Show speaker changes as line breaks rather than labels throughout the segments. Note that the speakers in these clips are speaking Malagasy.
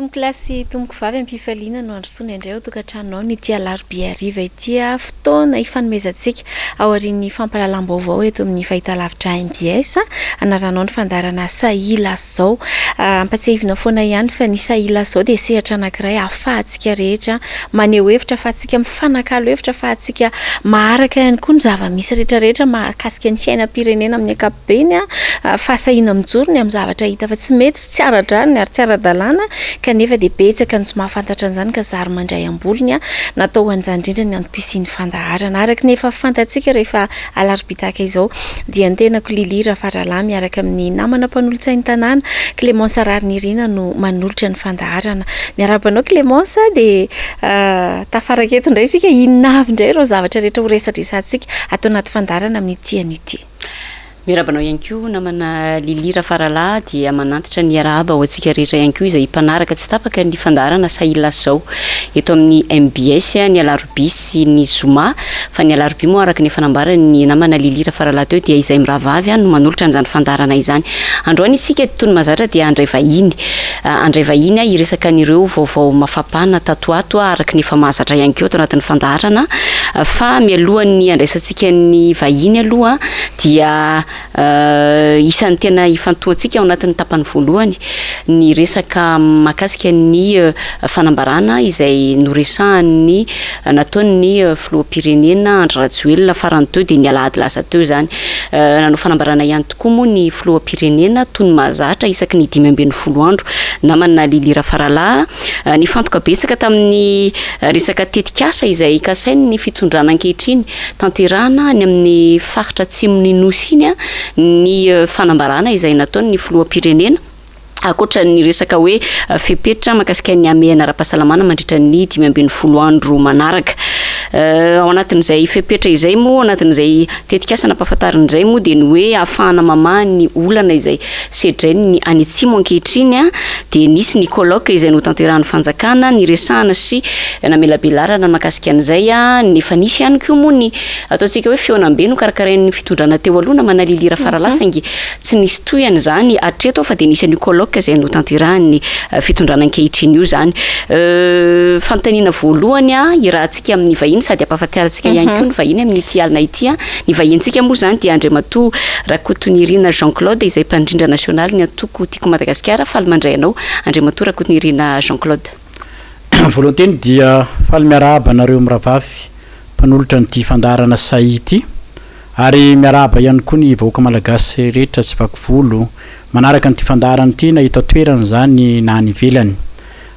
Tompokolahy sy tompokovavy, am-pifaliana no handrosoana indray ao an-tokantranonao ny ity alarobia hariva ity. Fotoana ifanomezantsika aorian'ny fampahalalam-baovao eto amin'ny fahitalavitra mbs. Anaranao ny fandaharana Sahia Lazao. Ampatsiahivina foana ihany fa ny Sahia Lazao dia sehatra anankiray ahafahantsika rehetra maneho hevitra, ahafahantsika mifanakalo hevitra, ahafahantsika maharaka ihany koa ny zava-misy rehetra rehetra mahakasika ny fiainam-pirenena amin'ny ankapobeny. Be ny fahasahiana mijoro ny amin'ny zavatra hita fa tsy mety sy tsy ara-drariny ary tsy ara-dalàna kanefa dia betsaka ny tsy mahafantatra an'izany ka zary mandray am-bolony. Natao ho an'izany indrindra ny antom-pisian'ny fandaharana. Araka ny efa fantatsika rehefa alarobia tahaka izao dia ny tenako Lily Rafaralahy miaraka amin'ny namana mpanolotsain'ny tanàna Clémence Raharinirina no manolotra ny fandaharana. Miarahaba anao Clémence dia tafaraka eto indray isika. Inona avy indray ireo zavatra rehetra ho resadresantsika ato anaty fandaharana amin'ity anio ity?
Miarahaba anao ihany koa namana Lily Rafaralahy dia manantitra ny arahaba ho antsika rehetra ihany koa izay mpanaraka tsy tapaka ny fandaharana Sahila Zao eto amin'ny mbs ny alarobia sy ny zoma fa ny alarobia moa araka ny efa nambaran'ny namana Lily Rafaralahy teo dia izay mirahavavy no manolotra an'izany fandaharana izany. Androany isika toy ny mahazatra dia handray vahiny handray vahiny hiresaka an'ireo vaovao mafapana tato ato araka ny efa mahazatra ihany koa ato anatin'ny fandaharana fa mialohan'ny handraisantsika ny vahiny aloha dia isan'ny tena ifantohantsika ao anatin'ny tapany voalohany ny resaka mahakasika ny fanambarana izay noresahan'ny nataon'ny filoham-pirenena Andry Rajoelina farany teo dia ny alahady lasa teo izany. Nanao fanambarana ihany tokoa moa ny filoham-pirenena toy ny mahazatra isaky ny 15 andro namana Lily Rafaralahy. Nifantoka betsaka tamin'ny resaka tetikasa izay kasain'ny fitondrana ankehitriny tanterahana any amin'ny faritra atsimon'ny Nosy iny ny fanambarana izay nataon'ny filoham-pirenena, ankoatra ny resaka hoe fepetra mahakasika ny hamehana ara-pahasalamana mandritra ny 15 andro manaraka. Ao anatin'izay fepetra izay moa, ao anatin'izay tetikasa nampahafantarina izay moa dia ny hoe ahafahana mamaha ny olana izay sedrain'ny any atsimo ankehitriny dia nisy ny colloque izay notanterahan'ny fanjakana niresahana sy namelabelarana mahakasika an'izay. Efa nisy ihany koa moa ny ataontsika hoe fihaonambe nokarakarain'ny fitondrana teo aloha namana Lily Rafaralahy saingy tsy nisy tohiny izany hatreto fa dia nisy an'io colloque izay notanterahan'ny fitondrana ankehitriny io izany. Fanontaniana voalohany irahantsika amin'ny vahiny sady ampahafantarintsika ihany koa ny vahiny amin'ity alina ity. Ny vahinintsika moa izany dia Andriamatoa Rakotonirina Jean Claude izay mpandrindra nasionaly ny antoko Tiako Madagasikara. Faly mandray anao Andriamatoa Rakotonirina Jean Claude.
Voalohanteny dia faly miarahaba anareo mirahavavy mpanolotra an'ity fandaharana Sahi ity ary miarahaba ihany koa ny vahoaka malagasy rehetra tsy vaky volo manaraka an'ity fandaharana ity na eto an-toerana izany na any ivelany.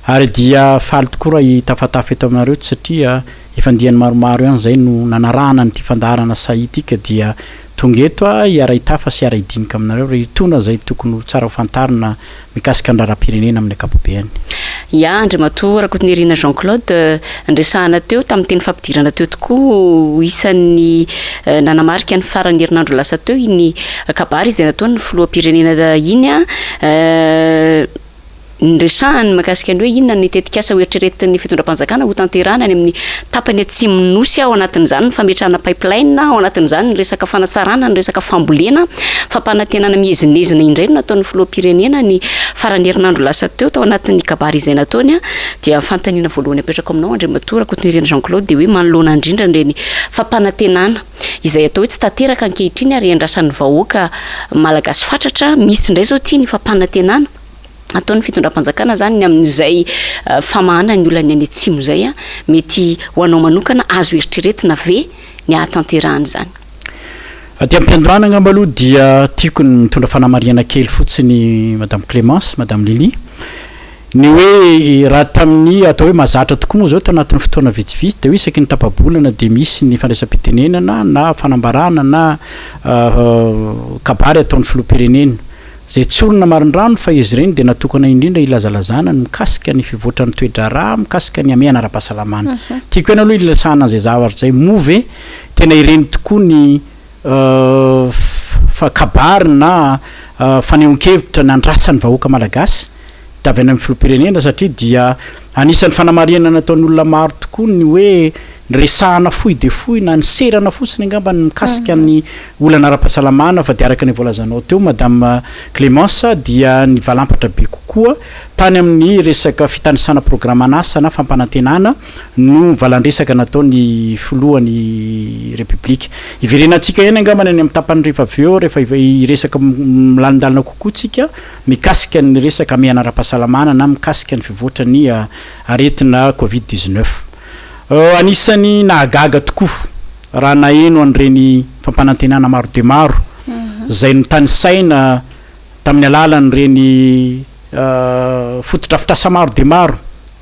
Ary dia faly tokoa raha hitafatafa eto aminareo satria Efa andiany maromaro ihany izay no nanarahana an'ity fandaharana Sahi ity ka dia tonga eto aho hiara-hitafa sy hiara-hidinika aminareo raha hitondra izay tokony ho tsara ho fantarina mikasika ny raharaham-pirenena amin'ny ankapobeany.
Ya, Andriamatoa Rakotonirina Jean Claude, niresahana teo tamin'ny teny fampidirana teo tokoa, isan'ny nanamarika ny faran'ny herinandro lasa teo iny kabary izay nataon'ny filoham-pirenena iny. Niresahany mahakasika ny hoe inona ny tetikasa hoeritreretin'ny fitondram-panjakana hotanterahana any amin'ny tapany atsimon'ny Nosy, ao anatin'izany ny fametrahana pipeline, ao anatin'izany ny resaka fanatsarana ny resaka fambolena. Fampanantenana miezinezina indray no nataon'ny filoham-pirenena ny faran'ny herinandro lasa teo tao anatin'ny kabary izay nataony. Dia fanontaniana voalohany apetrako aminao Andriamatoa Rakotonirina Jean Claude dia hoe manoloana indrindra ireny fampanantenana izay atao hoe tsy tanteraka ankehitriny ary iandrasan'ny vahoaka malagasy fatratra, misy indray izao ity ny fampanantenana. ataon'ny fitondram-panjakana izany ny amin'izay famahana ny olan'ny any atsimo izay, mety ho anao manokana azo eritreretina ve ny hahatanterahana izany?
Aty am-piandohana angamba aloha dia tiako ny mitondra fanamarihana kely fotsiny Madame Clémence, Madame Lily, ny hoe raha tamin'ny atao hoe mahazatra tokoa moa izao tao anatin'ny fotoana vitsivitsy dia hoe isaky ny tapa-bolana dia misy ny fandraisam-pitenenana na fanambarana na kabary ataon'ny filoham-pirenena. Izay tsy olona marindrano fa izy ireny dia natokana indrindra hilazalazana ny mikasika ny fivoatran'ny toe-draharaha mikasika ny hamehana ara-pahasalamana. Tiako ihany aloha hiresahana an'izay zavatra izay, moa ve tena ireny tokoa ny fa kabary na fanehoan-kevitra nandrasan'ny vahoaka malagasy avy any amin'ny filoham-pirenena satria dia anisan'ny fanamarihana nataon'ny olona maro tokoa ny hoe Niresahana fohy dia fohy na niserana fotsiny angamba ny mikasika ny olana ara-pahasalamana fa dia araka ny voalazanao teo Madame Clémence dia nivalampatra be kokoa tany amin'ny resaka fitanisana programan'asa na fampanantenana no valan-dresaka nataon'ny filohan'ny Repoblika. Hiverenantsika ihany angamba ny any amin'ny tapany rehefa avy eo rehefa hiresaka milalindalina kokoa tsika mikasika ny resaka hamehana ara-pahasalamana na mikasika ny fivoatran'ny aretina covid 19. Anisan'ny nahagaga tokoa raha naheno an'ireny fampanantenana maro dia maro izay notanisaina tamin'ny alalan'ireny fotodrafitrasa maro dia maro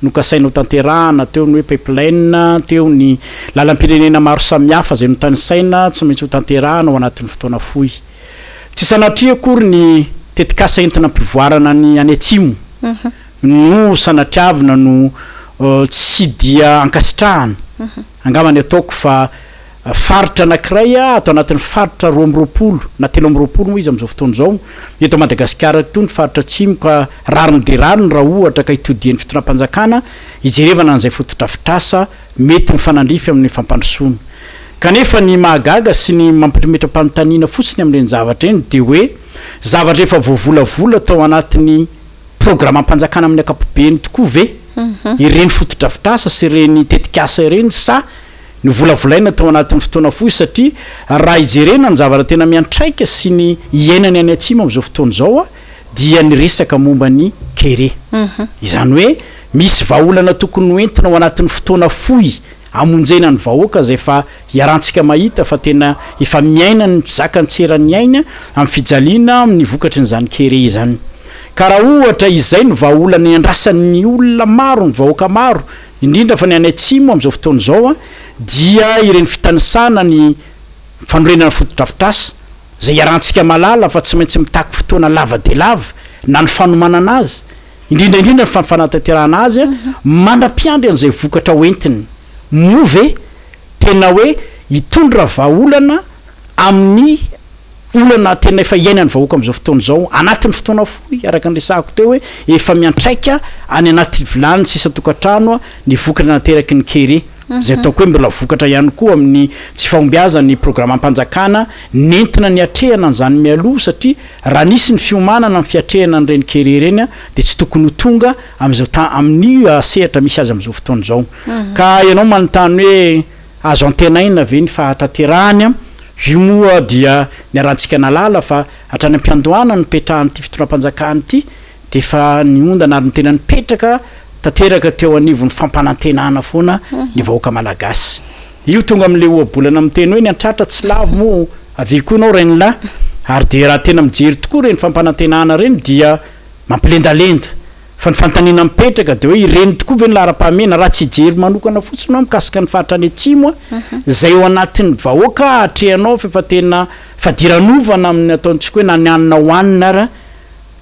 nokasaina hotanterahana, teo ny hoe pipeline, teo ny lalam-pirenena maro samihafa izay notanisaina tsy maintsy hotanterahana ao anatin'ny fotoana fohy. Tsy sanatria akory ny tetikasa entina ampivoarana ny any atsimo no sanatriavina no tsy dia ankasitrahana, angamba ny ataoko fa faritra anankiray ato anatin'ny faritra 22 na 23 moa izy amin'izao fotoana izao eto Madagasikara ito ny faritra atsimo ka rariny dia rariny raha ohatra ka itodian'ny fitondram-panjakana hijerevana an'izay fotodrafitrasa mety mifanandrify amin'ny fampandrosoana. Kanefa ny mahagaga sy ny mampimetra-panontaniana fotsiny amin'ireny zavatra ireny dia hoe zavatra efa voavolavola tao anatin'ny programam-panjakana amin'ny ankapobeny tokoa ve ireny fotodrafitrasa sy ireny tetikasa ireny sa novolavolaina tao anatin'ny fotoana fohy satria raha hijerena ny zavatra tena miantraika sy ny iainany any atsimo amin'izao fotoana izao dia ny resaka momba ny kere. Izany hoe misy vahaolana tokony ho entina ao anatin'ny fotoana fohy hamonjena ny vahoaka izay efa iarahantsika mahita fa tena efa miaina ny mpizaka ny tseran'ny ainy amin'ny fijaliana amin'ny vokatrin'izany kere izany. Ka raha ohatra izay no vahaolana iandrasan'ny olona maro, ny vahoaka maro, indrindra fa ny any atsimo amin'izao fotoana izao dia ireny fitanisana ny fanorenana fotodrafitrasa izay iarahantsika mahalala fa tsy maintsy mitaky fotoana lava dia lava na ny fanomanana azy, indrindra indrindra ny fanatanterahana azy mandra-piandry an'izay vokatra ho entiny. Moa ve tena hoe hitondra vahaolana amin'ny olana tena efa iainan'ny vahoaka amin'izao fotoana izao, anatin'ny fotoana fohy, araka ny resahako teo hoe efa miantraika any anaty vilany sy isan-tokantrano ny vokatra nateraky ny kere, izay ataoko hoe mbola vokatra ihany koa amin'ny tsy fahombiazan'ny programam-panjakana nentina niatrehana an'izany mialoha satria raha nisy ny fiomanana amin'ny fiatrehana an'ireny kere ireny dia tsy tokony ho tonga amin'izao ta amin'ny sehatra misy azy amin'izao fotoana izao. Ka ianao manontany hoe azo antenaina ve ny fahatanterahany? Io moa dia niarahantsika nahalala fa hatrany am-piandohana nipetrahan'ity fitondram-panjakana ity dia efa niondana ary ny tena nipetraka tanteraka teo anivon'ny fampanantenana foana ny vahoaka malagasy. Io tonga amin'ilay ohabolana miteny hoe ny an-tratra tsy lavo moa avia koa ianao rainilahy ary dia raha tena mijery tokoa ireny fampanantenana ireny dia mampilendalenda. Fa ny fanontaniana mipetraka dia hoe ireny tokoa ve ny laharam-pahamehana raha tsy hijery manokana fotsiny aho mikasika ny faritra any atsimo izay ao anatin'ny vahoaka atrehanao fa efa tena fadiranovana amin'ny ataontsika hoe na ny hanina hohanina ara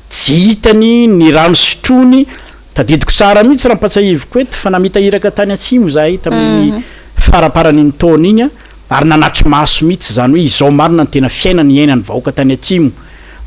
tsy hitany ny rano sotroiny. Tadidiko tsara mihitsy raha ampatsahiviko eto fa namita iraka tany atsimo izahay tamin'iny faramparan'iny taona iny ary nanatri-maso mihitsy izany hoe izao marina ny tena fiainana iainan'ny vahoaka tany atsimo.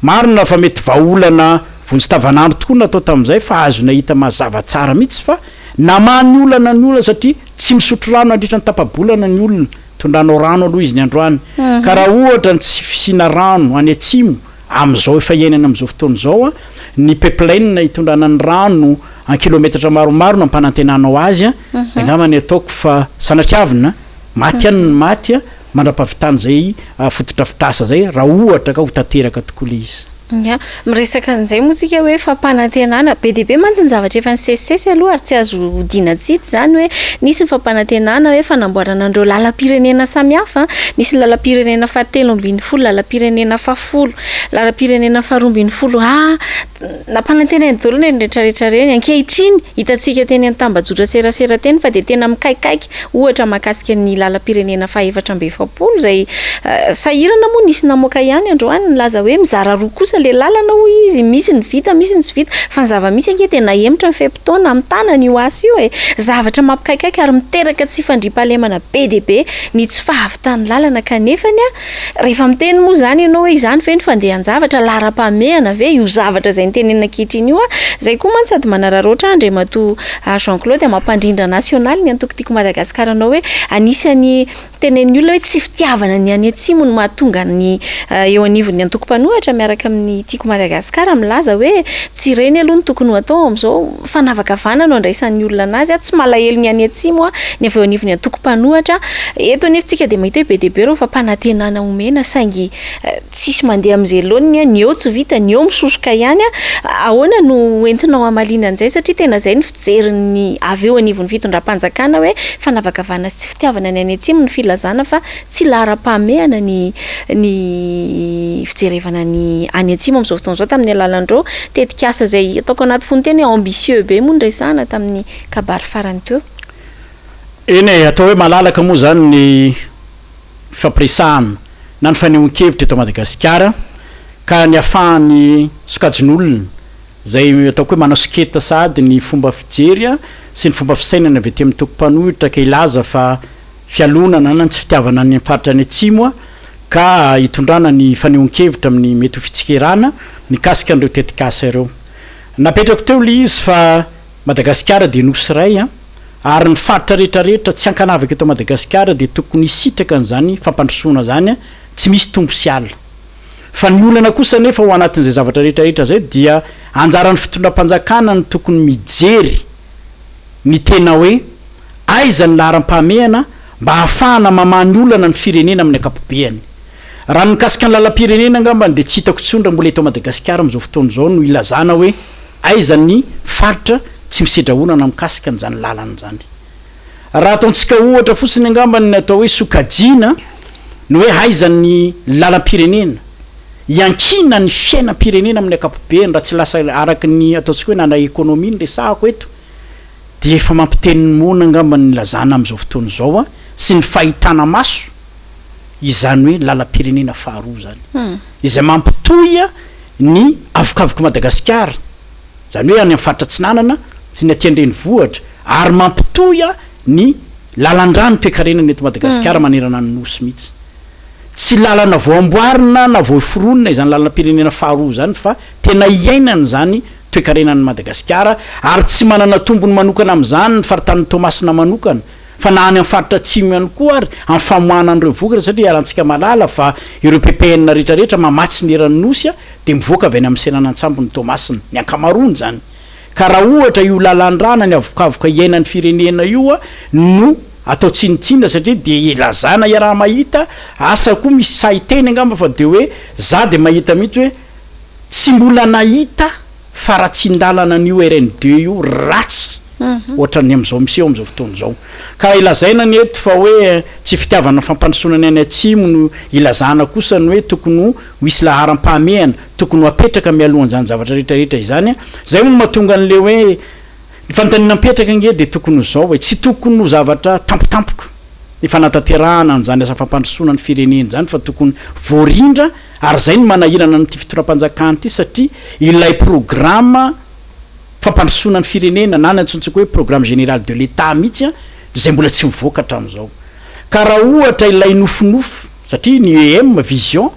Marina fa mety vahaolana vonjy tavanandro tokoa no natao tamin'izay fa azo nahita mazava tsara mihitsy fa namaha ny olana ny olona satria tsy misotro rano nandritra ny tapa-bolana ny olona, tondranao rano aloha izy ny androany ka raha ohatra ny tsy fisiana rano any atsimo amin'izao efa iainana amin'izao fotoana izao ny pipeline hitondrana ny rano an-kilometatra maromaro no ampanantenanao azy dia angamba ny ataoko fa sanatriavina maty any ny maty mandra-pahavitan'izay fotodrafitrasa izay raha ohatra ka ho tanteraka tokoa ilay izy.
Ya, miresaka an'izay moa tsika hoe fampanantenana, be dia be mantsy ny zavatra efa nisesisesy aloha ary tsy azo odiana tsy hita izany hoe nisy ny fampanantenana hoe fanamboarana an'ireo lalam-pirenena samihafa, misy ny lalam-pirenena faha-13, lalam-pirenena faha-10, lalam-pirenena faha-12 A, nampanantenainy daholo ireny rehetrarehetra ireny, ankehitriny hitantsika teny amin'ny tambajotra serasera teny fa dia tena mikaikaika ohatra mahakasika ny lalam-pirenena faha-44 izay sahirana moa nisy namoaka ihany androany nilaza hoe mizara roa kosa. kosa ilay lalana hoy izy, misy ny vita, misy ny tsy vita, fa ny zava-misy ange dia nahemotra ny fe-potoana amin'ny tanana io asa io e! Zavatra mampikaikaika ary miteraka tsy fandriampahalemana be dia be ny tsy fahavitan'ny lalana kanefany a, rehefa miteny moa izany ianao hoe izany ve ny fandehan-javatra, laharam-pahamehana ve io zavatra izay notenenina ankehitriny io a? Izay koa mantsy sady manararaotra Andriamatoa Jean Claude mampandrindra nasionaly ny antoko Tiako Madagasikara anao hoe anisan'ny Tenenin'ny olona hoe tsy fitiavana ny any atsimo no mahatonga ny eo anivon'ny antoko mpanohitra miaraka amin'ny Tiako Madagasikara milaza hoe tsy ireny aloha no tokony ho atao amin'izao, fanavakavahana no andraisan'ny olona anazy, tsy malahelo ny any atsimo ny avy eo anivon'ny antoko mpanohitra. Eto anefa isika dia mahita hoe be dia be ireo fampanantenana omena saingy tsisy mandeha amin'izay laoniny, ny eo tsy vita, ny eo misosoka ihany. Ahoana no entinao hamaliana an'izay satria tena izay ny fijerin'ny avy eo anivon'ny fitondram-panjakana hoe fanavakavahana sy tsy fitiavana ny any atsimo ny filazana fa tsy laharam-pahamehana ny ny fijerevana ny any atsimo amin'izao fotoana izao tamin'ny alalan'ireo tetikasa izay ataoko anaty fononteny hoe ambitieux be moa no resahana tamin'ny kabary farany teo.
Eny e, atao hoe malalaka moa izany ny fifampiresahana na ny fanehoan-kevitra eto Madagasikara ka ny ahafahan'ny sokajin'olona izay ataoko hoe manasoketa sahady ny fomba fijery sy ny fomba fisainana avy aty amin'ny toko mpanohitra ka hilaza fa fialonana na ny tsy fitiavana ny faritra any atsimo ka hitondrana ny fanehoan-kevitra amin'ny mety ho fitsikerana mikasika an'ireo tetikasa ireo. Napetrako teo ilay izy fa Madagasikara dia nosy iray ary ny faritra rehetra rehetra tsy ankanavaka eto Madagasikara dia tokony hisitraka an'izany fampandrosoana izany tsy misy tombo sy ala. Fa ny olana kosa anefa ao anatin'izay zavatra rehetra rehetra izay dia anjaran'ny fitondram-panjakana no tokony mijery ny tena hoe aiza ny laharam-pahamehana mba hahafahana mamaha ny olana ny firenena amin'ny ankapobeany. Raha ny mikasika ny lalam-pirenena angambany dia tsy hitako intsony raha mbola eto Madagasikara amin'izao fotoana izao no ilazana hoe aiza ny faritra tsy misedra olana mikasika an'izany lalana izany. Raha ataontsika ohatra fotsiny angamba ny atao hoe sokajiana ny hoe aiza ny lalam-pirenena iankinan'ny ny fiainam-pirenena amin'ny ankapobeny raha tsy lasa araka ny ataontsika hoe nana économie no resahako eto dia efa mampiteny ny moana angamba ny lazana amin'izao fotoana izao sy ny fahitana maso izany hoe lalam-pirenena faharoa izany izay mampitohy ny avokavok'i Madagasikara izany hoe any amin'ny faritra atsinanana sy ny aty an-drenivohitra ary mampitohy ny lalan-drano toekarenana eto Madagasikara manerana ny Nosy mihitsy. Tsy lalana vao amboarina na vao foronina izany lalam-pirenena faharoa izany fa tena iainana izany toekarenan'i Madagasikara ary tsy manana tombony manokana amin'izany ny faritanin'i Toamasina manokana fa na any amin'ny faritra atsimo ihany koa ary amin'ny famoahana an'ireo vokatra satria iarahantsika mahalala fa ireo ppn rehetra rehetra mamatsy ny eran'ny Nosy dia mivoaka avy any amin'ny seranan-tsambon'i Toamasina, ny ankamaroany izany. Ka raha ohatra io lalan-drà na ny avokavoka iainan'ny firenena io no atao tsinontsinona satria dia ilazana iaraha-mahita, asa koa misy sahy hiteny angamba fa dia hoe za dia mahita mihitsy hoe tsy mbola nahita faharatsian-dalana an'io RN deux io ratsy ohatran'ny amin'izao miseho amin'izao fotoana izao. Ka ilazaina anie eto fa hoe tsy fitiavana fampandrosoana ny any atsimo no ilazana kosa ny hoe tokony ho hisy laharam-pahamehana, tokony ho apetraka mialohan'izany zavatra rehetra rehetra izany. Izay moa no mahatonga an'ilay hoe ny fanontaniana mipetraka ange dia tokony ho izao e, tsy tokony ho zavatra tampotampoka ny fanatanterahana an'izany asa fampandrosoana ny firenena izany fa tokony voarindra ary izay no manahirana an'ity fitondram-panjakana ity satria ilay programa fampandrosoana ny firenena na ny antsointsika hoe programme général de l'Etat mihitsy izay mbola tsy mivoaka hatramin'izao. Ka raha ohatra ilay nofinofy, satria ny UEM, vision,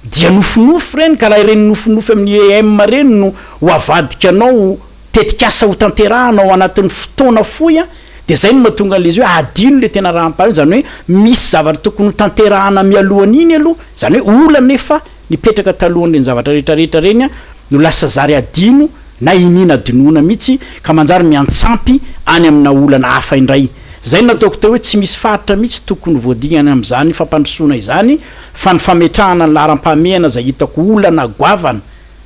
dia nofinofy ireny ka raha ireny nofinofy amin'ny UEM ireny no ho avadika anao ho tetikasa ho tanterahana ao anatin'ny fotoana fohy dia izay no mahatonga an'ilay izy hoe adino ilay tena raham-pahiny, izany hoe misy zavatra tokony ho tanterahana mialohan'iny aloha, izany hoe olana efa nipetraka talohan'ireny zavatra rehetra rehetra ireny no lasa zary adino na iniana adinoina mihitsy ka manjary miantsampy any amina olana hafa indray. Izay no nataoko teo hoe tsy misy faritra mihitsy tokony ho voadingana amin'izany fampandrosoana izany fa ny fametrahana ny laharam-pahamehana izay hitako olana goavana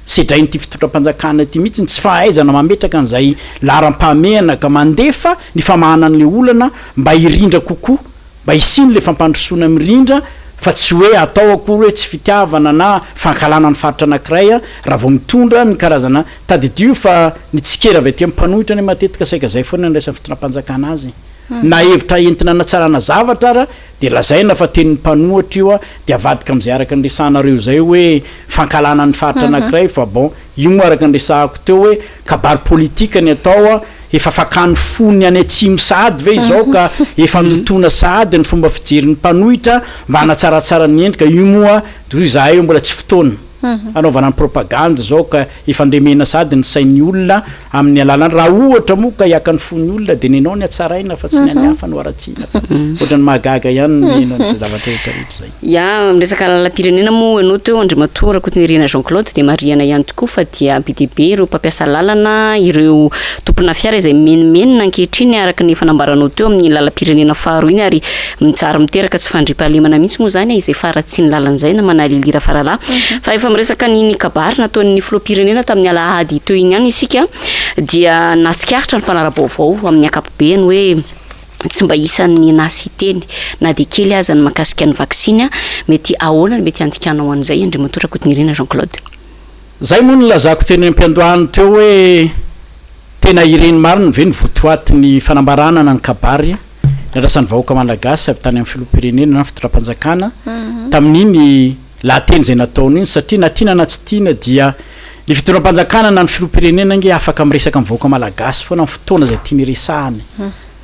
sedrain'ity fitondram-panjakana ity mihitsy ny tsy fahaizana mametraka an'izay laharam-pahamehana ka mandefa ny famahana an'ilay olana mba hirindra kokoa Mba hisian'ilay le fampandrosoana mirindra fa tsy hoe atao akory hoe tsy fitiavana na fankahalana ny faritra anakiray raha vao mitondra ny karazana, tadidio fa ny tsikera avy aty amin'ny mpanohitra anie matetika saika zay foana no andraisan'ny fitondram-panjakana azy. Na hevitra entina hanatsarana zavatra ara dia lazaina fa tenin'ny mpanohatra io dia avadika amin'izay araka ny resahanareo izay hoe fankahalana ny faritra anankiray fa bon io moa araka ny resahako teo hoe kabary politika ny atao efa fakany fo ny any atsimo sahady ve izao ka efa ndotoana sahady ny fomba fijerin'ny mpanohitra mba hanatsaratsara ny endrika io moa dia hoy izahay hoe mbola tsy fotoana hanaovana ny propagandy izao ka efa andemena sahady ny sain'ny olona amin'ny alalan'ny raha ohatra moa ka hiaka ny fon'ny olona dia nenao ny hatsaraina fa tsy ny an'ny hafa no haratsiana fa ohatran'ny mahagaga ihany ny mihaino an'izay zavatra rehetra rehetra izay.
Ya, miresaka lalam-pirenena moa ianao teo Andriamatoa Rakotonirina Jean Claude dia marihana ihany tokoa fa dia be dia be ireo mpampiasa lalana, ireo tompona fiara izay mimenomenona ankehitriny araka ny efa nambaranao teo amin'ny lalam-pirenena faharoa iny ary Mijary miteraka tsy fandriampahalemana mihitsy moa izany izay faharatsian'ny lalana izay namana Lily Rafaralahy. Fa efa miresaka ny kabary nataon'ny filoham-pirenena tamin'ny alahady teo iny ihany isika dia nahatsikaritra ny mpanara-baovao amin'ny ankapobeny hoe tsy mba isan'ny nahasiteny na dia kely aza ny mahakasika ny vaksiny. Mety ahoana no mety handikanao an'izay Andriamatoa Rakotonirina Jean Claude?
Izay moa no nilazako teny am-piandohany teo hoe tena ireny marina ve ny votoatin'ny fanambarana na ny kabary Nandrasan'ny vahoaka malagasy avy tany amin'ny filoham-pirenena na ny fitondram-panjakana tamin'iny lahateny izay nataony iny satria na tiana na tsy tiana dia ny fitondram-panjakana na ny filoham-pirenena ange afaka miresaka amin'ny vahoaka malagasy foana amin'ny fotoana izay tiany hiresahany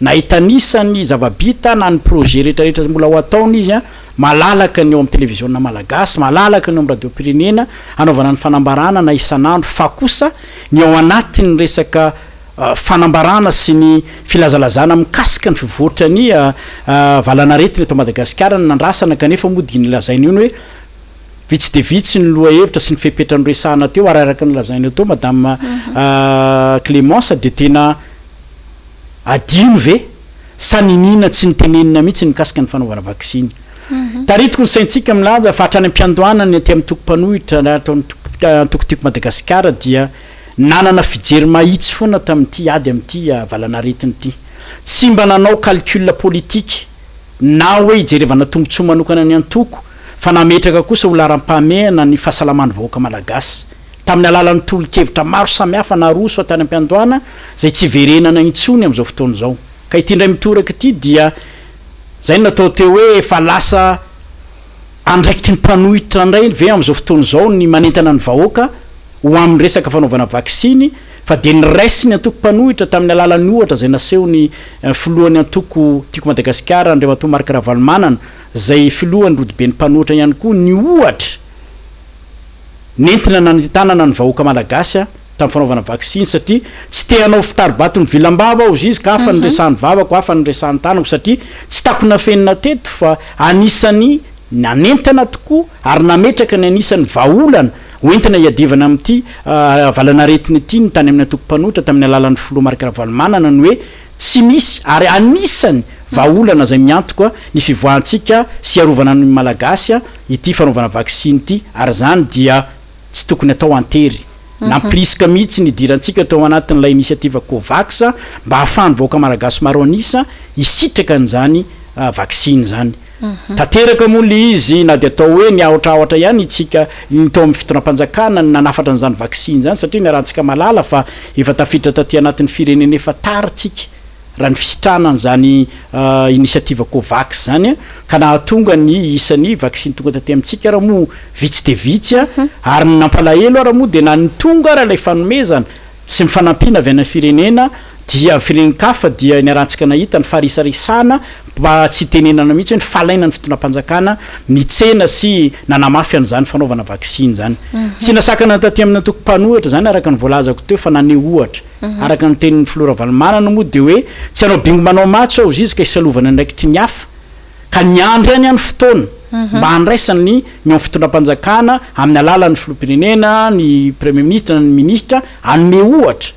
na hitanisa ny zava-bita na ny projet rehetra rehetra mbola ho ataony izy an, malalaka ny eo amin'ny televiziona malagasy, malalaka ny eo amin'ny radiom-pirenena hanaovana ny fanambarana na isan'andro fa kosa ny ao anatin'ny resaka fanambarana sy ny filazalazana mikasika ny fivoatran'ny valanaretina eto Madagasikara no nandrasana kanefa moa dia nolazaina io ny hoe vitsy dia vitsy ny lohahevitra sy ny fepetra noresahana teo ary araka ny nolazainao teo Madame Clémence dia tena adino ve sa niniana tsy nitenenina mihitsy ny mikasika ny fanaovana vaksiny. Taritiko ny saintsika milaza fa hatrany am-piandohana ny aty amin'ny toko mpanohitra na atao antoko Tiako Madagasikara dia Nanana fijery mahitsy foana tamin'ity ady amin'ity valanaretina ity. Tsy mba nanao calcul politique na hoe hijerevana tombontsoa manokana ny antoko fa nametraka kosa ho laharam-pahamehana ny fahasalaman'ny vahoaka malagasy. Tamin'ny alalan'ny tolo-kevitra maro samihafa naroso tany am-piandohana izay tsy hiverenana intsony amin'izao fotoana izao. Ka ity indray mitoraka ity dia izay no natao teo hoe efa lasa andraikitry ny mpanohitra indray ve amin'izao fotoana izao ny manentana ny vahoaka ho amin'ny resaka fanaovana vaksiny fa dia niraisin'ny antoko mpanohitra tamin'ny alalan'ny ohatra izay nasehon'ny filohan'ny antoko Tiako Madagasikara Andriamatoa Marc Ravalomanana izay filohan'ny rodoben'ny mpanohitra ihany koa ny ohatra nentina nanentanana ny vahoaka malagasy tamin'ny fanaovana vaksiny satria tsy te hanao fitari-bato ny vilam-bava hozy izy ka hafa ny resahan'ny vavako hafa ny resahan'ny tanako satria tsy takona afenina teto fa anisan'ny nanentana tokoa ary nametraka ny anisan'ny vahaolana Hoentina hiadivana amin'ity valanaretina ity ny tany amin'ny antoko mpanohitra tamin'ny alalan'ny filoha Marc Ravalomanana ny hoe tsy misy ary anisany vahaolana izay miantoka ny fivoahantsika sy hiarovana ny Malagasy ity fanaovana vaksiny ity ary izany dia tsy tokony atao an-tery. Nampirisika mihitsy ny hidirantsika tao anatin'ilay initiative Covax mba hahafahan'ny vahoaka Malagasy maro an'isa hisitraka an'izany vaksiny izany. Tanteraka moa ilay izy na dia atao hoe niahotrahotra ihany itsika ny tao amin'ny fitondram-panjakana ny nanafatra an'izany vaksiny izany satria niarahantsika mahalala fa efa tafiditra taty anatin'ny firenena efa tara tsika raha ny fisitrahana an'izany initiative Covax izany ka nahatonga ny isan'ny vaksiny tonga taty amintsika ara moa vitsy dia vitsy ary ny nampalahelo ara moa dia na ny tonga ara ilay fanomezana sy ny fanampiana avy any amin'ny firenena dia firenen-kafa dia niarahantsika nahita ny farisarisana mba tsy hitenenana mihitsy hoe ny falainan'ny fitondram-panjakana nitsena sy nanamafy an'izany fanaovana vaksiny izany. Tsy nasakana taty amin'ny antoko mpanohitra izany araka ny voalazako teo fa naneho ohatra. Araka ny tenin'ny filoha Ravalomanana moa dia hoe tsy hanao bingo manao matso aho izy ka hisalovana andraikitry ny hafa ka niandry ihany aho ny fotoana mba handraisany ny eo amin'ny fitondram-panjakana amin'ny alalan'ny filoham-pirenena, ny premier ministre na ny ministra hanome ohatra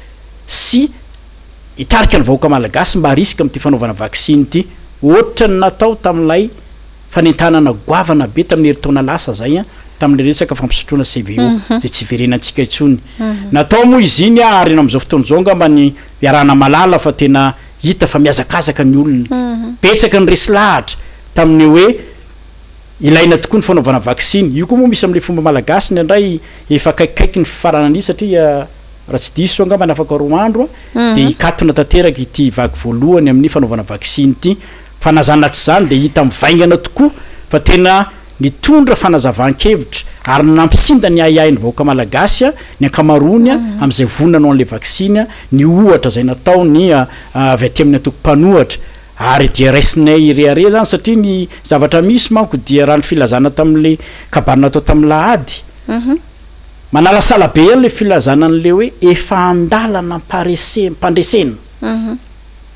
sy hitarika ny vahoaka malagasy mba harisika amin'ity fanaovana vaksiny ity ohatra ny natao tamin'ilay fanentanana goavana be tamin'ny herintaona lasa izay tamin'ilay resaka fampisotroana CVO izay tsy hiverenantsika intsony. Natao moa izy iny ary amin'izao fotoana izao angamba ny iarahana mahalala fa tena hita fa mihazakazaka ny olona. Betsaka ny resy lahatra tamin'ny hoe ilaina tokoa ny fanaovana vaksiny. Io koa moa misy amin'ilay fomba malagasy indraindray efa akaikikaiky ny fifaranan'izy satria. raha tsy diso angambany afaka 2 andro dia hikatona tanteraka ity vague voalohany amin'ny fanaovana vaksiny ity. Fa na izany na tsy izany dia hita mivaingana tokoa fa tena nitondra fanazavan-kevitra ary nampisinda ny ahiahin'ny vahoaka malagasy ny ankamaroany amin'izay vonona hanao an'ilay vaksiny ny ohatra izay nataony avy aty amin'ny antoko mpanohatra ary dia raisinay hirehareha izany satria ny zavatra misy manko dia raha ny filazana tamin'ilay kabary natao tamin'ny lahady manalasala be ihany ilay filazana an'ilay hoe efa an-dalana am-pandresena.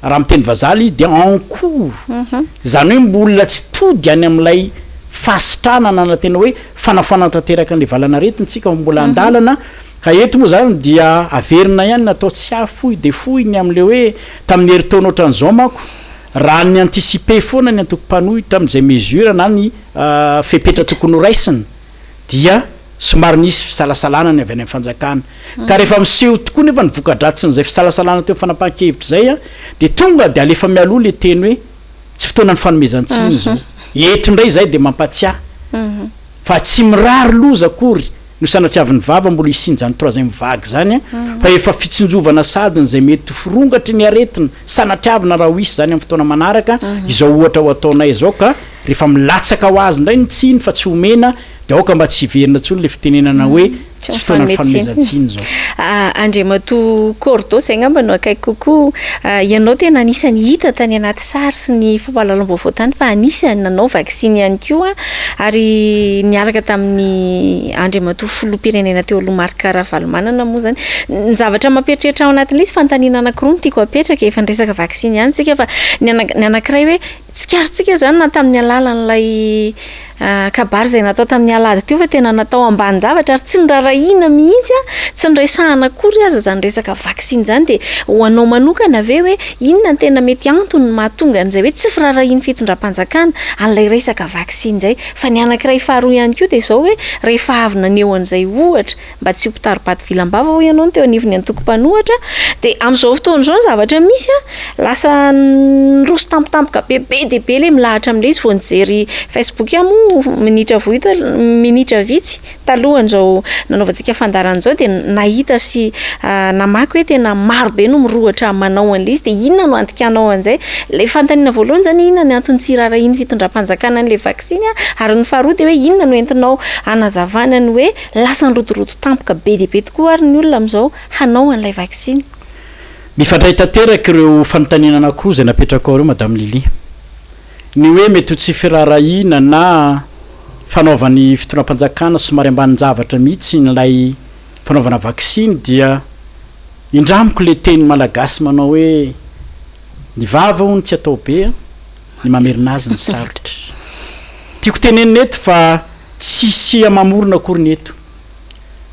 Raha amin'ny teny vazaha ilay izy dia en cours. Izany hoe mbola tsy tody any amin'ilay fahasitranana na tena hoe fanafoanana tanteraka an'ilay valanaretina isika fa mbola an-dalana. Ka eto moa izany dia averina ihany ny atao tsiahy fohy dia fohy ny amin'ilay hoe tamin'ny herintaona ohatran'izao manko raha ni-anticiper foana ny antoko mpanohitra amin'izay mesure na ny fepetra tokony horaisina dia somary nisy fisalasalana ny avy any amin'ny fanjakana. Ka rehefa miseho tokoa nefa ny voka-dratsin'izay fisalasalana teo amin'ny fanapahan-kevitra izay dia tonga dia alefa mialoha ilay teny hoe tsy fotoanan'ny fanomezan-tsiny izao. Eto indray izahay dia mampatsiahy fa tsy mirary loza akory no sanatriavin'ny vava mbola hisian'izany troisième vague izany fa efa fitsinjovana sady izay mety ho firongatry ny aretina sanatriavina raha ho hisy izany amin'ny fotoana manaraka izao ohatra ho ataonay izao ka rehefa milatsaka ho azy indray ny tsiny fa tsy omena dia aoka mba tsy hiverina intsony ilay fitenenana hoe tsy fotoanan'ny fanomezan-tsiny izao.
Andriamatoa Cordo, izay angamba no akaiky kokoa, ianao tena anisan'ny hita tany anaty sary sy ny fampahalalam-baovao tany fa anisan'ny nanao vaksiny ihany koa ary niaraka tamin'ny Andriamatoa Filoham-pirenena teo aloha Marc Ravalomanana moa izany. Ny zavatra mampieritreritra ao anatin'ilay izy, fanontaniana anankiroa no tiako hapetraka, efa niresaka vaksiny ihany isika fa ny anankiray hoe Tsikaritsika izany na tamin'ny alalan'ilay kabary izay natao tamin'ny alahady teo fa tena natao ambanin-javatra ary tsy noraharahiana mihitsy, tsy noresahana akory aza izany resaka vaksiny izany. Dia ho anao manokana ve hoe inona no tena mety antony mahatonga an'izay hoe tsy firaharahian'ny fitondram-panjakana an'ilay resaka vaksiny izay? Fa ny anankiray faharoa ihany koa dia izao hoe rehefa avy naneho an'izay ohatra mba tsy ho mpitari-bato vilam-bava hoy ianao ny teo anivon'ny antoko mpanohatra dia amin'izao fotoana izao ny zavatra misy a, lasa niroso tampotampoka be be dia be ilay milahatra amin'ilay izy vao nijery Facebook aho moa minitra vao hita minitra vitsy talohan'izao nanaovantsika fandaharana izao dia nahita sy namaky hoe tena maro be no mirohotra manao an'ilay izy dia inona no andikanao an'izay? Ilay fanontaniana voalohany izany inona ny antony tsy hiraharahian'ny fitondram-panjakana an'ilay vaksiny a? Ary ny faharoa dia hoe inona no entinao hanazavana ny hoe Lasa nirodorodo tampoka be dia be tokoa ary ny olona amin'izao hanao an'ilay vaksiny.
Mifandray tanteraka ireo fanontaniana anankiroa izay napetrakao ireo Madame Lily. Ny hoe mety ho tsy firaharahiana na fanaovan'ny fitondram-panjakana somary ambanin-javatra mihitsy ilay fanaovana vaksiny dia indramiko ilay teny malagasy manao hoe ny vava hono tsy atao be an, ny mamerina azy no sarotra. Tiako tenenina eto fa Tsisy mamorona akory ny eto.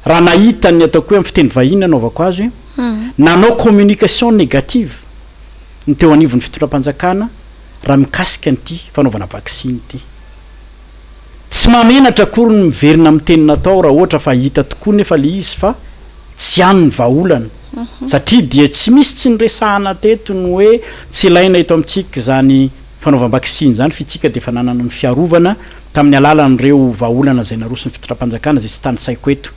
Raha nahita ny ataoko hoe amin'ny fiteny vahiny nanaovako azy hoe, nanao communication négative ny teo anivon'ny fitondram-panjakana raha mikasika an'ity fanaovana vaksiny ity. Tsy mahamenatra akory ny miverina amin'ny teny natao raha ohatra fa hita tokoa nefa ilay izy fa tsy any ny vahaolana satria dia tsy misy tsy niresahana teto ny hoe tsy ilaina eto amintsika izany fanaovam-baksiny izany f'itsika dia efa nanana ny fiarovana tamin'ny alalan'ireo vahaolana izay naroson'ny fitondram-panjakana izay tsy tanisaiko eto.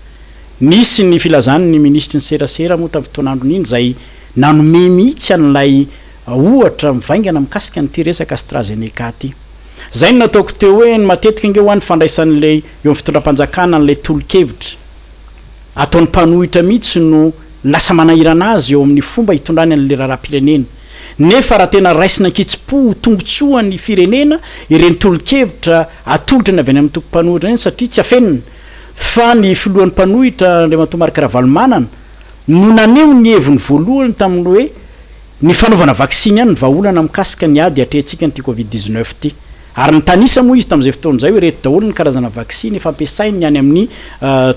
Nisy ny filazan'ny minisitry ny serasera moa tamin'ny fotoan'androny iny izay nanome mihitsy an'ilay ohatra mivaingana mikasika an'ity resaka AstraZeneca ity. Izay no nataoko teo hoe ny matetika ange hoa ny fandraisan'ilay eo amin'ny fitondram-panjakana an'ilay tolo-kevitra ataon'ny mpanohitra mihitsy no lasa manahirana azy eo amin'ny fomba hitondrany an'ilay raharaham-pirenena. Nefa raha tena raisina an-kitsim-po ho tombontsoan'ny firenena ireny tolo-kevitra atolotra ny avy any amin'ny antoko mpanohitra ireny satria tsy afenina fa ny filohan'ny mpanohitra Andriamatoa Marc Ravalomanana no naneho ny heviny voalohany tamin'ny hoe ny fanaovana vaksiny ihany no vahaolana mikasika ny ady atrehintsika an'ity covid 19 ity. Ary nitanisa moa izy tamin'izay fotoana izay hoe ireto daholo ny karazana vaksiny efa ampiasainy any amin'ny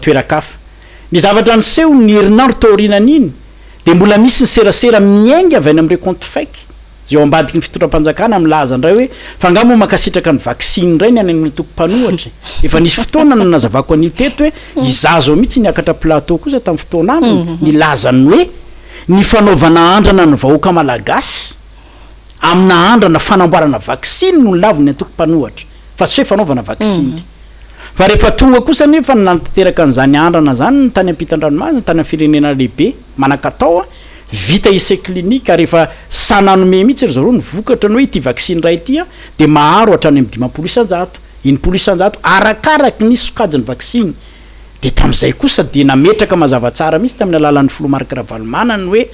toeran-kafa. Ny zavatra niseho ny herinandro taorianan'iny dia mbola misy ny serasera miainga avy any amin'ireo compte fake izay ao ambadiky ny fitondram-panjakana milaza indray hoe fa angaha moa mankasitraka ny vaksiny indray ny any amin'ny antoko mpanohatra e? Efa nisy fotoana nanazavako an'io teto hoe izaho izao mihitsy niakatra plateau kosa tamin'ny fotoan'androny nilaza ny hoe ny fanaovana andrana ny vahoaka malagasy amina andrana fanamboarana vaksiny no nilavin'ny antoko mpanohatra fa tsy hoe fanaovana vaksiny. Fa rehefa tonga kosa anefa ny nanatanteraka an'izany andrana izany ny tany ampitan-dranomasina, tany amin'ny firenena lehibe manan-katao, vita essai clinique ary efa sahy nanome mihitsy ry zareo ny vokatra ny hoe ity vaksiny iray ity dia maharo hatrany amin'ny 50%, 60%, arakaraky ny sokajin'ny vaksiny. Dia tamin'izay kosa dia nametraka mazava tsara mihitsy tamin'ny alalan'ny filoha Marc Ravalomanana ny hoe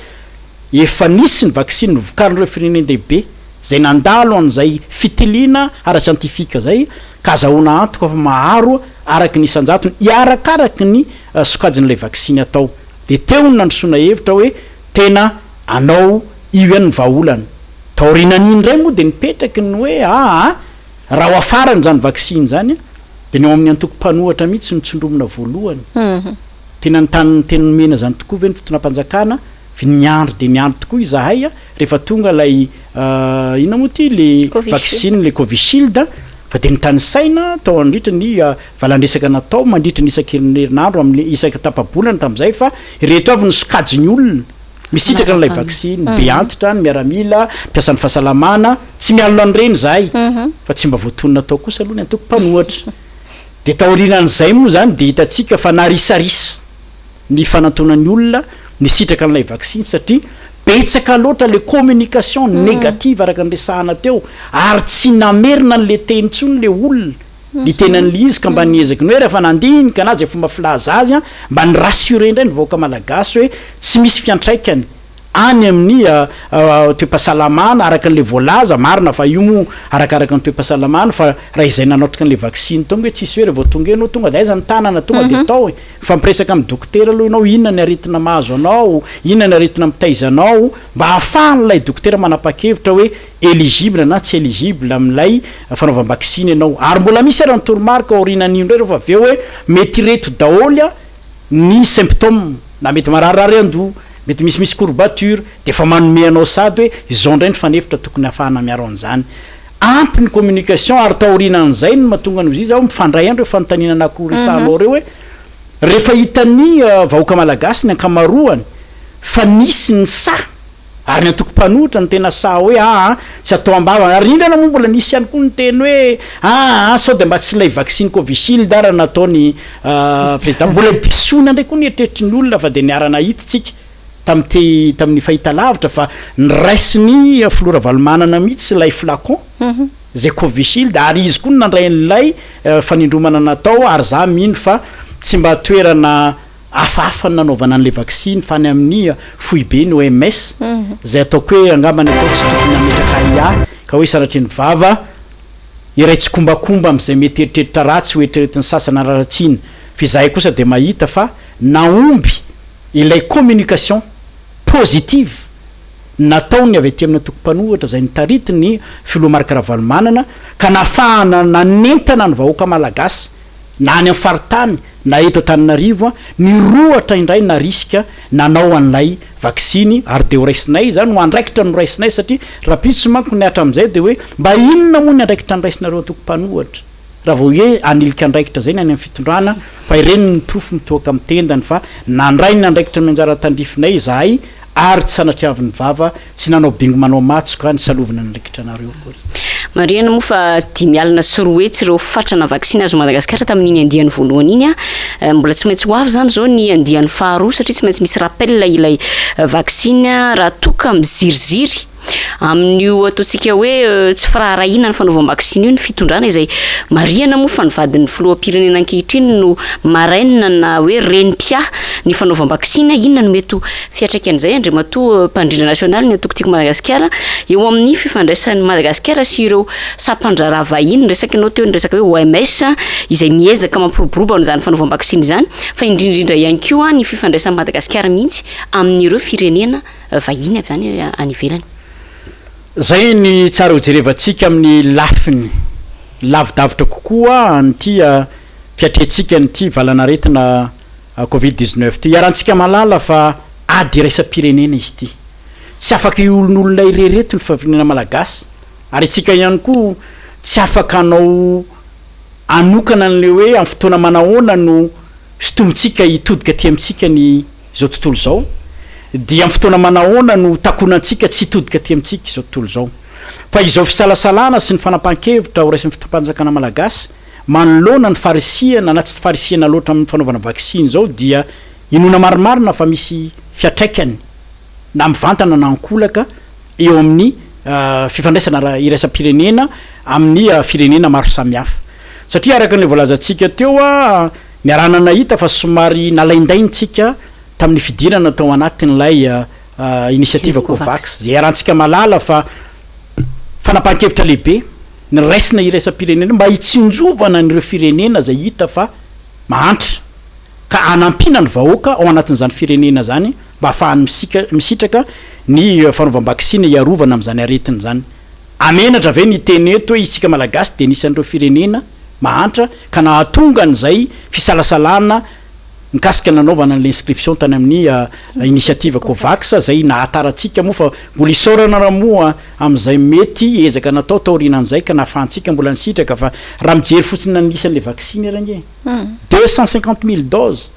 efa nisy ny vaksiny novokarin'ireo firenen-dehibe izay nandalo an'izay fitiliana ara-siantifika izay ka azahoana antoka fa maharo araka ny isan-jatony iarakaraky ny sokajin'ilay vaksiny atao. Dia teo no nandrosoana hevitra hoe tena anao io ihany ny vahaolana. Taorianan'iny indray moa dia nipetraky ny hoe aa raha ho afarana izany vaksiny izany dia ny ao amin'ny antoko mpanohatra mihitsy no tsindromina voalohany. Tena nitany teny nomena izany tokoa ve ny fitondram-panjakana? Fa niandry dia niandry tokoa izahay rehefa tonga ilay inona moa ity le vaksiny le Covishield fa dia nitanisaina tao nandritra ny valandresaka natao mandritra ny isan-kerinandro amin'ny isaka tapa-bolana tamin'izay fa ireto avy ny sokajin'ny olona misitraka an'ilay vaksiny, ny be antitra, ny miaramila, mpiasan'ny fahasalamana, tsy mialona an'ireny izahay fa tsy mba voatonona tao kosa aloha ny antoko mpanohatra. Dia taorianan'izay moa izany dia hitantsika fa narisarisa ny fanantonan'ny olona nisitraka an'ilay vaksiny satria betsaka loatra le communication négative araka ny resahana teo ary tsy namerina an'le teny intsony le olona niteny an'le izy ka mba niezaky ny hoe rehefa nandinika na zay fomba filaza azy mba ni-rassurer indray ny vahoaka malagasy hoe tsy misy fiantraikany any amin'ny toe-pahasalamana araka an'ilay voalaza, marina fa io moa arakaraka ny toe-pahasalamana fa raha izay nanaotrika an'ilay vaksiny tao nge tsisy hoe rehefa vao tonga eo ianao tonga dia aiza ny tanana tonga dia atao e, mifampiresaka amin'ny dokotera aloha ianao inona ny aretina mahazo anao, inona ny aretina mitaiza anao mba ahafahan'ilay dokotera manapa-kevitra hoe eligible na tsy eligible amin'ilay fanaovam-baksiny ianao ary mbola misy ary ny toromarika aorianan'io indray rehefa avy eo hoe mety ireto daholo ny symptômes na mety mararirary an-doha, mety misimisy courbature, dia efa manome anao sady hoe izao indray ny fanefitra tokony hahafahana miaro an'izany. Ampy ny communication ary taorianan'izay no mahatonga an'io izy aho mifandray ihany ireo fanontaniana anankiroa resahanao ireo hoe rehefa hitan'ny vahoaka malagasy ny ankamaroany fa nisy ny sahy Ary ny antoko mpanohitra no tena sahy hoe aa tsy atao am-bava, ary indrindra moa mbola nisy ihany koa niteny hoe aa sao dia mba tsy ilay vaksiny Covishield ara nataon'i président, mbola disoina indray koa ny eritreritry ny olona fa dia niara-nahita isika tamin'ity tamin'ny fahitalavitra fa niraisin'ny filoha Ravalomanana mihitsy ilay flacon izay Covishield ary izy koa no nandray an'ilay fanindromana natao ary za mino fa tsy mba toerana Hafahafa ny nanaovana an'ilay vaksiny fa any amin'ny foibe ny OMS, izay ataoko hoe angamba ny atao tsy tokony hametraka ahiahy ka hoe sanatria ny vava iray tsikombakomba amin'izay mety eritreritra ratsy ho eritreretin'ny sasany hanaratsiana fa izahay kosa dia mahita fa nahomby ilay communication positive nataon'ny avy aty amin'ny antoko mpanohitra izay notaritin'ny filoha Marc Ravalomanana ka nahafahana nanentana ny vahoaka malagasy na any amin'ny faritany na eto Antananarivo nirohotra indray narisika nanao an'ilay vaksiny ary dia horaisinay izany ho andraikitra noraisinay satria rahampitso manko ny hatramin'izay dia hoe mba inona moa ny andraikitra noraisinareo antoko mpanohatra raha vao hoe hanilika andraikitra izay ny any amin'ny fitondrana fa ireny ny porofo mitohaka amin'ny tendany fa nandray ny andraikitra ny anjara tandrifinay izahay ary tsy sanatriavin'ny vava Tsy nanao bingo manao matso ka nisalovana ny rikitra anareo akory.
Marihana moa fa 205 ireo fatrana vaksiny azon'i Madagasikara tamin'iny andiany voalohany iny. Mbola tsy maintsy ho avy izany izao ny andiany faharoa satria tsy maintsy misy rappel ilay vaksiny raha toa ka miziriziry amin'io ataontsika hoe tsy firaharahiana ny fanaovam-baksiny io ny fitondrana izay marihana moa fa ny vadin'ny filoham-pirenena ankehitriny no marraine na hoe reny mpiahy ny fanaovam-baksiny. Inona no mety ho Fiantraikan'izay, Andriamatoa Mpandrindra Nasionaly ny Antoko Tiako Madagasikara, eo amin'ny fifandraisan'i Madagasikara sy ireo sampan-draharaha vahiny, niresaka ianao teo ny resaka hoe OMS, izay miezaka mampiroborobo an'izany fanaovam-baksiny izany, fa indrindra indrindra ihany koa ny fifandraisan'i Madagasikara mihitsy amin'ireo firenena vahiny avy any any ivelany.
Izay ny tsara hojerevantsika amin'ny lafiny lavidavitra kokoa an'ity fiatrehantsika an'ity valan'aretina Covid 19 ity. Iarahantsika mahalala fa ady iraisam-pirenena izy ity. Tsy afaka hiolonolona irery eto ny firenena malagasy ary isika ihany koa tsy afaka hanao hanokana an'ilay hoe amin'ny fotoana manahoana no sintomintsika hitodika aty amintsika ny izao tontolo izao dia amin'ny fotoana manahoana no takonantsika tsy hitodika aty amintsika izao tontolo izao. Fa izao fisalasalana sy ny fanapahan-kevitra horaisin'ny fitondram-panjakana malagasy. manoloana ny faharisihana na tsy faharisihana loatra amin'ny fanaovana vaksiny izao dia inoana marimarina fa misy fiantraikany na mivantana na ankolaka eo amin'ny fifandraisana ara iraisam-pirenena amin'ny firenena maro samihafa. Satria araka ny voalazantsika teo, niarahana nahita fa somary nalaindaintsika tamin'ny fidirana tao anatin'ilay initiative Covax, izay iarahantsika mahalala fa fanapahan-kevitra lehibe niraisina iraisam-pirenena mba hitsinjovana an'ireo firenena izay hita fa mahantra ka hanampiana ny vahoaka ao anatin'izany firenena izany mba hahafahany misika misitraka ny fanaovam-baksiny hiarovana amin'izany aretina izany. Hamenatra ve ny hiteny eto hoe isika Malagasy dia anisan'ireo firenena mahantra ka nahatonga an'izay fisalasalana mikasika ny nanaovana an'ilay inscription tany amin'ny initiative Covax izay nahatara antsika moa fa mbola isaorana raha moa amin'izay mety ezaka natao taorianan'izay ka nahafahantsika mbola nisitraka fa raha mijery fotsiny ny isan'ilay vaksiny ary ange 250 000 doses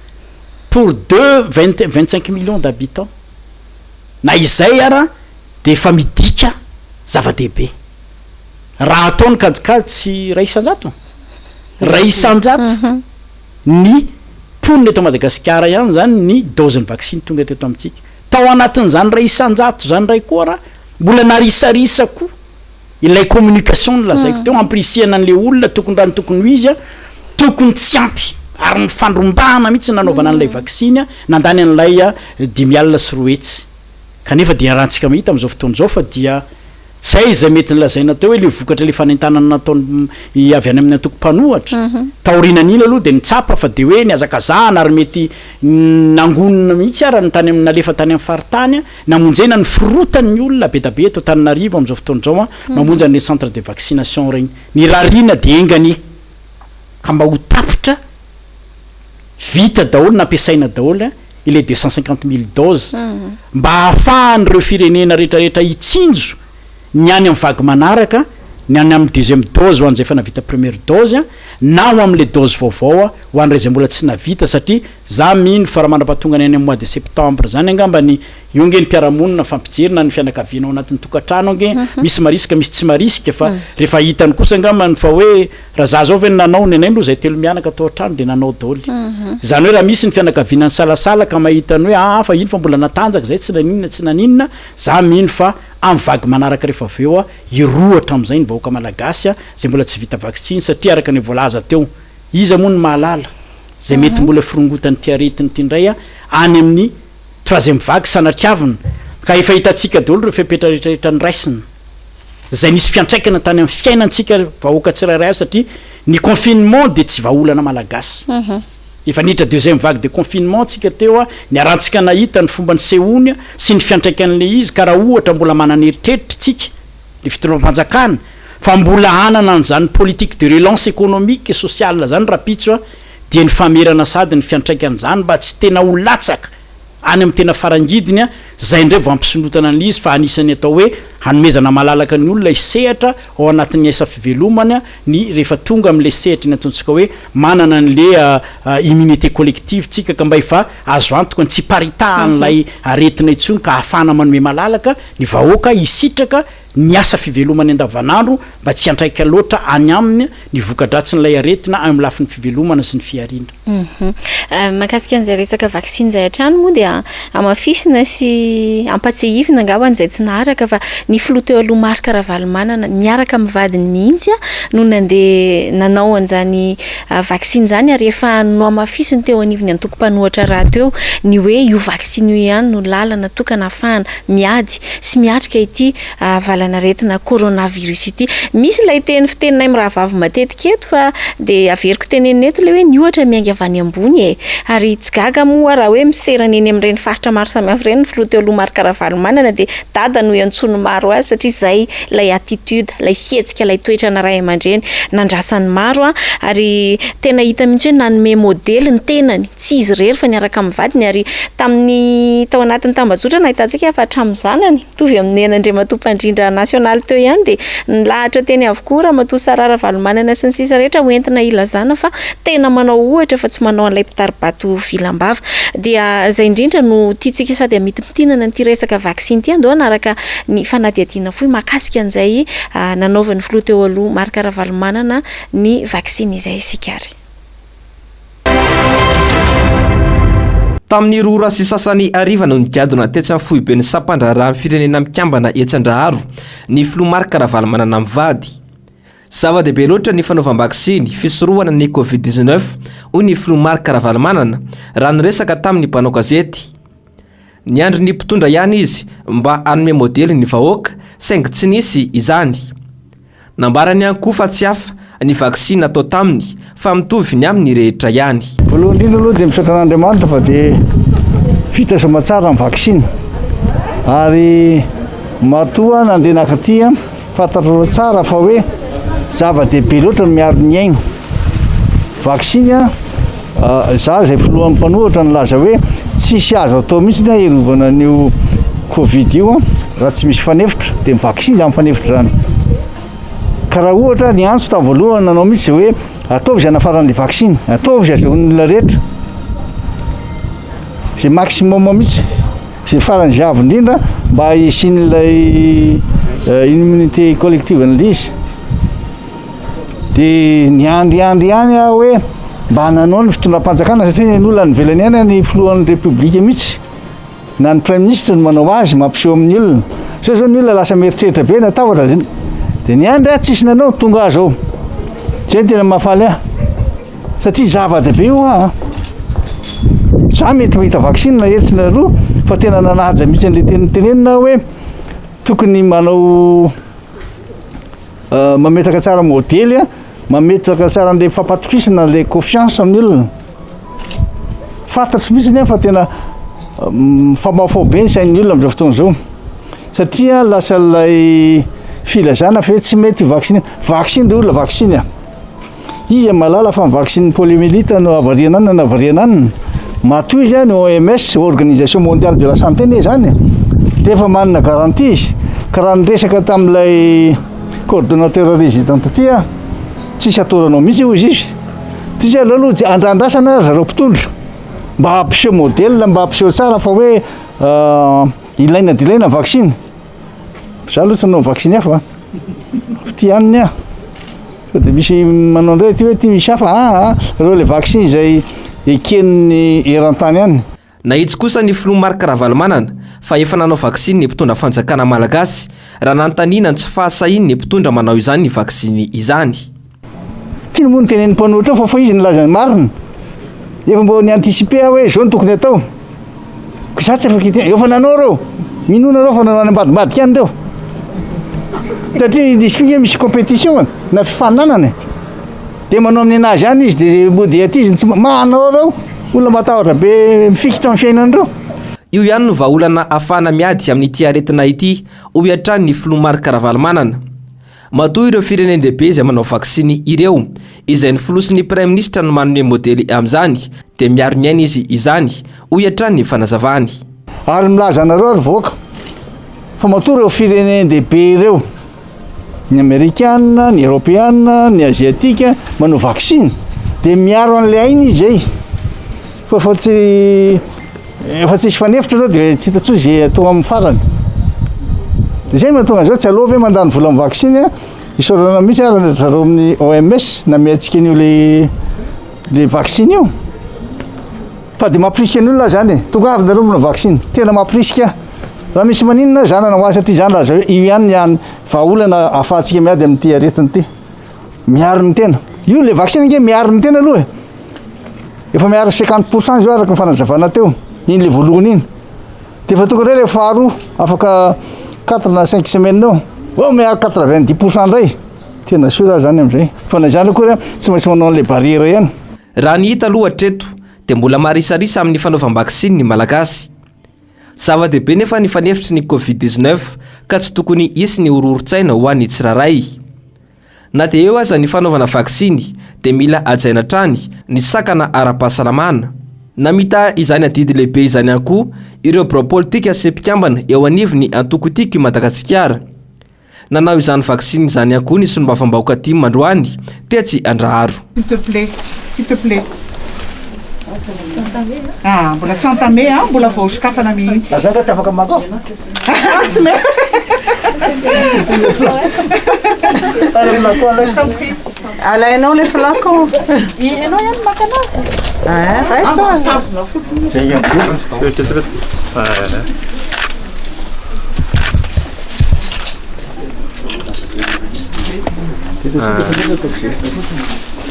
pour deux vingt 25 millions d'habitants na izay ara dia efa midika zava-dehibe raha atao ny kajikajy tsy 1%, 1% ny mponina eto Madagasikara ihany zany ny dose-ny vaksiny tonga teto amintsika. Tao anatin'izany 1% zany ray koa raha mbola narisarisa koa ilay communication no lazaiko teo, ampirisihana an'le olona tokony raha ny tokony ho izy a, tokony tsy ampy ary mifandrombahana mihitsy nanaovana an'ilay vaksiny nandany an'ilay 205. Kanefa dia rahantsika mahita amin'izao fotoana izao fa dia tsy hay izay mety nolazaina teo hoe ilay vokatra ilay fanentanana nataon'ny avy any amin'ny antoko mpanohatra. Taorianan'iny aloha dia nitsapa fa dia hoe nihazakazahana ary mety nangonina mihitsy ara ny tany amin'ny nalefa tany amin'ny faritany namonjena ny firotan'ny olona be da be eto Antananarivo amin'izao fotoana izao mamonjy an'ireny centre de vaccination ireny. Ny rariana dia enga anie ka mba ho tapitra vita daholo nampiasaina daholo ilay 250 000 doses mba hahafahan'ireo firenena rehetrarehetra hitsinjo ny any amin'ny vague manaraka, ny any amin'ny deuxième dose ho an'izay efa navita première dose na ho amin'ilay dose vaovao ho an'ireo izay mbola tsy navita satria za mino fa raha mandra-pahatonga ny any amin'ny mois de septembre zany angamba ny io ange ny mpiara-monina mifampijery na ny fianakaviana ao anatin'ny tokantrano ange misy marisika misy tsy marisika fa rehefa hitany kosa angambany fa hoe raha za zao ve no nanao ny anay aloha zay telo mianaka tao an-trano dia nanao daholo. Izany hoe raha misy ny fianakaviana nisalasala ka mahita ny hoe aa fa iny fa mbola natanjaka zay tsy naninona tsy naninona, za mino fa amin'ny vague manaraka rehefa avy eo hirohotra amin'izay ny vahoaka malagasy izay mbola tsy vita vaksiny satria araka ny voalaza teo iza moa no mahalala izay mety mbola firongotan'ity aretina ity indray any amin'ny troisième vague sanatriavina ka efa hitantsika daholo ireo fepetra rehetrarehetra noraisina izay nisy fiantraikana tany amin'ny fiainantsika vahoaka tsirairay avy satria ny confinement dia tsy vahaolana malagasy. Efa niditra deuxième vague de confinement tsika teo, niarahantsika nahita ny fomba nisehoany sy ny fiantraikan'ilay izy ka raha ohatra mbola manana eritreritra tsika, ny fitondram-panjakana, fa mbola hanana an'izany politique de relance économique et sociale zany rahampitso dia ny famerana sady ny fiantraikan'izany mba tsy tena ho latsaka any amin'ny tena farangidiny, izay indray vao hampisondrotana an'ilay izy fa anisan'ny atao hoe hanomezana malalaka ny olona hisehatra ao anatin'ny asa fivelomany ny rehefa tonga amin'ilay sehatry ny antsointsika hoe manana an'ilay immunité collective tsika ka mba efa azo antoka ny tsy hiparitahan'ilay aretina intsony ka ahafahana manome malalaka ny vahoaka hisitraka ny asa fivelomany andavanandro mba tsy hiantraika loatra any aminy ny voka-dratsin'ilay aretina any amin'ny lafiny fivelomana sy ny fihariana.
Mahakasika an'izay resaka vaksiny izay hatrany moa dia hamafisina sy ampatsiahivina angamba an'izay tsy naharaka fa ny filoha teo aloha Marc Ravalomanana miaraka amin'ny vadiny mihitsy no nandeha nanao an'izany vaksiny izany ary efa nohamafisiny teo anivon'ny antoko mpanohatra rahateo ny hoe io vaksiny io ihany no lalana tokana ahafahana miady sy miatrika ity valanaretina coronavirus ity. Misy ilay teny fiteninay mirahavavy matetika eto fa dia averiko tenenina eto ilay hoe ny ohatra miainga avy any ambony e! Ary tsy gaga moa aho raha hoe miserana eny amin'ireny faritra maro samihafa ireny ny filoha teo aloha Marc Ravalomanana dia dada no iantsoan'ny maro azy satria izay ilay attitude, ilay fihetsika, ilay toetrana ray aman-dreny nandrasan'ny maro ary tena hita mihitsy hoe nanome modely ny tenany, tsy izy irery fa niaraka amin'ny vadiny ary tamin'ny tao anatin'ny tambajotra nahitantsika fa hatramin'ny zanany, mitovy amin'ny an'Andriamatoa mpandrindra nasionaly teo ihany dia nilahatra teny avokoa Ramatoa Sarah Ravalomanana sy ny sisa rehetra ho entina hilazana fa tena manao ohatra fa tsy manao an'ilay mpitari-bato vilam-bava. Dia izay indrindra no tiantsika sady hamitimpitinana. fahamarinana an'ity resaka vaksiny ity. Andao hanaraka ny fanadihadiana fohy mahakasika an'izay nanaovan'ny filoha teo aloha Marc Ravalomanana ny vaksiny izay isika ary.
Tamin'ny roa ora sy sasany hariva no nigadona tetsy amin'ny foiben'ny sampandraharahan'ny Firenena Mikambana etsy Andraharo ny filoha Marc Ravalomanana mivady. Zava-dehibe loatra ny fanaovam-baksiny fisorohana ny Covid 19, hoy ny filoha Marc Ravalomanana raha niresaka tamin'ny mpanao gazety. Niandry ny mpitondra ihany izy mba hanome modely ny vahoaka saingy tsy nisy izany. Nambarany ihany koa fa tsy hafa ny vaksiny natao taminy fa mitovy ny amin'ny rehetra ihany.
Voalohany indrindra aloha dia misaotra an'Andriamanitra fa dia vita soamatsara ny vaksiny ary matoa nandeha nakaty fantatrareo tsara fa hoe zava-dehibe loatra ny miaro ny aina. Vaksiny za izay filohan'ny mpanohitra nilaza hoe tsisy azo atao mihitsy ny hiarovana an'io covid io raha tsy misy fanefitra, dia ny vaksiny izany fanefitra izany. Ka raha ohatra ny antso tamin'ny voalohany nanao mihitsy izay hoe ataovy izay hanafarana ilay vaksiny, ataovy izay azahoan'ny olona rehetra, izay maximum mihitsy, izay faran'izay avo indrindra mba hisian'ilay immunité collective an'ilay izy. Dia niandriandry ihany aho hoe mba nanao ny fitondram-panjakana satria ny olona any ivelany any ny filohan'ny repoblika mihitsy na ny praiminisitra no manao azy mampiseho amin'ny olona. Sao zao ny olona lasa mieritreritra be natahotra. Dia niandry aho tsisy nanao tonga aho zao. Zay no tena mahafaly ahy. Satria zava-dehibe io an. Za mety mahita vaksiny na etsy na eroa fa tena nanaja mihitsy an'ilay teny notenenina aho hoe tokony manao Mametraka tsara modely, mametraka tsara an'ilay fampatokisana, ilay confiance amin'ny olona. Fantatro mihitsy nefa fa tena mifamahofaho be ny sain'ny olona amin'izao fotoana izao. Satria lasa ilay filazana fa hoe tsy mety io vaksiny io. Vaksiny ry olona, vaksiny a. Iza mahalala fa ny vaksinin'ny poliomyélite no havariana any na navariana any? Matoa izy any OMS, Organisation Mondiale de la Santé anie izany e. Dia efa manana garantie izy. Ka raha niresaka tamin'ilay coordonnateur résident taty aho, tsisy ataoranao mihitsy hoy izy. Tsisy aleo aloha andrandrasana ry zareo mpitondra mba hampiseho modèle, mba hampiseho tsara fa hoe ilaina dia ilaina ny vaksiny. Za aloha tsy nanao vaksiny hafa a. Fa ty ihany ny ahy. Sao dia misy manao indray aty hoe ty misy hafa aa ireo ilay vaksiny izay eken'ny eran-tany ihany.
Nahitsy kosa ny filoha Marc Ravalomanana fa efa nanao vaksiny ny mpitondra fanjakana malagasy raha nanontaniana ny tsy fahasahian'ny mpitondra manao izany vaksiny izany.
Tiany moa ny tenenin'ny mpanohitra eo fa fa izy nilaza ny marina. Efa mba ni-anticiper aho hoe izao no tokony atao. Ko za tsy afaka hiteny, efa nanao reo. Minoa nareo fa nanao any ambadimbadika any reo. Satria nisy koa nge misy compétition e, na fifaninanana e. Dia manao amin'ny anazy ihany izy dia mody aty izy tsy manao reo. Olona matahotra be mifikitra amin'ny fiainany reo.
Io ihany no vahaolana ahafahana miady amin'ity aretina ity, hoy hatrany ny filoha Marc Ravalomanana. Matoa ireo firenen-dehibe izay manao vaksiny ireo, izay ny filoha sy ny praiminisitra no manome modely amin'izany, dia miaro ny aina izy izany, hoy hatrany ny fanazavany.
Ary milaza anareo ry vahoaka fa matoa ireo firenen-dehibe ireo, ny amerikana, ny eropeana, ny aziatika, manao vaksiny dia miaro an'ilay aina izy izay. Fa efa tsy efa tsisy fanefitra zao dia tsy hita intsony izay atao amin'ny farany. Dia izay no mahatonga an'izao, tsy aleo ve mandany vola amin'ny vaksiny a? Isaorana mihitsy ary ry zareo amin'ny OMS namehy antsika an'io le le vaksiny io. Fa dia mampirisika ny olona zany e, tonga avy nareo manao vaksiny, tena mampirisika. Raha misy maninona za nanao azy satria za nilaza hoe io ihany ny hany vahaolana ahafahantsika miady amin'ity aretina ity. Miaro ny tena. Io le vaksiny ange miaro ny tena aloha e. Efa miaro 50% izao araka ny fanazavana teo. Iny le voalohany iny. Dia efa tokony indray le faharoa afaka 4 na 5 semaines eo. Oh miaro 90% indray. Tena sûr aho zany amin'izay. Fa na izany akory tsy maintsy manao an'ilay barrière ihany.
Raha ny hita aloha hatreto dia mbola marisarisa amin'ny fanaovam-baksiny ny Malagasy. Zava-dehibe nefa ny fanefitry ny Covid 19 ka tsy tokony hisy ny horohoron-tsaina ho an'ny tsirairay. Na dia eo aza ny fanaovana vaksiny dia mila hajaina hatrany ny sakana ara-pahasalamana. Namita izany adidy lehibe izany ihany koa ireo birao politika sy mpikambana eo anivon'ny antoko Tiako i Madagasikara. Nanao izany vaksiny izany ihany koa ny solombavambahoaka tim androany tetsy Andraharo.
S'il te plaît, s'il te plaît. Ah, mbola tsy entamé an, mbola vao sokafana mihitsy.
Za nga tsy afaka maka ao.
Tsy mety.
Alainao le flacon.
Ianao ihany maka anazy.
Ah, raiso.
Tazonao fotsiny izy.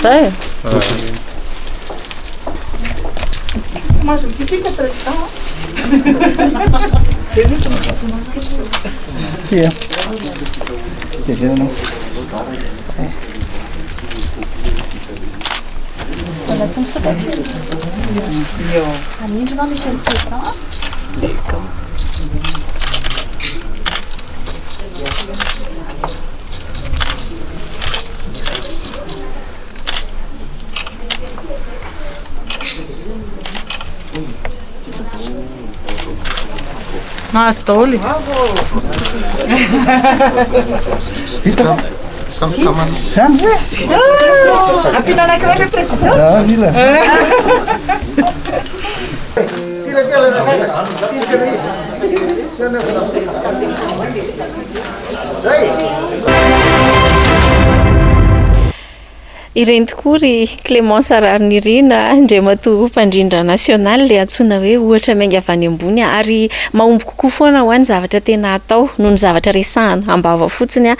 Zay.
Tsy mahazo mikitika président. Zay mihitsy no tazonao.
Ty a. Ty zay anao.
Mbola tsy misokatra. Anindry va monsieur le président?
Mahazo daholo.
Zany ve?
Ampiana anankiray ve président?
Ah, mila.
Ireny tokoa ry Clémence Raharinirina, Andriamatoa Mpandrindra Nasionaly, ilay antsoina hoe ohatra miainga avy any ambony ary mahomby kokoa foana ho ahy ny zavatra tena atao noho ny zavatra resahana am-bava fotsiny.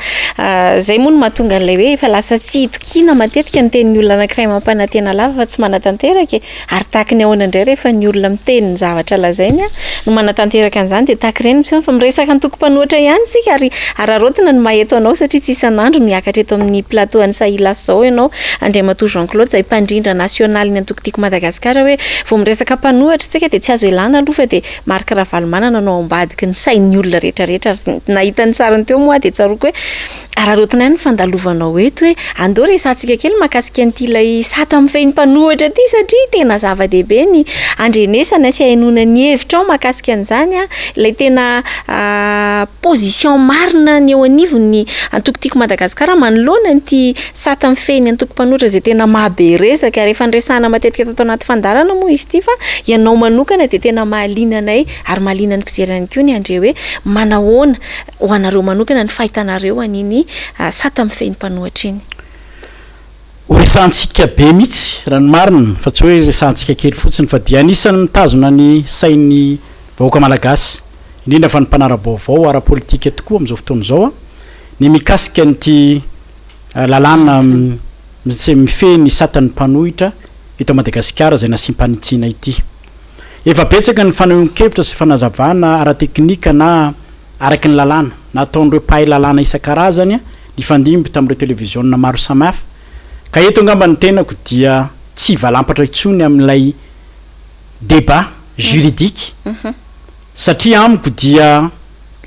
Izay moa no mahatonga an'ilay hoe efa lasa tsy itokiana matetika ny tenin'ny olona anankiray mampanantena lava fa tsy manatanteraka e! Ary tahaky ny ahoana indray rehefa ny olona miteny ny zavatra lazainy no manatanteraka an'izany dia tahaky ireny miseho fa miresaka antoko mpanohitra ihany isika ary araraotina ny maha eto anao satria tsy isan'andro no hiakatra eto amin'ny plateau an'i Sahilasy izao ianao Andriamatoa Jean Claude izay mpandrindra nasionalin'ny antoko Tiako Madagasikara hoe vao miresaka mpanohitra isika dia tsy azo ialana aloha fa dia Marc Ravalomanana no ao ambadiky ny sain'ny olona rehetra rehetra ary nahita ny sariny teo moa aho dia tsaroako hoe Araraotina ihany ny fandalovanao eto hoe andao resahantsika kely mahakasika an'ity ilay sata mifehy ny mpanohitra ity satria tena zava-dehibe ny andrenesana sy ahenoana ny hevitrao mahakasika an'izany an, ilay tena position marina ny eo anivon'ny antoko Tiako Madagasikara manoloana an'ity sata mifehy ny antoko mpanohitra izay tena mahabe resaka ary efa niresahana matetika tato anaty fandaharana moa izy ity fa ianao manokana dia tena mahaliana anay ary mahaliana ny mpijery ihany koa ny handre hoe manahoana ho anareo manokana ny fahitanareo an'iny sata mifehy ny mpanohitra iny?
Ho resahantsika be mihitsy raha ny marina fa tsy hoe resahantsika kely fotsiny fa dia anisan'ny mitazona ny sain'ny vahoaka malagasy indrindra fa ny mpanara-baovao ara-politika tokoa amin'izao fotoana izao ny mikasika an'ity lalàna mifehy ny satan'ny mpanohitra eto Madagasikara izay nasiam-panitsiana ity. Efa betsaka ny fanehoan-kevitra sy fanazavana ara-teknika na araka ny lalàna nataon'ireo mpahay lalàna isan-karazany nifandimby tamin'ireo televiziona maro samihafa, ka eto angamba ny tenako dia tsy hivalampatra intsony amin'ilay débat juridique satria amiko dia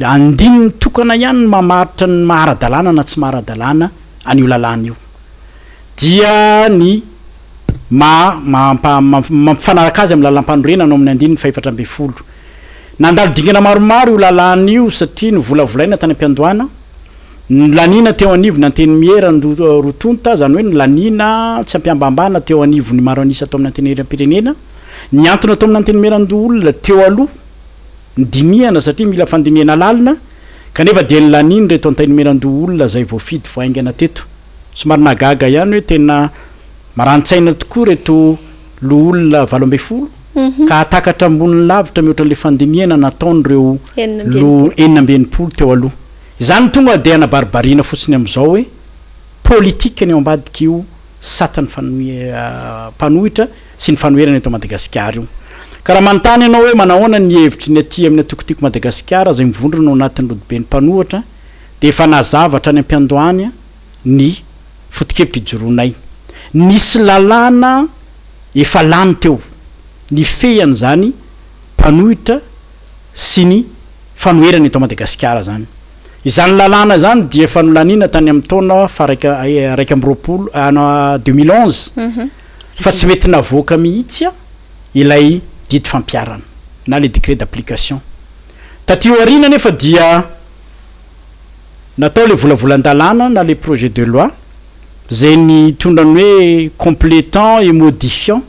andininy tokana ihany no mamaritra ny maha ara-dalàna na tsy maha ara-dalàna an'io lalàna io dia ny maha mampifanaraka azy amin'ny lalàmpanorenana ao amin'ny andininy fahefatra ambin'ny folo. Nandalo dingana maromaro io lalàna io satria novolavolaina tany am-piandohana, nolaniana teo anivon'ny Antenimiera roa tonta, izany hoe nolaniana tsy am-pihambahambana teo anivon'ny maro an'isa tao amin'ny Antenimierampirenena, nihantona tao amin'ny Antenimierandoholona teo aloha, nodinihana satria mila fandinihana lalina, kanefa dia nolanian'ireto Antenimierandoholona izay voafidy vao haingana teto. Somary nahagaga ihany hoe tena marani-tsaina tokoa ireto loholona 18 ka hahatakatra ambony lavitra mihoatra an'ilay fandinihana nataon'ireo loha 66 teo aloha. Izany tonga dia anabaribariana fotsiny amin'izao hoe politika ny ao ambadik'io satan'ny mpanohitra sy ny fanoherana eto Madagasikara io. Ka raha manontany ianao hoe manahoana ny hevitry ny aty amin'ny antoko Tiako Madagasikara izay mivondrona ao anatin'ny rodoben'ny mpanohitra dia efa nazava hatrany am-piandohany ny foto-kevitra ijoroanay. Nisy lalàna efa lany teo nifehy an'izany mpanohitra sy ny fanoherana eto Madagasikara izany. Izany lalàna izany dia efa nolaniana tany amin'ny taona faha 21 2011 fa tsy mety navoaka mihitsy ilay didy fampiharana na le décret d'application. Taty aoriana anefa dia natao ilay volavolan-dalàna na le projet de loi izay nitondra ny hoe complétant et modifiant.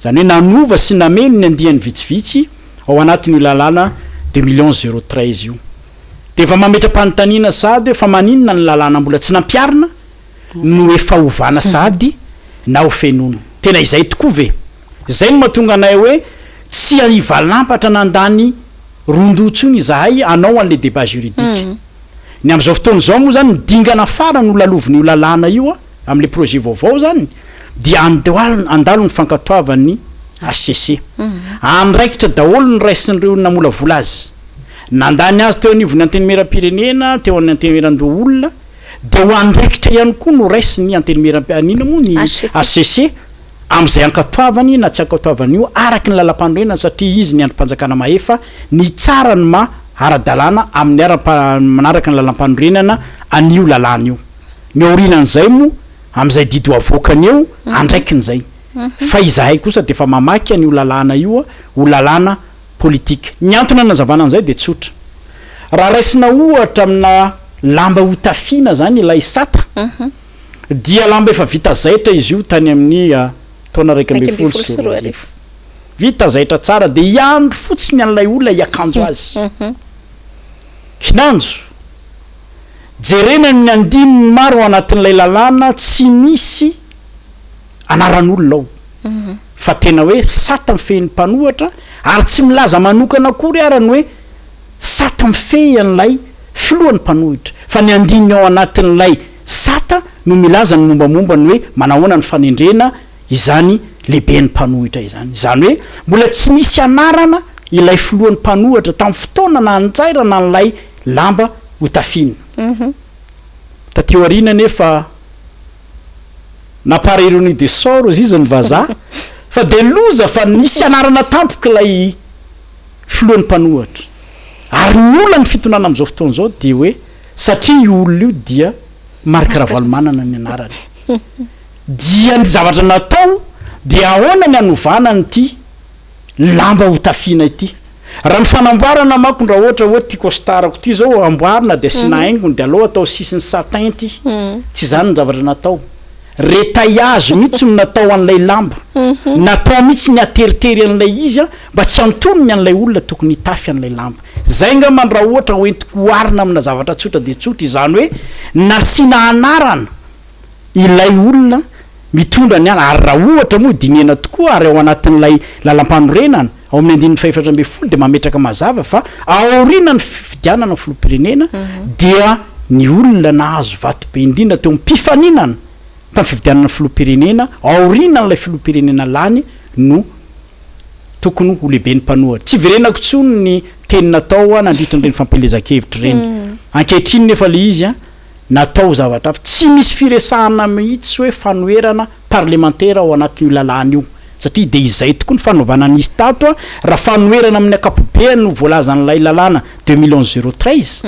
Izany hoe nanova sy nameno ny andiany vitsivitsy ao anatin'io lalàna 2011 013 io. Dia efa mametra-panontaniana sahady hoe fa maninona ny lalàna mbola tsy nampiharina no efa ovana sahady na ho fenoina? Tena izay tokoa ve? Izay no mahatonga anay hoe tsy hivalampatra nandany ron-doha intsony izahay hanao an'ilay débat juridique. Ny amin'izao fotoana izao moa izany ny dingana farany ho lalovin'io lalàna io amin'ilay projet vaovao izany dia handalo ny fankatoavan'ny hcc. Andraikitra daholo no raisin'ireo namolavola azy. Nandany azy teo anivon'ny Antenimierampirenena, teo amin'ny Antenimierandoholona, dia ho andraikitra ihany koa no raisin'ny Antenimierampirenena, inona moa ny hcc, amin'izay ankatoavany na tsy ankatoavany io araka ny lalampanorenana satria izy ny andrim-panjakana mahefa nitsara ny maha ara-dalàna amin'ny ara manaraka ny lalampanorenana an'io lalàna io. Ny aorianan'izay moa amin'izay didy ho avoakany eo andraikiny izay. Fa izahay kosa dia efa mamaky an'io lalàna io ho lalàna politika. Ny antony hanazavana an'izay dia tsotra. Raha raisina ohatra amina lamba hotafiana izany ilay sata dia lamba efa vita zaitra izy io tany amin'ny taona 2011. Vita zaitra tsara dia hiandry fotsiny an'ilay olona hiakanjo azy. Kinanjo, jerena amin'ny andininy maro ao anatin'ilay lalàna tsy misy anaran'olona ao fa tena hoe sata mifehy ny mpanohatra ary tsy milaza manokana akory ara ny hoe sata mifehy an'ilay filohan'ny mpanohitra fa ny andininy ao anatin'ilay sata no milaza ny mombamomba ny hoe manahoana ny fanendrena izany lehiben'ny mpanohitra izany. Izany hoe mbola tsy nisy anarana ilay filohan'ny mpanohatra tamin'ny fotoana nanjairana an'ilay lamba hotafiana. Taty aoriana anefa na par ironie de sort hozy izy ny vazaha fa dia loza fa nisy anarana tampoka ilay filohan'ny mpanohatra. Ary ny olan'ny fitondrana amin'izao fotoana izao dia hoe satria io olona io dia Marc Ravalomanana ny anarany. Dia ny zavatra natao dia ahoana ny hanovana an'ity lamba hotafiana ity. Raha ny fanamboarana manko raha ohatra hoe ty costard-ko ty zao amboarina dia asiana haingony dia aleo atao sisiny satin ty. Tsy izany ny zavatra natao. Retaillage mihitsy no natao an'ilay lamba. Natao mihitsy ny hateritery an'ilay izy mba tsy antonony an'ilay olona tokony hitafy an'ilay lamba. Izay angambany raha ohatra hoentiko oharina amina zavatra tsotra dia tsotra, izany hoe nasiana anarana ilay olona mitondra ny ala, ary raha ohatra moa dinihana tokoa ary ao anatin'ilay lalampanorenana, ao amin'ny andininy faha-14 dia mametraka mazava fa aorianan'ny fifidianana filoham-pirenena dia ny olona nahazo vato be indrindra teo amin'ny mpifaninana tamin'ny fifidianana filoham-pirenena aorianan'ilay filoham-pirenena lany no tokony ho lehiben'ny mpanohitra. Tsy hiverenako intsony ny teny natao nandritra an'ireny fampielezan-kevitra ireny. Ankehitriny nefa ilay izy natao zavatra hafa. Tsy misy firesahana mihitsy hoe fanoherana parlemantera ao anatin'io lalàna io, satria dia izay tokoa ny fanovana nisy tato, raha fanoherana amin'ny ankapobeany no voalazan'ilay lalàna 2011 013,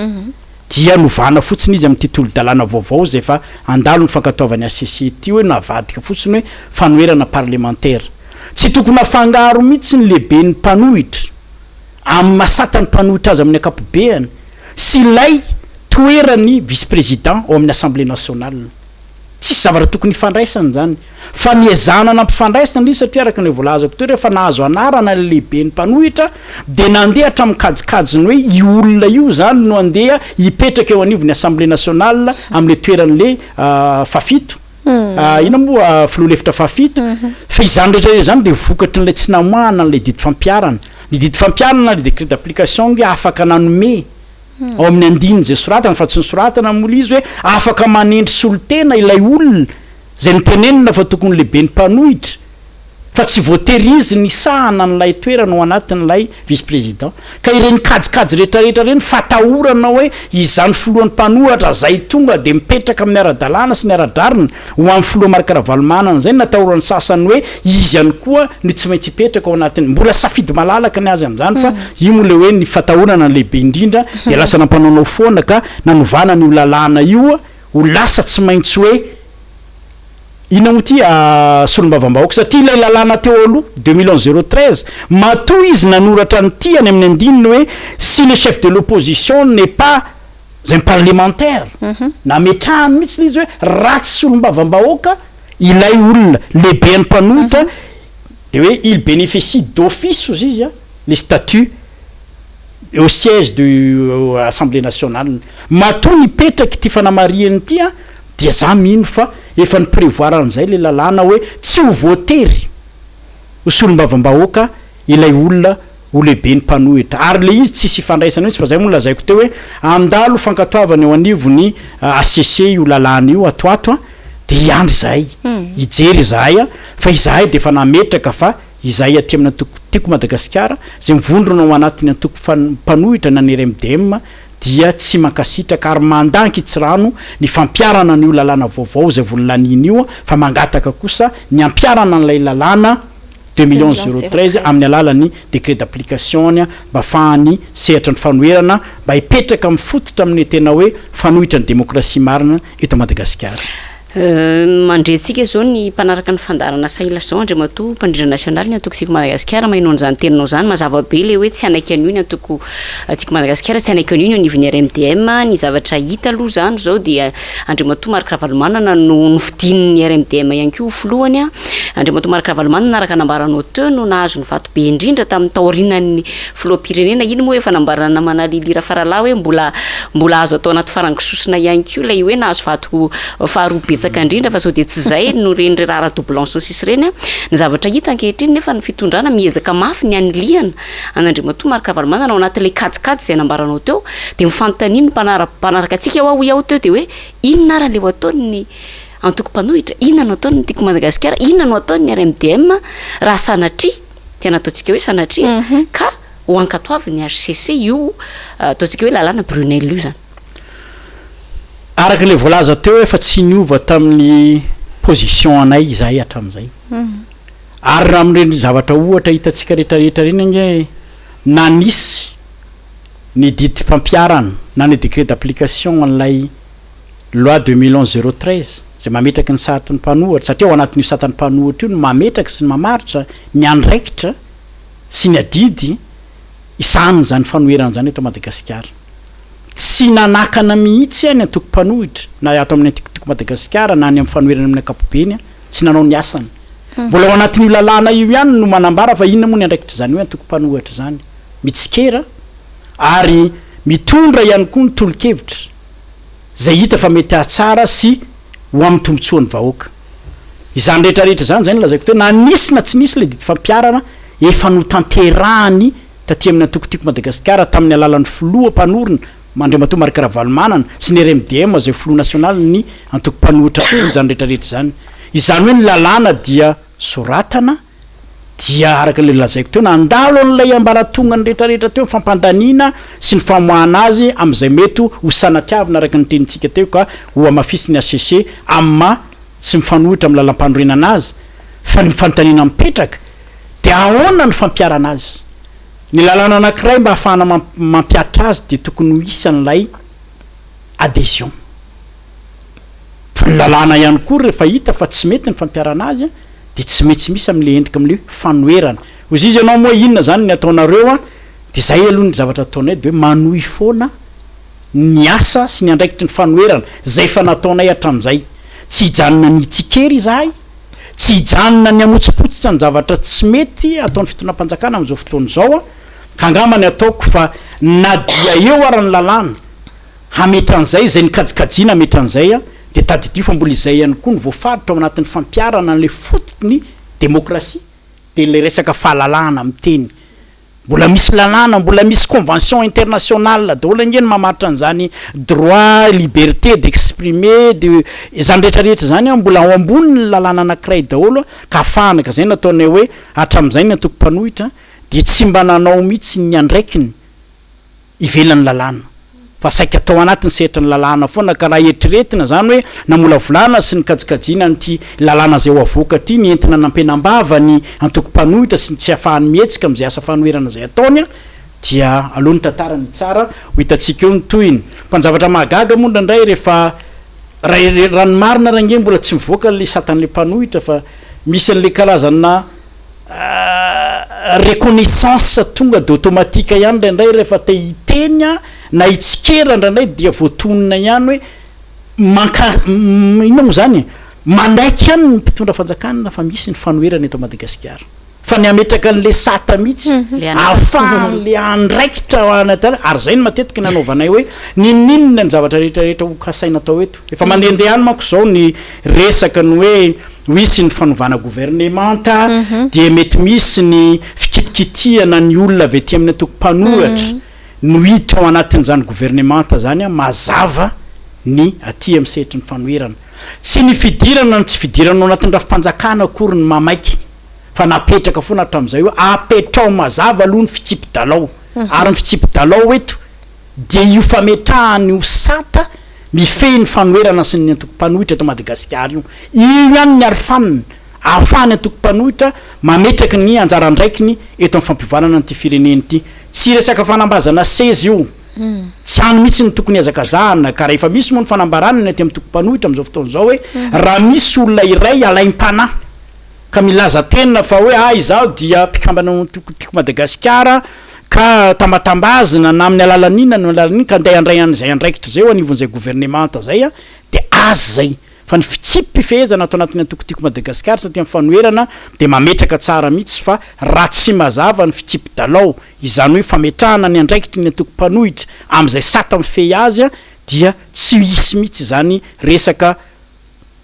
dia novana fotsiny izy amin'ity tolo-dalàna vaovao izay efa handalo ny fankatoavan'ny HCC ity hoe navadika fotsiny hoe fanoherana parlemantera. Tsy tokony hafangaro mihitsy ny lehiben'ny mpanohitra amin'ny maha satan'ny mpanohitra azy amin'ny ankapobeany sy ilay toeran'ny vice président ao amin'ny assemblée nationale. Tsisy zavatra tokony hifandraisana izany. Fa niezahana nampifandraisana ilay izy satria araka ny voalazako teo rehefa nahazo anarana ilay lehiben'ny mpanohitra dia nandeha hatramin'ny kajikajiny hoe io olona io izany no andeha hipetraka eo anivon'ny assemblée nationale amin'ilay toeran'ilay fahafito inona moa filoha lefitra fahafito. Fa izany rehetra izany dia vokatrin'ilay tsy namoahana an'ilay didy fampiharana. Ny didy fampiharana, le décret d'application ange afaka nanome ao amin'ny andininy izay soratana fa tsy nosoratana moa ilay izy hoe afaka manendry solontena ilay olona izay notenenina fa tokony lehiben'ny mpanohitra fa tsy voatery izy nisahana an'ilay toerana ao anatin'ilay vice président ka ireny kajikajy rehetrarehetra ireny fatahorana hoe izany filohan'ny mpanohatra izay tonga dia mipetraka amin'ny ara-dalàna sy ny ara-drariny ho an'ny filoha Marc Ravalomanana izay no natahoran'ny sasany hoe izy ihany koa no tsy maintsy hipetraka ao anatin'ny mbola safidy malalaka ny azy amin'izany fa io moa ilay hoe ny fatahorana no lehibe indrindra dia lasa nampanaonao foana ka nanovana an'io lalàna io ho lasa tsy maintsy hoe inona moa ity solombavambahoaka satria ilay lalàna teo aloha 2011 013 matoa izy nanoratra an'ity any amin'ny andininy hoe si le chef de l'opposition n'est pas un parlementaire, nametrahany mihitsy ilay izy hoe raha tsy solombavambahoaka ilay olona lehiben'ny mpanohitra. Dia hoe il bénéficie d'office hozy izy le statut au siège de assemblée nationale. Matoa nipetraka ity fanamarihana ity dia za mino fa efa ni-prévoir an'izay le lalàna hoe tsy ho voatery ho solombavambahoaka ilay olona ho lehiben'ny mpanohitra. Ary le izy tsisy ifandraisana mihitsy fa zay moa nolazaiko teo hoe handalo fankatoavana eo anivon'ny HCC io lalàna io ato ato dia hiandry izahay, hijery izahay fa izahay dia efa nametraka fa izahay aty amin'ny antoko Tiako Madagasikara izay mivondrona ao anatin'ny antoko mpanohitra na ny RMDM dia tsy mankasitraka ary mandà ankitsirano ny fampiharana an'io lalàna vaovao izay vao laniana io fa mangataka kosa ny hampiharana an'ilay lalàna 2 millions 013 amin'ny alalan'ny décret d'application-ny mba afahan'ny sehatra ny fanoherana mba hipetraka mifototra amin'ny tena hoe fanohitra ny demokrasia marina eto Madagasikara.
Mandre antsika izao ny mpanaraka ny fandaharana Sahila izao, Andriamatoa Mpandrindra Nasionaly ny Antoko Tiako Madagasikara, maheno an'izany teninao izany, mazava be ilay hoe tsy hanaiky an'io ny Antoko Tiako Madagasikara, tsy hanaiky an'io ny eo anivon'ny RMDM, ny zavatra hita aloha izany izao dia Andriamatoa Marc Ravalomanana no nofidian'ny RMDM ihany koa ho filohany, Andriamatoa Marc Ravalomanana araka nambaranao teo no nahazo ny vato be indrindra tamin'ny taorianan'ny filoham-pirenena, iny moa efa nambaran'ny namana Lily Rafaralahy hoe mbola mbola azo atao anaty farango sosona ihany koa ilay hoe nahazo vato faharoa betsaka indrindra fa sao dia tsy izay no ireny raharaha doublon sy ny sisa ireny an! Ny zavatra hita ankehitriny nefa ny fitondrana miezaka mafy ny hanilihana an'Andriamatoa Marc Ravalomanana ao anatin'ilay kajikajy izay nambaranao teo dia mifanontania ny mpanaraka antsika hoa hoy aho teo dia hoe inona ary ilay ho ataon'ny antoko mpanohitra, inona no ataon'ny Tiako Madagasikara, inona no ataon'ny RMDM raha sanatria, tena ataontsika hoe sanatria, ka ho ankatoavin'ny HCC io ataontsika hoe lalàna Brunelle io izany.
Araka ilay voalaza teo efa tsy niova tamin'ny position anay izahay hatramin'izay. Ary raha amin'ireny zavatra ohatra hitantsika rehetrarehetra ireny ange na nisy ny didim-pampiharana na ny décret d'application an'ilay loi 2011 013 izay mametraky ny satin'ny mpanohatra satria ao anatin'io satan'ny mpanohatra io no mametraka sy ny mamaritra ny andraikitra sy ny adidy isahan'izany fanoherana izany eto Madagasikara. Tsy nanakana mihitsy ny antoko mpanohitra na ato amin'ny antoko Madagasikara na any amin'ny fanoherana amin'ny ankapobeny tsy nanao ny asany. Mbola ao anatin'io lalàna io ihany no manambara fa inona moa ny andraikitr'izany hoe antoko mpanohatra izany. Mitsikera ary mitondra ihany koa ny tolo-kevitra izay hita fa mety hahatsara sy ho amin'ny tombontsoan'ny vahoaka. Izany rehetra rehetra izany, izay no lazaiko teo, na nisy na tsy nisy ilay didy fampiharana efa notanterahany taty amin'ny antoko Tiako Madagasikara tamin'ny alalan'ny filoha mpanorina Andriamatoa Marc Ravalomanana sy ny RMDM izay filoha nasionalin'ny antoko mpanohitra izany rehetra rehetra izany. Izany hoe ny lalàna dia soratana dia araka ilay nolazaiko teo, nandalo an'ilay ambaratongany rehetrarehetra teo ny fampandaniana sy ny famoahana azy amin'izay mety ho sanatriavina araka ny tenintsika teo ka ho hamafisin'ny HCC amin'ny maha tsy mifanohitra amin'ny lalampanorenana azy fa ny fanontaniana mipetraka dia ahoana ny fampiharana azy? Ny lalàna anankiray mba hahafahana mampihatra azy dia tokony ho isan'ilay adhesion. Fa ny lalàna ihany koa rehefa hita fa tsy mety ny fampiharana azy dia tsy maintsy misy amin'ilay endrika amin'ilay hoe fanoherana. Hoy izy ianao moa inona izany ny ataonareo an? Dia izay aloha ny zavatra ataonay dia hoe manohy foana ny asa sy ny andraikitry ny fanoherana izay efa nataonay hatramin'izay. Tsy hijanona ny hitsikera izahay, tsy hijanona ny hamotsipotsitra ny zavatra tsy mety ataon'ny fitondram-panjakana amin'izao fotoana izao an, ka angamba ny ataoko fa na dia eo ara ny lalàna hametra an'izay, izay nikajikajiana hametra an'izay dia tadidio fa mbola izay ihany koa no voafaritra ao anatin'ny fampiharana an'ilay fototry ny demokrasia dia ilay resaka fahalalahana miteny. Mbola misy lalàna, mbola misy convention internationale daholo ange ny mamaritra an'izany droit, liberté d'exprimer, de izany rehetra rehetra izany an, mbola ao ambonin'ny lalàna anankiray daholo ka afahana, ka izay no ataonay hoe hatramin'izay ny antoko mpanohitra dia tsy mba nanao mihitsy ny andraikiny ivelan'ny lalàna fa saika tao anatin'ny sehatry ny lalàna foana ka raha eritreretina izany hoe namolavolana sy nikajikajiana an'ity lalàna izay ho avoaka ity ny entina nampenam-bava ny antoko mpanohitra sy ny tsy ahafahany mihetsika amin'izay asa fanoherana izay ataony dia aleo ny tantara ny tsara ho hitantsika eo ny tohiny fa ny zavatra mahagaga moa indraindray rehefa raha raha ny marina range mbola tsy mivoaka ilay satan'ilay mpanohitra fa misy an'ilay karazana Reconnaissance tonga de automatique ihany indraindray rehefa te hiteny na hitsikera indraindray dia voatonona ihany hoe manka inona moa zany e? Manaiky ihany ny mpitondra fanjakana fa misy ny fanoherana eto Madagasikara. Fa ny hametraka an'le sata mihitsy ahafahan'le andraikitra ao anaty ary izay no matetika nanaovanay hoe n'inon'inona ny zavatra rehetra rehetra ho kasaina atao eto. Efa mandehandeha any manko izao ny resaka ny hoe ho hisy ny fanovana governemanta dia mety misy ny fikitikitihana ny olona avy aty amin'ny antoko mpanohitra no hiditra ao anatin'izany governemanta izany mazava ny aty amin'ny sehatry ny fanoherana. Tsy ny fidirana na tsy fidirana ao anatin'ny rafi-panjakana akory ny maha-maika fa napetraka foana hatramin'izay hoe apetraho mazava aloha ny fitsipi-dalao ary ny fitsipi-dalao eto dia io fametrahana io sata mifehy ny fanoherana sy ny antoko mpanohitra eto Madagasikara io. Io ihany ny arofanina ahafahan'ny antoko mpanohitra mametraka ny anjara andraikiny eto amin'ny fampiovanana an'ity firenena ity. Tsy resaka fanambazana seza io. Tsy any mihitsy no tokony hihazakazahana ka raha efa misy moa ny fanambarana ny aty amin'ny antoko mpanohitra amin'izao fotoana izao hoe raha misy olona iray alaim-panahy ka milaza tena fa hoe ah izaho dia mpikambana ao antoko Tiako Madagasikara ka tambatambazina na amin'ny alalan'inona na alalan'inona ka andeha handray an'izay andraikitra izay eo anivon'izay governemanta izay dia azy izay fa ny fitsipi-pifehezana ato anatin'ny antoko Tiako Madagasikara sy aty amin'ny fanoherana dia mametraka tsara mihitsy fa raha tsy mazava ny fitsipi-dalao izany hoe fametrahana ny andraikitry ny antoko mpanohitra amin'izay sata mifehy azy dia tsy hisy mihitsy izany resaka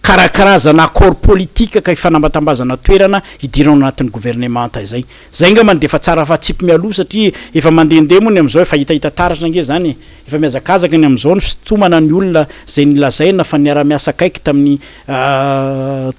Karakarazana accord politique ka ifanambatambazana toerana hidirana ao anatin'ny governemanta izay. Izay angambany dia efa tsara fahatsipy mialoha satria efa mandehandeha moa ny amin'izao, efa hitahita taratra ange izany e! Efa mihazakazaka ny amin'izao ny fisintomana ny olona izay nilazaina fa niara-miasa akaiky tamin'ny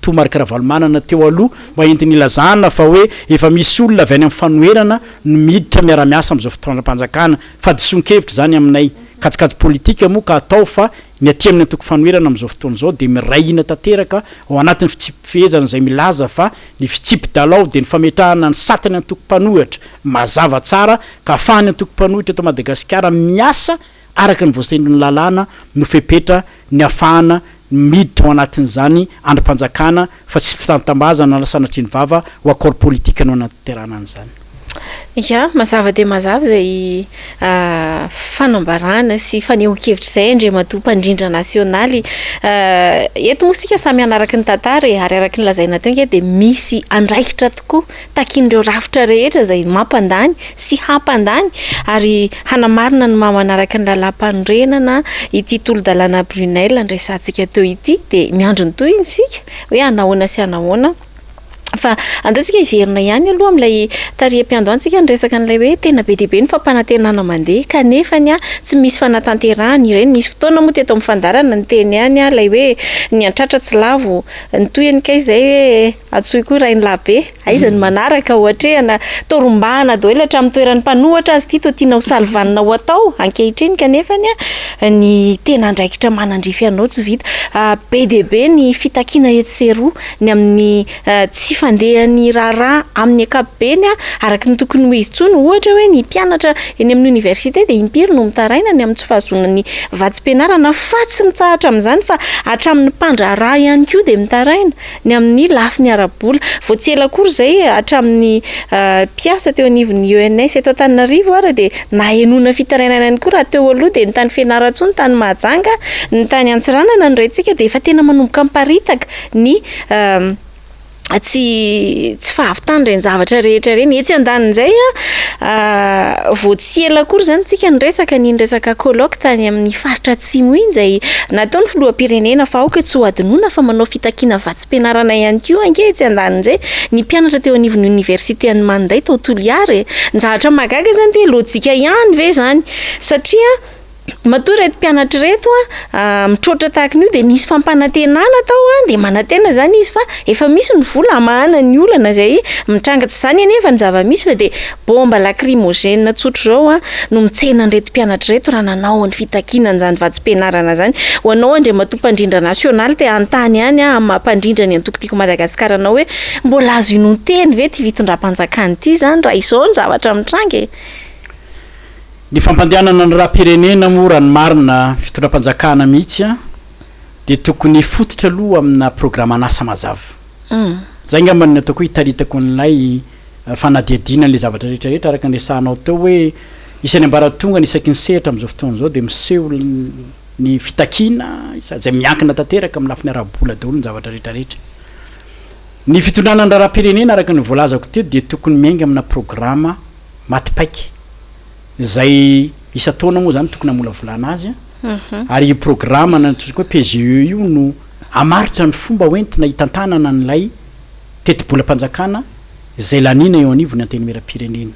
Toa Marc Ravalomanana teo aloha mba entiny ilazana fa hoe efa misy olona avy any amin'ny fanoherana no miditra miara-miasa amin'izao fitondram-panjakana. Fahadisoan-kevitra izany aminay. Kajikajy politika moa ka atao fa Ny aty amin'ny antoko fanoherana amin'izao fotoana izao dia miray hina tanteraka ao anatin'ny fitsipi-pifehezana izay milaza fa ny fitsipi-dalao dia ny fametrahana ny satan'ny antoko mpanohitra mazava tsara ka ahafahan'ny antoko mpanohitra eto Madagasikara miasa araka ny voasendrin'ny lalàna no fepetra ny ahafahana miditra ao anatin'izany andrim-panjakana fa tsy fitantambazana na sanatria ny vava ho accord politique no anatanterahana an'izany.
Ya, mazava dia mazava izay fanambarana sy fanehoan-kevitra izay Andriamatoa Mpandrindra Nasionaly. Eto moa isika samy hanaraka ny tantara e, ary araka ny lazaina teo ange dia misy andraikitra tokoa takian'ireo rafitra rehetra izay mampandany sy hampandany ary hanamarina ny maha manaraka ny lalàmpanorenana ity tolo-dalàna Brunel nresahantsika teo ity dia miandry ny tohiny isika hoe hanahoana sy hanahoana. Fa andao tsika hiverina ihany aloha amin'ilay tary am-piandohantsika niresaka an'ilay hoe tena be dia be ny fampanantenana mandeha kanefa ny tsy misy fanatanterahana ireny. Nisy fotoana moa teto amin'ny fandaharana niteny ihany aho ilay hoe ny an-tratra tsy lavo. Ny tohiny kay izay hoe antsoy koa Rainilahy be, aiza ny manaraka ho atrehana. Toa rombahana daholo hatramin'ny toeran'ny mpanohatra aza ity toa tiana ho salovanina ho atao ankehitriny kanefa ny tena andraikitra manandrify anao tsy vita. Be dia be ny fitakiana etsy sy eroa. ny amin'ny tsy fandehan'ny raharaha amin'ny ankapobeny araka ny tokony ho izy intsony. Ohatra hoe ny mpianatra eny amin'ny oniversite dia impiry no mitaraina ny amin'ny tsy fahazoana ny vatsim-pianarana fa tsy mitsahatra amin'izany fa hatramin'ny mpandraharaha ihany koa dia mitaraina ny amin'ny lafiny ara-bola. Vao tsy ela akory izay hatramin'ny mpiasa teo anivon'ny ENS eto Antananarivo ary dia nahenoana fitarainana ihany koa raha teo aloha dia ny tany Fianarantsoa, ny tany Mahajanga, ny tany Antsiranana no rentsika dia efa tena manomboka miparitaka ny tsy tsy fahavitana ireny zavatra rehetra ireny. Etsy andanin'izay an, vao tsy ela akory izany tsika niresaka an'iny resaka colloque tany amin'ny faritra atsimo iny izay nataon'ny filoham-pirenena fa aoka tsy ho adinoina fa manao fitakiana vatsim-pianarana ihany koa ange etsy andanin'izay ny mpianatra teo anivon'ny oniversite an'i Maninday tao Toliara e. Ny zavatra mahagaga izany dia lojika ihany ve izany satria Matoa ireto mpianatra ireto mitroatra tahaka an'io dia nisy fampanantenana tao dia manantena izany izy fa efa misy ny vola hamahana ny olana izay mitranga. Tsy izany anefa ny zava-misy fa dia bomba lacrymogène tsotra izao no mitsena an'ireto mpianatra ireto raha nanao ny fitakiana an'izany vatsim-pianarana izany. Ho anao Andriamatoa Mpandrindra Nasionaly te hanontany ihany aho amin'ny maha mpandrindra ny antoko Tiako Madagasikara anao hoe mbola azo inoan-teny ve ity fitondram-panjakana ity izany raha izao ny zavatra mitranga e?
Ny fampandehanana ny raharaham-pirenena moa raha ny marina, fitondram-panjakana mihitsy dia tokony hifototra aloha amina programan'asa mazava. Izay angamba no ataoko hoe hitaritako an'ilay fanadihadiana an'ilay zavatra rehetra rehetra araka ny resahanao teo hoe isan'ny ambaratongany isaky ny sehatra amin'izao fotoana izao dia miseho ny fitakiana izay miankina tanteraka amin'ny lafiny ara-bola daholo ny zavatra rehetra rehetra. Ny fitondrana ny raharaham-pirenena araka ny voalazako teo dia tokony miainga amina programa maty paika izay isan-taona moa izany tokony hamolavolana azy ary io programa na antsointsika hoe PGE io no hamaritra ny fomba hoentina hitantanana an'ilay tetibolam-panjakana izay laniana eo anivon'ny Antenimierampirenena.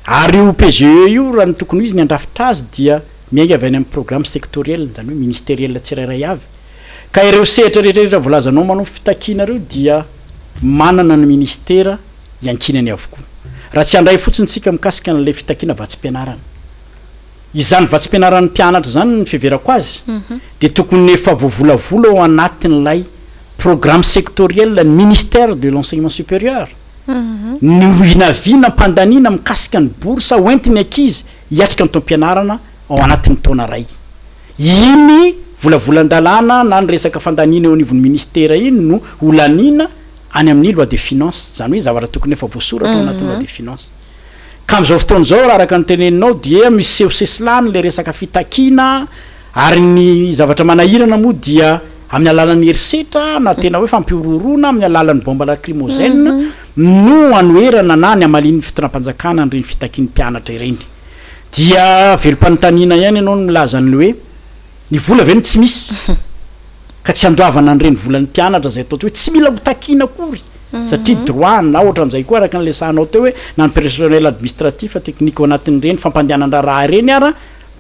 Ary io PGE io raha ny tokony ho izy ny handrafitra azy dia miainga avy any amin'ny programme sectoriel, izany hoe ministeriel tsirairay avy. Ka ireo sehatra rehetra rehetra voalazanao manao fitakiana ireo dia manana ny ministera iankinany avokoa. Raha tsy handray fotsiny tsika mikasika an'ilay fitakiana vatsim-pianarana. Izany vatsim-pianaran'ny mpianatra izany ny fiheverako azy dia tokony efa voavolavola ao anatin'ilay programme sectoriel ny ministère de l'enseignement supérieur ny vinavina am-pandaniana mikasika ny bourse hoentin'ny ankizy hiatrika ny taom-pianarana ao anatin'ny taona iray. Iny volavolan-dalàna na ny resaka fandaniana eo anivon'ny ministera iny no holaniana any amin'ny loi de finance, izany hoe zavatra tokony efa voasoratra ao anatin'ny loi de finance. Ka amin'izao fotoana izao raha araka ny teneninao dia miseho sesilany ilay resaka fitakiana ary ny zavatra manahirana moa dia amin'ny alalan'ny herisetra na tena hoe fampihorohoroana amin'ny alalan'ny bombe lacrymogène no anoherana na ny hamalian'ny fitondram-panjakana an'ireny fitakian'ny mpianatra ireny. Dia velom-panontaniana ihany ianao no milaza an'ilay hoe ny vola ve no tsy misy ka tsy andoavana an'ireny volan'ny mpianatra izay atao hoe tsy mila ho takiana akory satria droit na ohatran'izay koa araka ny lesahanao teo hoe na ny personnel administratif, technique ao anatin'ireny fampandehanan-draharaha ireny ara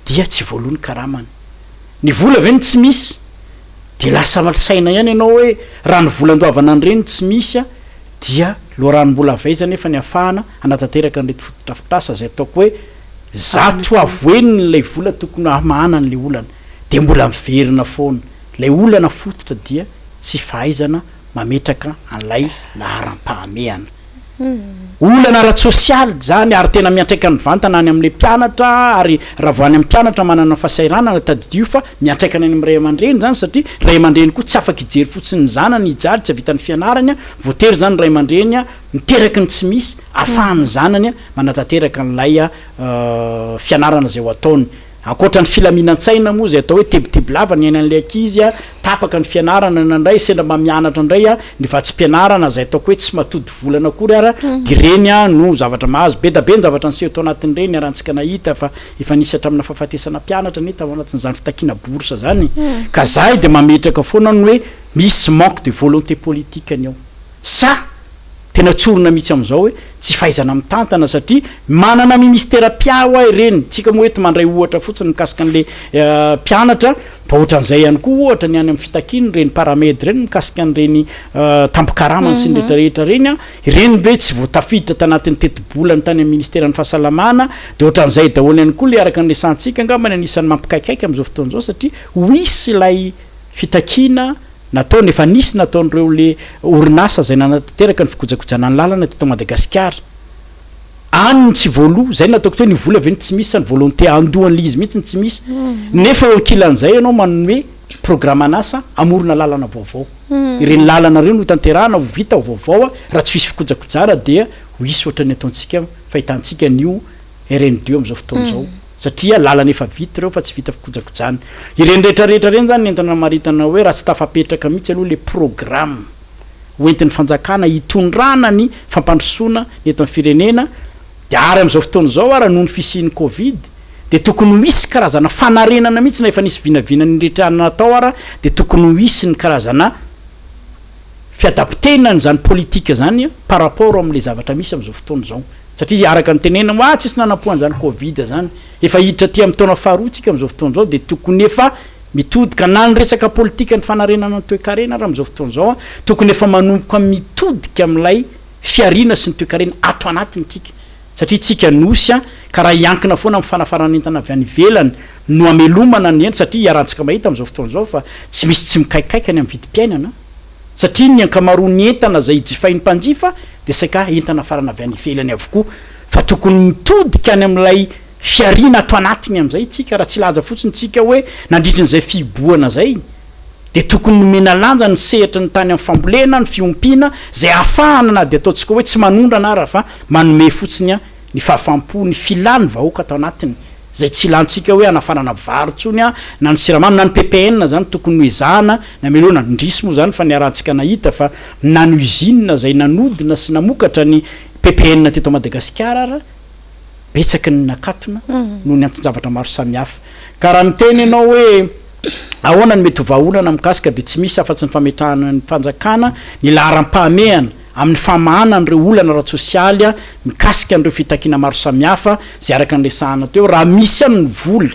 dia tsy voaloa ny karamany. Ny vola ve no tsy misy? Dia lasa saina ihany ianao hoe raha ny vola andoavana an'ireny tsy misy dia loharanom-bola avy aiza anefa ny ahafahana hanatanteraka an'ireto fotodrafitrasa izay ataoko hoe zato avo heniny ilay vola tokony hamahana an'ilay olana dia mbola miverina foana ilay olana fototra dia tsy fahaizana mametraka an'ilay laharam-pahamehana. Olana ara-tsosialy izany ary tena miantraika mivantana any amin'ilay mpianatra ary raha vao any amin'ny mpianatra manana fahasahiranana tadidio fa miantraika any amin'ny ray aman-dreny izany satria ray aman-dreny koa tsy afaka hijery fotsiny ny zanany hijaly tsy hahavita ny fianarany, voatery izany ny ray aman-dreny miteraky ny tsy misy ahafahan'ny zanany manatanteraka an'ilay fianarana izay ho ataony. Ankoatra ny filaminan-tsaina moa izay atao hoe tebiteby lava ny iainan'ilay ankizy, tapaka ny fianarana indraindray, sendra mba mianatra indray ny vatsim-pianarana izay ataoko hoe tsy matody volana akory ara, dia ireny no zavatra mahazo. Be da be ny zavatra niseho tao anatin'ireny ary antsika nahita fa efa nisy hatramina fahafatesana mpianatra anie tao anatin'izany fitakiana bourse izany. Ka zahay dia mametraka foana ny hoe misy manque de volonté politique ny ao. Sa? Tena tsorina mihitsy amin'izao hoe tsy fahaizana mitantana satria manana ministera mpiahy hoa ireny, tsika moa eto mandray ohatra fotsiny mikasika an'le mpianatra fa ohatran'izay ihany koa ohatra ny any amin'ny fitakiana ireny paramed ireny mikasika an'ireny tambin-karamany sy ny rehetra rehetra ireny an, ireny ve tsy vao tafiditra tanatin'ny tetibolany tany amin'ny ministeran'ny fahasalamana, dia ohatran'izay daholo ihany koa le araka ny resahantsika angambany anisan'ny mampikaikaika amin'izao fotoana izao satria ho hisy ilay fitakiana Nataony, efa nisy nataon'ireo le orinasa izay nanatanteraka ny fikojakojana ny lalana teto Madagasikara. Any ny tsy voaloa, izay no nataoko teo, ny vola ve no tsy misy sa ny volonté handoa an'ilay izy mihitsy no tsy misy. Nefa eo ankilan'izay ianao manome programan'asa hamorona lalana vaovao. Ireny lalana ireny ho tanterahana, ho vita, ho vaovao, raha tsy hisy fikojakojana dia ho hisy ohatran'ny ataontsika, fahitantsika an'io RN2 amin'izao fotoana izao satria lalana efa vita ireo fa tsy vita fikojakojana. Ireny rehetra rehetra ireny izany no entina hamaritana hoe raha tsy tafapetraka mihitsy aloha ilay programme hoentin'ny fanjakana hitondrana ny fampandrosoana ny eto amin'ny firenena dia ary amin'izao fotoana izao ara noho ny fisian'ny covid dia tokony ho hisy karazana fanarenana mihitsy na efa nisy vinavina ny rehetra natao ara dia tokony ho hisy ny karazana fiadaptena an'izany politique izany par rapport amin'ilay zavatra misy amin'izao fotoana izao. Satria araka ny tenenina moa, ah tsisy nanampo an'izany covid zany, efa hiditra aty amin'ny taona faharoa tsika amin'izao fotoana izao dia tokony efa mitodika na ny resaka politikan'ny fanarenana ny toekarena ary amin'izao fotoana izao tokony efa manomboka mitodika amin'ilay fihariana sy ny toekarena ato anatiny tsika satria tsika nosy an ka raha hiankina foana amin'ny fanafarana entana avy any ivelany no hamelomana ny entana satria iarahantsika mahita amin'izao fotoana izao fa tsy misy tsy mikaikaika ny amin'ny vidim-piainana satria ny ankamaroan'ny entana izay jifain'ny mpanjifa dia saika entana afarana avy any ivelany avokoa fa tokony mitodika any amin'ilay fihariana ato anatiny amin'izay isika raha tsy hilaza fotsiny isika hoe nandritrin'izay fihibohana izay dia tokony nomena lanja ny sehatry ny tany amin'ny fambolena, ny fiompiana izay ahafahana na dia ataontsika hoe tsy manondrana ara fa manome fotsiny ny fahafaham-po, ny filan'ny vahoaka ato anatiny. izay tsy ilantsika hoe hanafanana vary intsony na ny siramamy na ny ppn izany tokony noezahana namelona, indrisy moa izany fa niarahantsika nahita fa na ny usine izay nanodina sy namokatra ny ppn teto Madagasikara ara betsaka ny nakatona noho ny anton-javatra maro samihafa. Ka raha miteny ianao hoe ahoana no mety ho vahaolana mikasika dia tsy misy afa-tsy ny fametrahana ny fanjakana ny laharam-pahamehana amin'ny famahana an'ireo olana ara-tsosialy mikasika an'ireo fitakiana maro samihafa izay araka ny resahana teo, raha misy ihany ny vola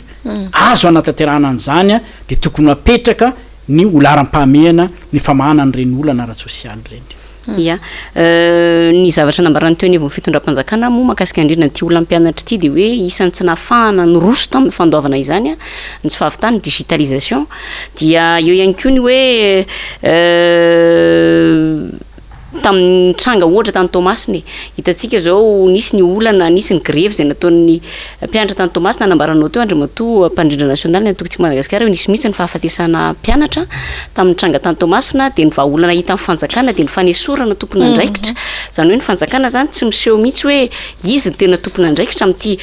azo hanatanterahana an'izany dia tokony ho apetraka ny ho laharam-pahamehana ny famahana an'ireny olana ara-tsosialy ireny.
Ia. Ny zavatra nambaran'ny teo anivon'ny fitondram-panjakana moa mahakasika indrindra an'ity olona mpianatra ity dia hoe isan'ny tsy nahafahana niroso tamin'ny fandoavana izany ny tsy fahavitan'ny digitalisation. Dia eo ihany koa ny hoe tamin'ny tranga ohatra tany Toamasina e. Hitantsika izao nisy ny olana, nisy ny grevy izay nataon'ny mpianatra tany Toamasina, nambaranao teo Andriamatoa mpandrindra nasionaly ny antoko Tiako Madagasikara hoe nisy mihitsy ny fahafatesana mpianatra tamin'ny tranga tany Toamasina dia ny vahaolana hitan'ny fanjakana dia ny fanesorana tompon'andraikitra. Izany hoe ny fanjakana izany tsy miseho mihitsy hoe izy no tena tompon'andraikitra amin'ity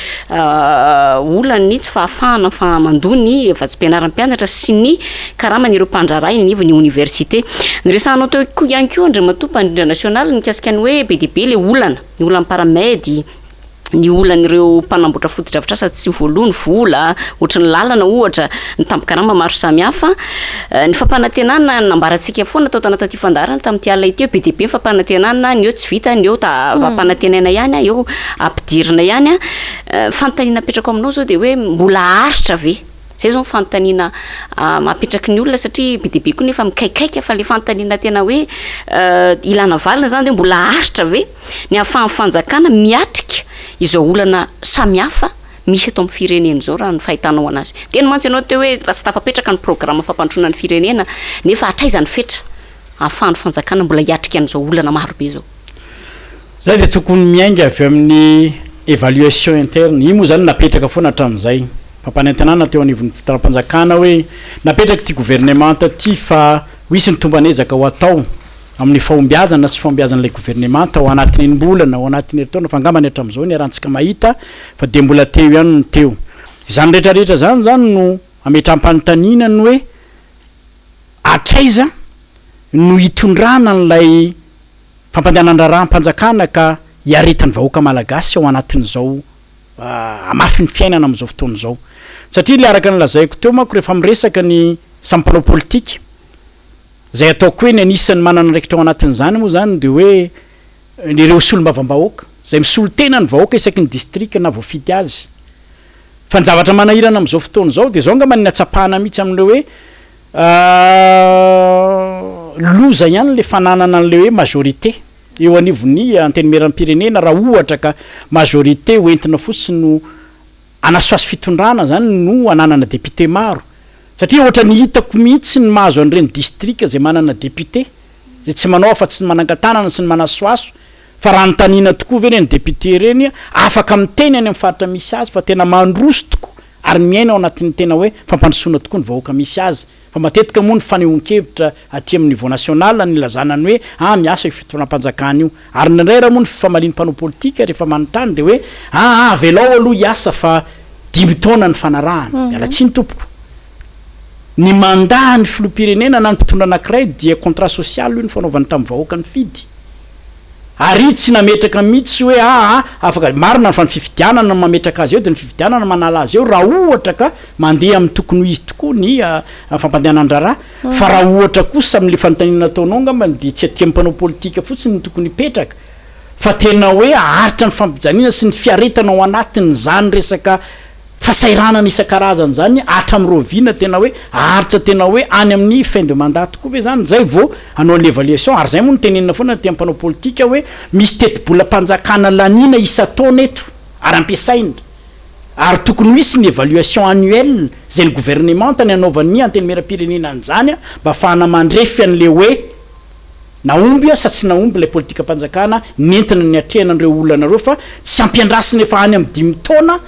olan'ny tsy fahafahana mandoa ny vatsim-pianaran'ny mpianatra sy ny karaman'ireo mpandraharaha eny anivon'ny oniversite. Noresahanao teo koa ihany koa Andriamatoa mpandrindra nasionaly mikasika ny hoe be dia be ilay olana, ny olan'ny paramed, ny olan'ireo mpanamboatra fotodrafitrasa tsy voaloa ny vola, ohatry ny lalana ohatra, ny tambin-karama maro samihafa. Ny fampanantenana nambarantsika foana tao anatin'ity fandaharana tamin'ity alina ity hoe be dia be ny fampanantenana, ny eo tsy vita, ny eo ta- ampanantenaina ihany, eo ampidirina ihany. Fanontaniana apetrako aminao izao dia hoe mbola haharitra ve? Izay izao ny fanontaniana apetraky ny olona satria be dia be koa nefa mikaikaika fa ilay fanontaniana tena hoe ilana valiny izany dia hoe mbola haharitra ve ny ahafahan'ny fanjakana miatrika izao olana samihafa misy eto amin'ny firenena izao raha ny fahitanao anazy. Niteny mantsy ianao teo hoe raha tsy tafapetraka ny programa fampandrosoana ny firenena nefa hatraiza ny fetra ahafahan'ny fanjakana mbola hiatrika an'izao olana marobe izao.
Zay dia tokony miainga avy amin'ny évaluation interne. Io moa izany napetraka foana hatramin'izay. Fampanantenana teo anivon'ny fitondram-panjakana hoe napetraka ity governemanta ity fa ho hisy ny tomban'ezaka ho atao amin'ny fahombiazana na tsy fahombiazan'ilay governemanta ao anatin'ny enim-bolana, ao anatin'ny herintaona fa angambany hatramin'izao niarahantsika mahita fa dia mbola teo ihany ny teo. Izany rehetra rehetra izany izany no ametraham-panontaniana ny hoe hatraiza no hitondrana an'ilay fampandehanan-draharaham-panjakana ka hiaretan'ny vahoaka malagasy ao anatin'izao hamafin'ny fiainana amin'izao fotoana izao. Satria ilay araka ny lazaiko teo manko rehefa miresaka ny samy mpanao politika, izay ataoko hoe ny anisan'ny manana andraikitra ao anatin'izany moa izany dia hoe ireo solombavambahoaka, izay misolo tena ny vahoaka isaky ny distrika na voafidy azy. Fa ny zavatra manahirana amin'izao fotoana izao dia izao angamba ny hatsapana mihitsy amin'ilay hoe Loza ihany ilay fananana an'ilay hoe majorité eo anivon'ny antenimierampirenena raha ohatra ka majorité ho entina fotsiny no hanasohaso fitondrana izany no hananana député maro satria ohatran'ny hitako mihitsy ny mahazo an'ireny distrika izay manana député izay tsy manao afa-tsy ny manangan-tanana sy ny manasohaso fa raha anontaniana tokoa ve ireny député ireny afaka miteny any amin'ny faritra misy azy fa tena mandroso tokoa ary miaina ao anatin'ny tena hoe fampandrosoana tokoa ny vahoaka misy azy fa matetika moa ny fanehoan-kevitra aty amin'ny niveau national no ilazana ny hoe ah miasa io fitondram-panjakana io ary indraindray ary moa ny fifamalian'ny mpanao politika rehefa manontany dia hoe ah ah avelao aloha hiasa fa dimy taona ny fanarahana miala tsiny tompoko ny mandat ny filoham-pirenena na ny mpitondra anankiray dia contrat social io nifanaovany tamin'ny vahoaka nifidy Ary izy tsy nametraka mihitsy hoe aa afaka, marina fa ny fifidianana no mametraka azy eo dia ny fifidianana manala azy eo raha ohatra ka mandeha amin'ny tokony ho izy tokoa ny fampandehanan-draharaha, fa raha ohatra kosa amin'ilay fanontaniana nataonao angambany dia tsy aty amin'ny mpanao politika fotsiny no tokony hipetraka fa tena hoe haharitra ny fampijaliana sy ny fiaretana ao anatin'izany resaka Fasahiranana isan-karazany izany hatramin'ny rahoviana tena hoe haharitra tena hoe any amin'ny fin de mandat tokoa ve izany izay vao hanao ny évaluation ary izay moa no tenenina foana aty amin'ny mpanao politika hoe misy tetibolam-panjakana laniana isan-taona eto ary ampiasaina ary tokony ho hisy ny évaluation annuelle izay ny governemanta ny hanaovan'ny antenimierampirenena an'izany mba hahafahana mandrefy an'ilay hoe nahomby sa tsy nahomby ilay politikam-panjakana nentina niatrehana an'ireo olana ireo fa tsy ampiandrasina efa any amin'ny dimy taona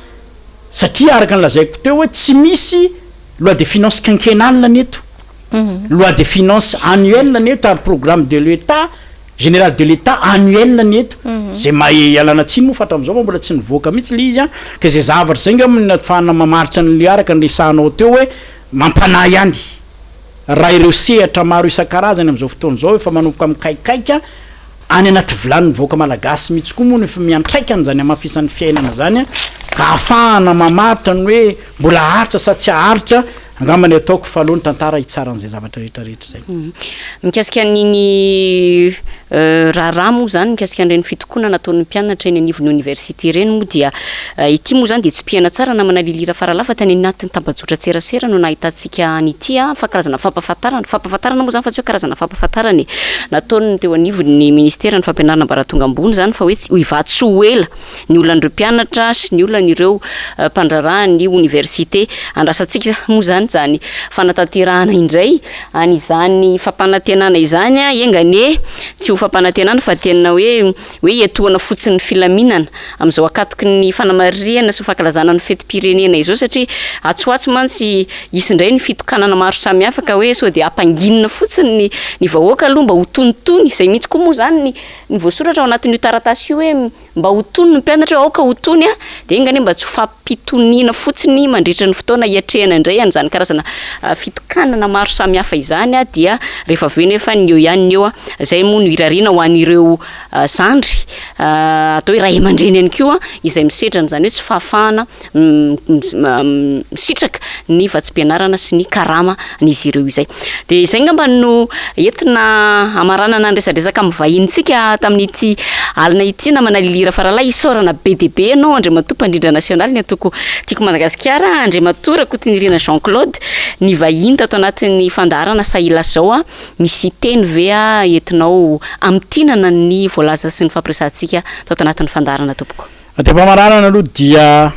satria araka ny lazaiko teo hoe tsy misy loi de finance quinquennale ny eto, loi de finance annuelle ny eto ary programme de l'Etat. Générale de l'Etat annuel ny eto, izay mahay ialana tsiny moa fa hatramin'izao fa mbola tsy nivoaka mihitsy ilay izy an, ka izay zavatra izay angamba no ahafahana mamaritra an'ilay araka ny resahanao teo hoe mampanahy ihany raha ireo sehatra maro isan-karazany amin'izao fotoana izao efa manomboka mikaikaika any anaty vilanin'ny vahoaka malagasy mihitsy koa moa no efa miantraika an'izany hamafisan'ny fiainana izany ka ahafahana mamaritra ny hoe mbola haharitra sa tsy haharitra Angamba ny ataoko fa aleo ny tantara hitsara an'izay zavatra rehetra rehetra izay.
Mikasika an'iny raharaha moa izany, mikasika an'ireny fitokonana ataon'ny mpianatra eny anivon'ny oniversite ireny moa dia ity moa izany dia tsipihana tsara namana Lily Rafaralahy fa tany anatin'ny tambajotran-tserasera no nahitantsika an'ity fa karazana fampahafantarana, fampahafantarana moa izany fa tsy hoe karazana fampahafantarana e, nataon'ny teo anivon'ny ministeran'ny fampianarana ambaratonga ambony izany fa hoe tsy hivaha tsy ho ela ny olan'ireo mpianatra sy ny olan'ireo mpandraharaha ny oniversite. Andrasantsika moa izany izany fanatanterahana indray an'izany fampanantenana izany, enga anie tsy ho fampanantenana fa tena hoe hoe hiantohana fotsiny ny filaminana amin'izao ankatoky ny fanamarihana sy ny fankalazana ny fetim-pirenena izao satria atsy ho atsy mantsy hisy indray ny fitokanana maro samihafa ka hoe sao dia hampanginina fotsiny ny ny vahoaka aloha mba ho tonitony, izay mihitsy koa moa izany ny Ny voasoratra ao anatin'io taratasy io hoe mba ho tony ny mpianatra hoe aoka ho tony a, dia enga anie mba tsy ho fampitoniana fotsiny mandritra ny fotoana hiatrehana indray an'izany karazana fitokanana maro samihafa izany a, dia rehefa avy eo nefa ny eo ihany ny eo a, izay moa no irariana ho an'ireo zandry atao hoe ray aman-dreny ihany koa izay misedra an'izany hoe tsy fahafahana misitraka ny vatsim-pianarana sy ny karama an'izy ireo izay. Dia izay angamba no entina hamaranana ny resadresaka amin'ny vahinintsika tamin'ity alina ity namana Lily Rafaralahy. Isaorana be dia be ianao Andriamatoa Mpandrindra Nasionaly ny antoko Tiako Madagasikara, Andriamatoa Rakotonirina Jean Claude, nivahiny tato anatin'ny fandaharana Sahilazao. Misy teny ve entinao hamintinana ny voalaza sy ny fampiresahantsika tato anatin'ny fandaharana tompoko?
Aty am-pamaranana aloha dia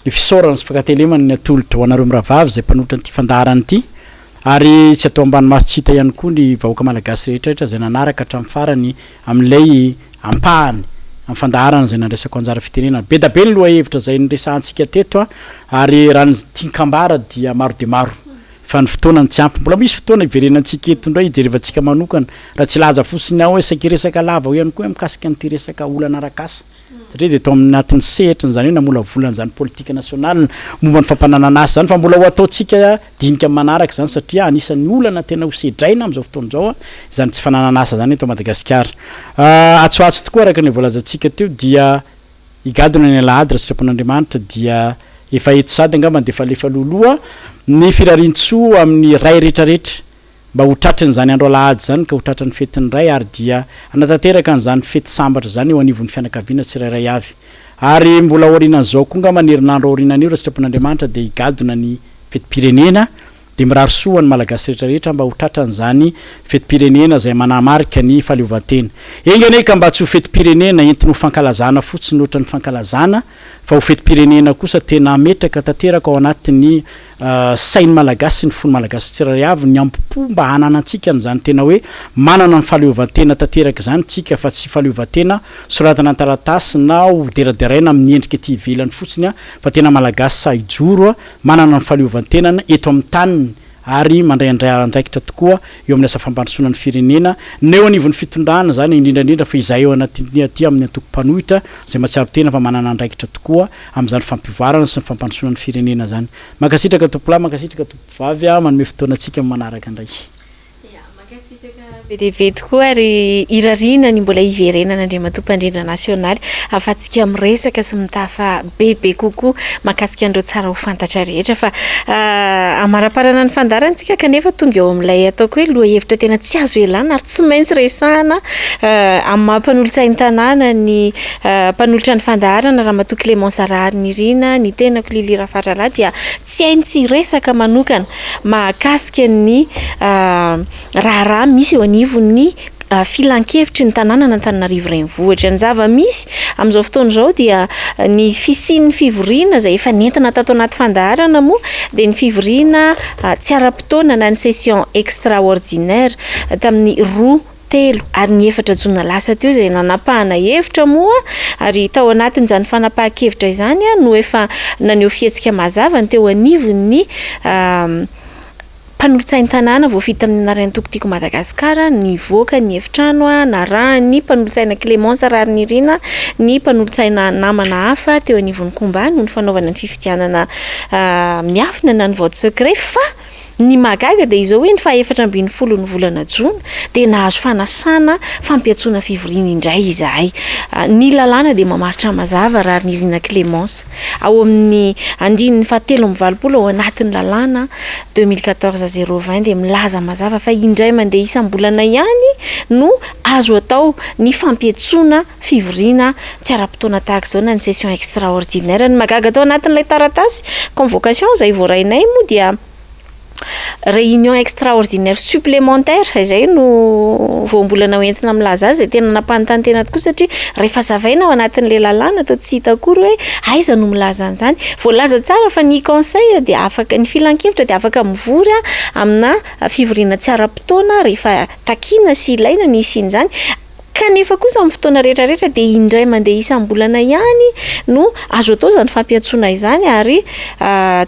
ny fisaorana sy fankatelemana ny atolotra ho anareo mirahavavy izay mpanolotra an'ity fandaharana ity ary tsy atao ambany maso tsy hita ihany koa ny vahoaka malagasy rehetra rehetra izay nanaraka hatramin'ny farany amin'ilay ampahany amin'ny fandaharana izay nandraisako anjara fitenenana. Be da be ny lohahevitra izay niresahantsika teto ary raha ny tian-kambara dia maro dia maro fa ny fotoana no tsy ampy. Mbola misy fotoana hiverenantsika eto indray hijerevantsika manokana raha tsy hilaza fotsiny aho hoe saika hiresaka lava ihany koa mikasika an'ity resaka olana arak'asa satria dia tao anatin'ny sehatry ny izany hoe namolavola an'izany politika nasionaly momba ny fampananana asa izany fa mbola ho ataontsika dinika amin'ny manaraka izany satria anisan'ny olana tena ho sedraina amin'izao fotoana izao izany tsy fananana asa izany eto Madagasikara. Atsy ho atsy tokoa araka ny voalazantsika teo dia higadona ny alahady raha sitrapon'Andriamanitra dia efa eto sady angamba dia efa alefa loloha ny firarian-tsoa amin'ny ray rehetrarehetra Mba ho tratrin'izany andro alahady izany ka ho tratran'ny fetin'ny Ray ary dia hanatanteraka an'izany fety sambatra izany eo anivon'ny fianakaviana tsirairay avy. Ary mbola aorianan'izao koa angamba ny herinandro aorianan'io raha sitrapon'Andriamanitra dia higadona ny fetim-pirenena dia mirary soa ho an'ny Malagasy rehetra rehetra mba ho tratran'izany fetim-pirenena izay manamarika ny fahaleovantena. Enga anie ka mba tsy ho fetim-pirenena entiny ho fankalazana fotsiny ohatran'ny fankalazana fa ho fetim-pirenena kosa tena hametraka tanteraka ao anatin'ny sain'ny Malagasy sy ny fon'ny Malagasy tsirairay avy ny ambo-po mba hananantsika an'izany tena hoe manana ny fahaleovantena tanteraka izany tsika fa tsy fahaleovantena soratana an-taratasy na ho deraderaina amin'ny endrika ety ivelany fotsiny fa tena Malagasy sahy hijoro manana ny fahaleovantenany eto amin'ny taniny ary mandray andraikitra tokoa eo amin'ny asa fampandrosoana ny firenena na eo anivon'ny fitondrana izany indrindra indrindra fa izahay eo anatin'ny aty amin'ny antoko mpanohitra izay mahatsiaro tena fa manana andraikitra tokoa amin'izany fampivoarana sy ny fampandrosoana ny firenena izany. Mankasitraka tompolahy, mankasitraka tompovavy a, manome fotoana antsika amin'ny manaraka indray.
Ya, mankasitraka be dia be tokoa ary irariana ny mbola hiverenana Andriamatoa Mpandrindra Nasionaly ahafahantsika miresaka sy mitafa bebe kokoa mahakasika an'ireo tsara ho fantatra rehetra fa hamaraparana ny fandaharana isika kanefa tonga eo amin'ilay ataoko hoe lohahevitra tena tsy azo ialana ary tsy maintsy resahana amin'ny maha mpanolotsain'ny tanàna ny Mpanolotra ny fandaharana, Ramatoa Clémence Raharinirina, ny tenako Lily Rafaralahy dia tsy hainy tsy hiresaka manokana mahakasika ny raharaha misy eo anivon'ny filankevitry ny tanànan'Antananarivo Renivohitra. Ny zava-misy amin'izao fotoana izao dia ny fisian'ny fivoriana izay efa nentina tato anaty fandaharana moa dia ny fivoriana tsy ara-potoana na ny session extraordinaire tamin'ny roa telo ary ny efatra jona lasa teo izay nanapahana hevitra moa ary tao anatin'izany fanapahan-kevitra izany no efa naneho fihetsika mazava ny teo anivon'ny. Mpanolotsain'ny tanàna voafidy tamin'ny anaran'ny antoko Tiako Madagasikara nivoaka ny efitrano narahan'ny mpanolotsaina Clémence Raharinirina ny mpanolotsaina namana hafa teo anivon'ny Combat noho ny fanaovana ny fifidianana miafina na ny vote secret fa Ny mahagaga dia izao hoe ny faha 14 ny volana jona dia nahazo fanasana fampiantsoana fivoriana indray izahay. Ny lalàna dia mamaritra mazava Raharinirina Clémence. Ao amin'ny andininy faha 83 ao anatin'ny lalàna 2014 020 dia milaza mazava fa indray mandeha isam-bolana ihany no azo atao ny fampiantsoana fivoriana tsy ara-potoana tahaka izao na ny session extraordinaire. Ny mahagaga tao anatin'ilay taratasy convocation izay voarainay moa dia réunion extraordinaire supplémentaire izay no voambolana hoentina milaza azy, izay tena nampanontany tena tokoa satria rehefa hazavaina ao anatin'ilay lalàna toa tsy hita akory hoe aiza no milaza an'izany. Voalaza tsara fa ny conseil dia afaka, ny filankevitra dia afaka mivory amina fivoriana tsy ara-potoana rehefa takiana sy ilaina ny hisian'izany. Kanefa kosa amin'ny fotoana rehetra rehetra dia indray mandeha isam-bolana ihany no azo atao izany fampiantsoana izany ary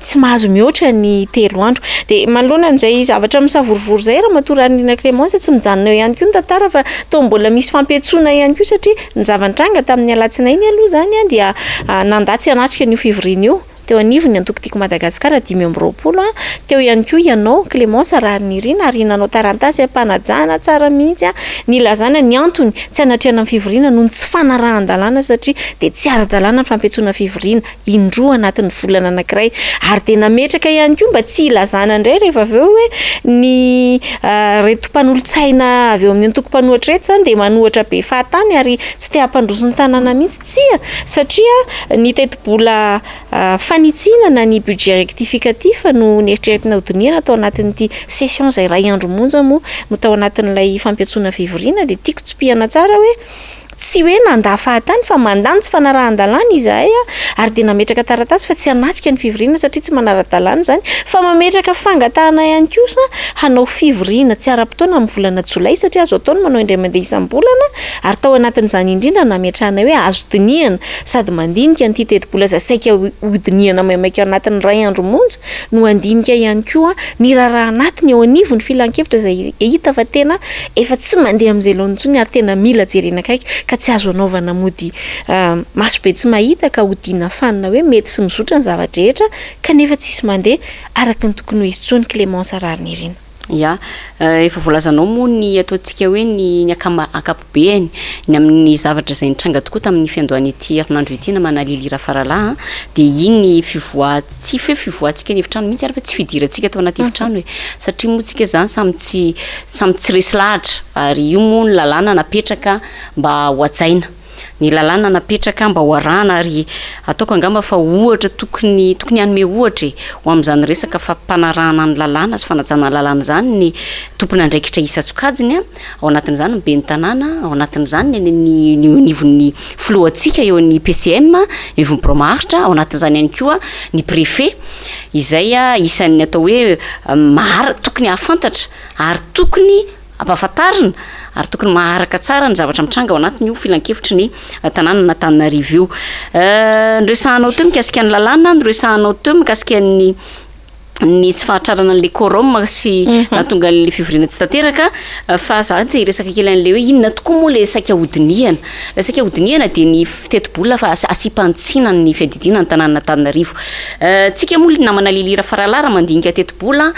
tsy mahazo mihoatra ny telo andro. Dia manoloana an'izay zavatra misavorovoro izay Ramatoa Raharinirina Clémence, tsy mijanona eo ihany koa ny tantara fa toa mbola misy fampiantsoana ihany koa satria ny zava-nitranga tamin'ny alatsinainy aloha izany dia nandà tsy hanatrika an'io fivoriana io. Teo anivon'ny antoko Tiako Madagasikara 25, teo ihany koa ianao Clémence Raharinirina ary nanao tarantasy am-panajana tsara mihitsy nilazana ny antony tsy hanatrehana ny fivoriana noho ny tsy fanarahan-dalàna satria dia tsy ara-dalàna ny fampiantsoana fivoriana indroa anatin'ny volana anankiray ary dia nametraka ihany koa mba tsy hilazana indray rehefa avy eo hoe ny ireto mpanolotsaina avy eo amin'ny antoko mpanohatra ireto izany dia manohatra be fahatany ary tsy te hampandroso ny tanàna mihitsy. Tsia, satria ny tetibola fanitsiana na ny budget rectificatif no neritreretina hodinihana tao anatin'ity session izay iray andro monja moa no tao anatin'ilay fampiantsoana fivoriana dia tiako tsipihana tsara hoe tsy hoe nandà fahatany fa mandà ny tsy fanarahan-dalàna izahay ary dia nametraka taratasy fa tsy hanatrika ny fivoriana satria tsy manara-dalàna izany fa mametraka fangatahana ihany kosa hanao fivoriana tsy ara-potoana amin'ny volana jolay satria azo atao ny manao indray mandeha isam-bolana Ary tao anatin'izany indrindra no nametrahanay hoe azo dinihana sady mandinika an'ity tetibola izay saika hodinihana maimaika ao anatin'ny iray andro monja no handinika ihany koa ny raharaha anatiny eo anivon'ny filankevitra izay hita fa tena efa tsy mandeha amin'izay laoniny intsony ary tena mila jerena akaiky ka tsy azo anaovana mody masobe tsy mahita ka hodiana fanina hoe mety sy mizotra ny zava-drehetra kanefa tsisy mandeha araka ny tokony ho izy intsony Clémence Raharinirina.
Ya, efa voalazanao moa ny ataontsika hoe ny ny akama ankapobeany ny amin'ny zavatra izay nitranga tokoa tamin'ny fiandohan'ity herinandro ity namana Lily Rafaralahy a, dia iny fivoaha tsy hoe fivoahantsika ny efitrano mihitsy ary fa tsy fidirantsika tao anaty efitrano e, satria moa tsika izany samy tsy samy tsy resy lahatra ary io moa ny lalàna napetraka mba ho hajaina. Ny lalàna napetraka mba ho arahana ary ataoko angamba fa ohatra tokony tokony hanome ohatra e ho amin'izany resaka fampanarahana ny lalàna sy fanajana ny lalàna izany ny tompon'andraikitra isan-tsokajiny a, ao anatin'izany ny ben'ny tanàna, ao anatin'izany ny ny ny eo anivon'ny filohantsika eo amin'ny PCM, eo anivon'ny birao maharitra, ao anatin'izany ihany koa ny préfet izay isan'ny atao hoe mahara- tokony hahafantatra ary tokony Ampahafantarina ary tokony maharaka tsara ny zavatra mitranga ao anatin'io filankevitry ny tanànan'Antananarivo io. Noresahanao teo mikasika ny lalàna, noresahanao teo mikasika ny ny tsy fahatrarana an'ilay quorum sy nahatonga an'ilay fivoriana tsy tanteraka fa za te hiresaka kely an'ilay hoe inona tokoa moa ilay saika hodinihana. Ilay saika hodinihana dia ny tetibola fa asiam-panitsiana ny fiadidiana ny tanànan'Antananarivo. Tsika moa namana Lily Rafaralahy raha mandinika tetibola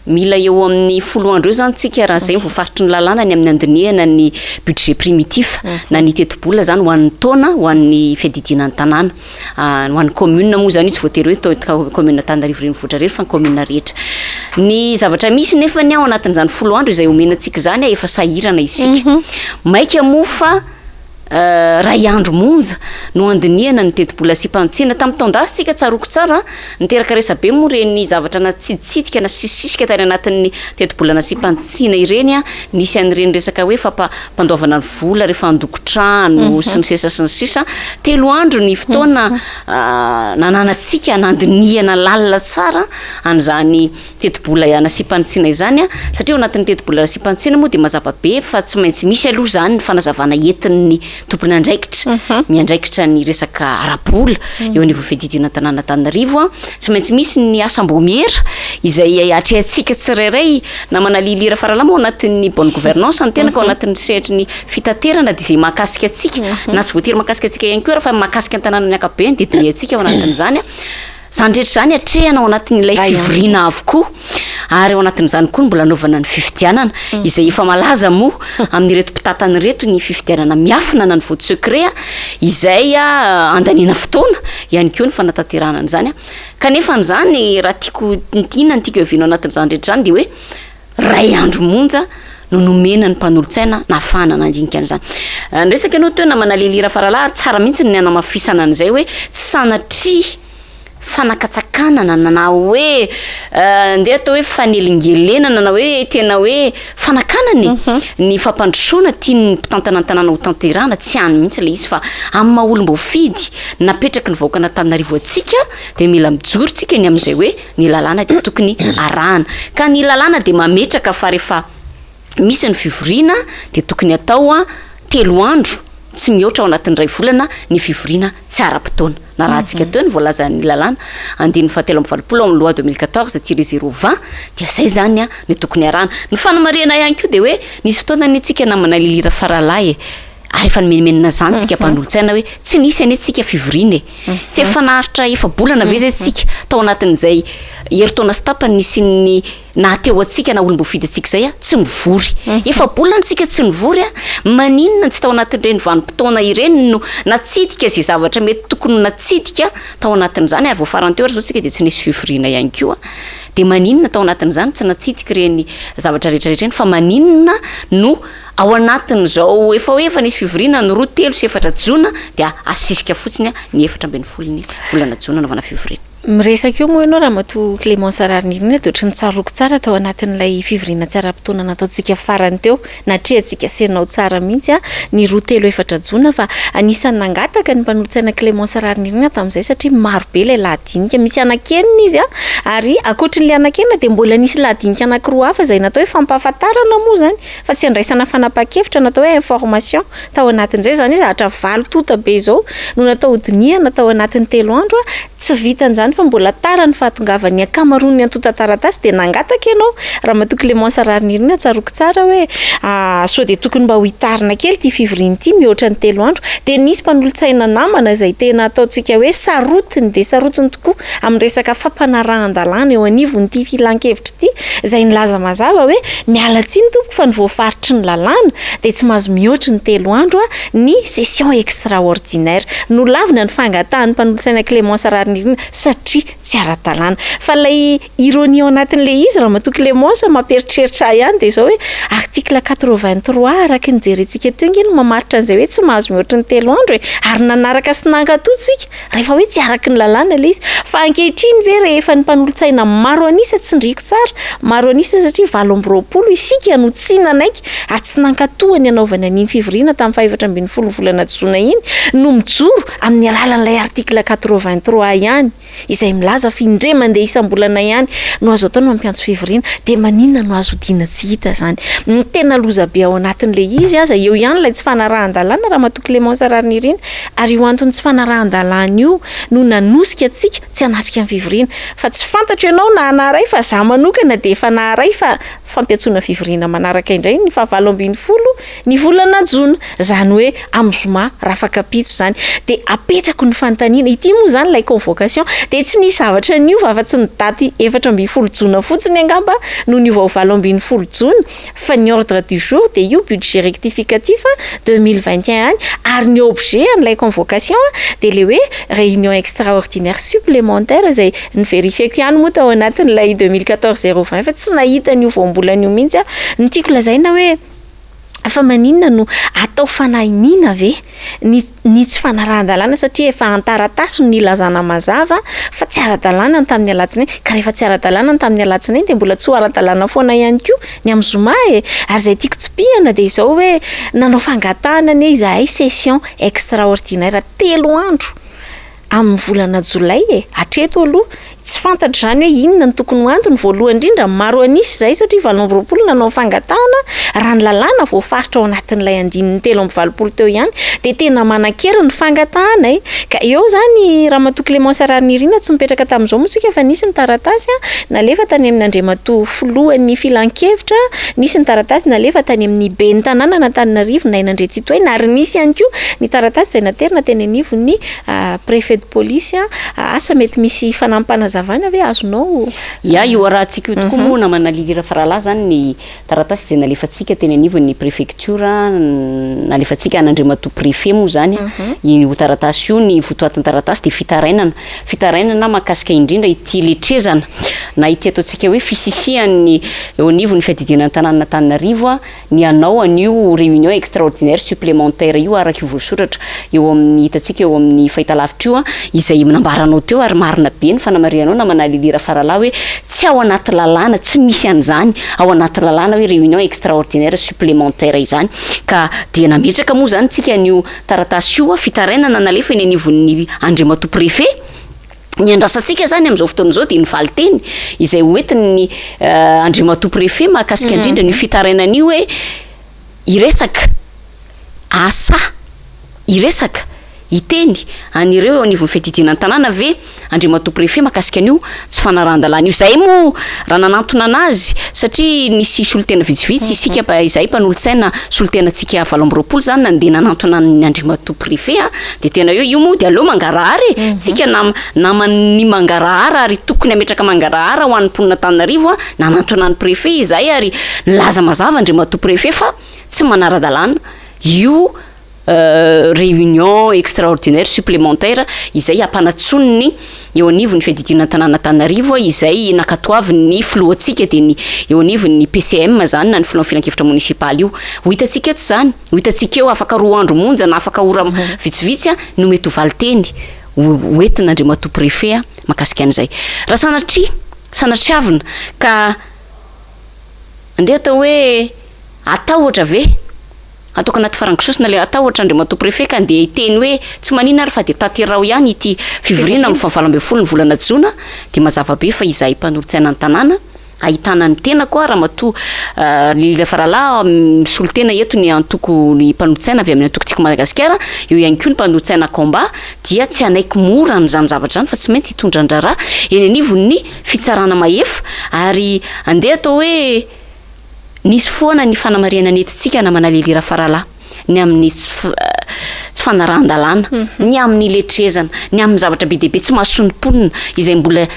Mila eo amin'ny folo andro eo izany tsika raha izay no voafaritry ny lalàna ny amin'ny handinihana ny budget primitif na ny tetibola izany ho an'ny taona ho an'ny fiadidiana ny tanàna. Ho an'ny commune moa izany io tsy voatery hoe commune Antananarivo renivohitra irery fa ny commune rehetra. Ny zavatra misy nefany ao anatin'izany folo andro izay omena antsika izany efa sahirana isika. Maika moa fa Iray andro monja no handinihana ny tetibola asiam-panitsiana. Tamin'ny taon-dasa isika, tsaroako tsara, niteraka resabe moa ireny zavatra natsiditsidika na sisisisika tany anatin'ny tetibola nasiam-panitsiana ireny. Nisy an'ireny resaka hoe fampandoavana ny vola rehefa handoko trano sy ny sisa sy ny sisa. Telo andro ny fotoana nananantsika nandinihana lalina tsara an'izany tetibola nasiam-panitsiana izany satria ao anatin'ny tetibola nasiam-panitsiana moa dia mazava be fa tsy maintsy misy aloha izany ny fanazavana entin'ny. tompon'andraikitra miandraikitra ny resaka ara-bola eo anivon'ny fiadidiana ny tanàna Antananarivo. Tsy maintsy misy ny asam-baomiera izay atrehantsika tsirairay, namana Lily Rafaralahy moa ao anatin'ny bonne gouvernance ny tena ka ao anatin'ny sehatry ny fitaterana dia izay mahakasika antsika na tsy voatery mahakasika antsika ihany koa raha fa mahakasika ny tanàna amin'ny ankapobeny dia dinihantsika ao anatin'izany. Izany rehetra izany atrehana ao anatin'ilay fivoriana avokoa ary ao anatin'izany koa no mbola anaovana ny fifidianana izay efa malaza moa amin'ireto mpitantana ireto ny fifidianana miafina na ny vote secret izay andaniana fotoana ihany koa ny fanatanterahana an'izany. Kanefa an'izany raha tiako inona no tiako hiaviana ao anatin'izany rehetra izany dia hoe Iray andro monja no nomena ny mpanolotsaina nahafahana nandinika an'izany. Niresaka ianao teo namana Lily Rafaralahy ary tsara mihitsy ny nanamafisana an'izay hoe tsy sanatria fanakatsakanana na hoe ndeha atao hoe fanelingelenana na hoe tena hoe fanakanana e ny fampandrosoana tian'ny mpitantana ny tanàna ho tanterahana, tsy any mihitsy ilay izy fa amin'ny maha olom-boafidy napetraky ny vahoakan'Antananarivo antsika dia mila mijoro tsika ny amin'izay hoe ny lalàna dia tokony arahana. Ka ny lalàna dia mametraka fa rehefa misy ny fivoriana dia tokony atao telo andro tsy mihoatra ao anatin'ny iray volana ny fivoriana tsy ara-potoana. Narahantsika teo ny voalazan'ny lalàna andininy fahatelo amby valopolo ao amin'ny loi 2014-020 dia izay izany no tokony arahana. Ny fanamarihana ihany koa dia hoe nisy fotoana anie tsika namana Lily Rafaralahy e! Ary efa nomenomenona izany tsika mpanolotsaina hoe tsy nisy anie tsika fivoriana e! Tsy efa naharitra efa-bolana ve izay tsika tao anatin'izay herintaona sy tapany nisian'ny naha teo antsika na olom-boafidy antsika izay a, tsy mivory. Efa-bolana tsika tsy nivory a, maninona tsy tao anatin'ireny vanim-potoana ireny no natsidika izay zavatra mety tokony ho natsidika tao anatin'izany ary vao farany teo ary izao tsika dia tsy nisy fivoriana ihany koa. Dia maninona tao anatin'izany tsy natsidika ireny zavatra rehetra rehetra ireny fa maninona no Ao anatin'izao efa hoe efa nisy fivoriana ny roa, telo sy efatra jona dia asisika fotsiny ny 14 ny volana jona anaovana fivoriana.
Miresaka eo moa ianao Ramatoa Clémence Raharinirina dia ohatry ny tsaroako tsara tao anatin'ilay fivoriana tsy ara-potoana nataontsika farany teo, natrehantsika sy ianao tsara mihitsy ny roa, telo, efatra jona fa anisan'ny nangataka ny mpanolotsaina Clémence Raharinirina tamin'izay satria maro be ilay lahadinika, misy anankenina izy ary ankoatrin'ilay anankenina dia mbola nisy lahadinika anankiroa hafa izay natao hoe fampahafantarana moa izany fa tsy andraisana fanapahan-kevitra natao hoe information tao anatin'izay, izany hoe zavatra valo tonta be izao no natao hodinihana tao anatin'ny telo andro, tsy vitan'izany fa mbola tara ny fahatongavan'ny ankamaroan'ny antontan-taratasy dia nangataka ianao Ramatoa Clémence Raharinirina, tsaroako tsara hoe sao dia tokony mba ho hitarina kely ity fivoriana ity mihoatra ny telo andro, dia nisy mpanolotsaina namana izay tena ataontsika hoe sarotiny dia sarotiny tokoa amin'ny resaka fampanarahan-dalàna eo anivon'ity filankevitra ity izay nilaza mazava hoe miala tsiny tompoko fa ny voafaritry ny lalàna dia tsy mahazo mihoatry ny telo andro ny session extraordinaire. Nolavina ny fangatahan'ny mpanolotsaina Clémence Raharinirina satria tsy ara-dalàna. Fa ilay ironie ao anatin'ilay izy Ramatoa Clémence mampieritreritra ahy ihany dia izao hoe article 83 araka ny jerentsika teo ange no mamaritra an'izay hoe tsy mahazo mihoatry ny telo andro e! ary nanaraka sy nankatoa tsika Rehefa hoe tsy araky ny lalàna ilay izy. Fa ankehitriny ve rehefa ny mpanolotsaina maro an'isa, tsindriako tsara, maro an'isa satria 28 isika no tsy nanaiky ary tsy nankatoa ny hanaovana an'iny fivoriana tamin'ny faha 14 volana jona iny no mijoro amin'ny alalan'ilay article 83 ihany izay milaza fa indray mandeha isam-bolana ihany no azo atao ny mampiantso fivoriana dia maninona no azo odiana tsy hita izany. Ny tena loza be ao anatin'ilay izy aza eo ihany ilay tsy fanarahan-dalàna Ramatoa Clémence Raharinirina Ary io antony tsy fanarahan-dalàna io no nanosika antsika tsy hanatrika ny fivoriana. Fa tsy fantatro ianao na naharay fa za manokana dia efa naharay fa fampiantsoana fivoriana manaraka indray ny faha 18 ny volana jona. Izany hoe amin'ny zoma rafakapitso izany. Dia apetrako ny fanontaniana, ity moa izany ilay convocation dia tsy nisy zavatra niova afa-tsy ny daty 14 jona fotsiny angamba no niova ho 18 jona. fa ny ordre du jour dia io budget rectificatif 2021 any ary ny objet an'ilay convocation dia ilay hoe réunion extraordinaire supplémentaire izay ni-verifier-ko ihany moa tao anatin'ilay 2014 020 fa tsy nahita an'io voambolana io mihitsy aho. Ny tiako lazaina hoe fa maninona no atao fanahiniana ve ny ny tsy fanarahan-dalàna satria efa an-taratasy no nilazana mazava fa tsy ara-dalàna ny tamin'ny alatsinainy, ka rehefa tsy ara-dalàna ny tamin'ny alatsinainy dia mbola tsy ho ara-dalàna foana ihany koa ny amin'ny zoma e! Ary izay tiako tsipihana dia izao hoe nanao fangatahana anie izahay session extraordinaire telo andro amin'ny volana jolay e! Hatreto aloha. Tsy fantatra izany hoe inona no tokony ho antony, voalohany indrindra maro an'isa izahay satria 28 nanao fangatahana, raha ny lalàna voafaritra ao anatin'ilay andininy 83 teo ihany dia tena manan-kery ny fangatahanay. Ka eo izany Ramatoa Clémence Raharinirina tsy mipetraka tamin'izao moa tsika fa nisy ny taratasy nalefa tany amin'ny Andriamatoa Filohan'ny Filankevitra, nisy ny taratasy nalefa tany amin'ny Ben'ny tanànan'Antananarivo Naina Andriantsitohaina ary nisy ihany koa ny taratasy izay naterina teny anivon'ny Préfet de police. Asa mety misy fanampim-panazavana ve azonao?
Ya, io arahantsika io tokoa moa namana Lily Rafaralahy izany ny taratasy izay nalefantsika teny anivon'ny prefektiora, nalefantsika an'Andriamatoa Préfet moa izany io taratasy io, ny votoatin'ny taratasy dia fitarainana, fitarainana mahakasika indrindra ity letrezana na ity ataontsika hoe fisisihan'ny eo anivon'ny fiadidiana ny tanànan'Antananarivo ny hanao an'io réunion extraordinaire supplémentaire io araka io voasoratra eo amin'ny hitantsika eo amin'ny fahitalavitra io izay nambaranao teo ary marina be ny fanamarihanao namana Lily Rafaralahy hoe tsy ao anaty lalàna tsy misy an'izany ao anaty lalàna hoe réunion extraordinaire supplémentaire izany ka dia nametraka moa izany tsika an'io taratasy io fitarainana nalefa eny anivon'ny Andriamatoa Préfet Ny andrasantsika izany amin'izao fotoana izao dia ny valinteny izay ho entin'ny Andriamatoa Préfet mahakasika indrindra an'io fitarainana io hoe hiresaka asa, hiresaka, hiteny an'ireo eo anivon'ny fiadidiana ny tanàna ve Andriamatoa Préfet mahakasika an'io tsy fanarahan-dalàna io. Izahay moa raha nanantona an'azy satria nisy solontena vitsivitsy isika izahay mpanolotsaina solontenantsika 28 izany nandeha nanantona an'i Andriamatoa Préfet Dia tena hoe io moa dia aleo mangarahara e! Tsika nam, naman'ny mangarahara ary tokony hametraka mangarahara ho an'ny mponin'Antananarivo a, nanantona an'i Préfet izahay ary nilaza mazava Andriamatoa Préfet fa tsy manara-dalàna io réunion extraordinaire supplémentaire izay ampanantsoin'ny eo anivon'ny fiadidiana ny tanàn'Antananarivo izay nankatoavin'ny filohantsika dia ny eo anivon'ny PCM izany na ny filohan'ny filankevitra monisipaly io. Ho hitantsika eto izany. Ho hitantsika eo afaka roa andro monja na afaka ora vitsivitsy no mety ho valinteny ho entin'Andriamatoa Préfet mahakasika an'izay. Raha sanatria, sanatriavina ka andeha atao hoe hatahotra ve, ataoko anaty farango sosona ilay hatahotra Andriamatoa Préfet ka andeha hiteny hoe tsy maninona ary fa dia tanteraho ihany ity fivoriana amin'ny faha 18 ny volana jona dia mazava be fa izahay mpanolotsaina ny tanàna Ahitana ny tenako aho Ramatoa Lily Rafaralahy misolo tena eto ny antoko ny mpanolotsaina avy amin'ny antoko Tiako Madagasikara, eo ihany koa ny mpanolotsaina Combat dia tsy hanaiky mora an'izany zavatra izany fa tsy maintsy hitondra ny raharaha eny anivon'ny fitsarana mahefa ary andeha atao hoe nisy foana ny fanamarihana nentintsika namana Lily Rafaralahy. ny amin'ny tsy fanarahan-dalàna, ny amin'ny letrezana, ny amin'ny zavatra be dia be tsy mahasoa ny mponina izay mbola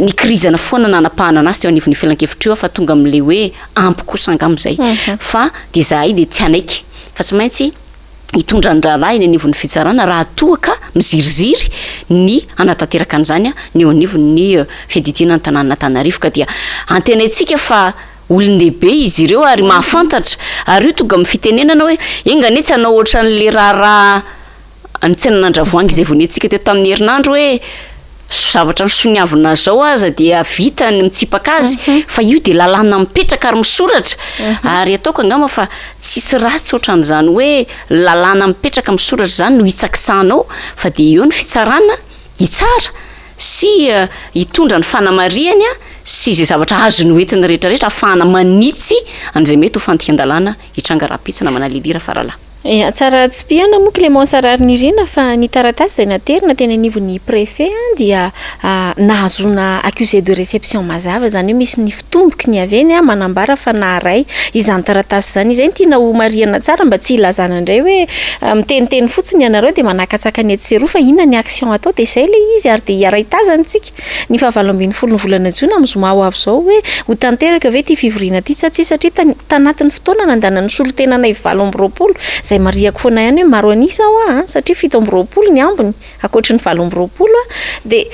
nikirizana foana nanapahana anazy teo anivon'io filankevitra io fa tonga amin'ilay hoe ampy kosa angamba izay fa dia izahay dia tsy hanaiky fa tsy maintsy hitondra ny raharaha eny anivon'ny fitsarana raha toa ka miziriziry ny hanatanteraka an'izany ny eo anivon'ny fiadidiana ny tanànan'Antananarivo ka dia antenaintsika fa Olon-dehibe izy ireo ary mahafantatra, ary io tonga amin'ny fitenenana hoe enga anie tsy hanao ohatran'ilay raharaha ny tsenan'Andravoahangy izay vao niantsika teto tamin'ny herinandro hoe zavatra nosoniavina izao aza dia vita ny mitsipaka azy fa io dia lalàna mipetraka ary misoratra ary ataoko angamba fa tsisy ratsy ohatran'izany hoe lalàna mipetraka misoratra izany no hitsakitsahanao fa dia eo ny fitsarana hitsara sy hitondra ny fanamarihany sy izay zavatra azony hoentina rehetra rehetra ahafahana manitsy an'izay mety ho fandikan-dalàna hitranga rahampitso namana Lily Rafaralahy.
Ya, tsara tsipihana moa Clémence Raharinirina fa ny taratasy izay naterina teny anivon'ny préfet dia nahazoana accusé de réception mazava, izany hoe misy ny fitomboky ny avy eny manambara fa naharay izany taratasy izany. Izay no tiana homarihana tsara mba tsy hilazana indray hoe miteniteny fotsiny ianareo dia manakatsaka ny etsy sy eroa fa inona ny action atao dia izay ilay izy ary dia hiara-hitazana isika ny faha 18 ny volana jona amin'ny zoma ho avy izao hoe ho tanteraka ve ity fivoriana ity sa tsia satria tanatin'ny fotoana nandanan'ny solontenanay 28 izay marihako foana ihany hoe maro an'isa hoa an satria 27 ny ambiny Ankoatry ny 28 dia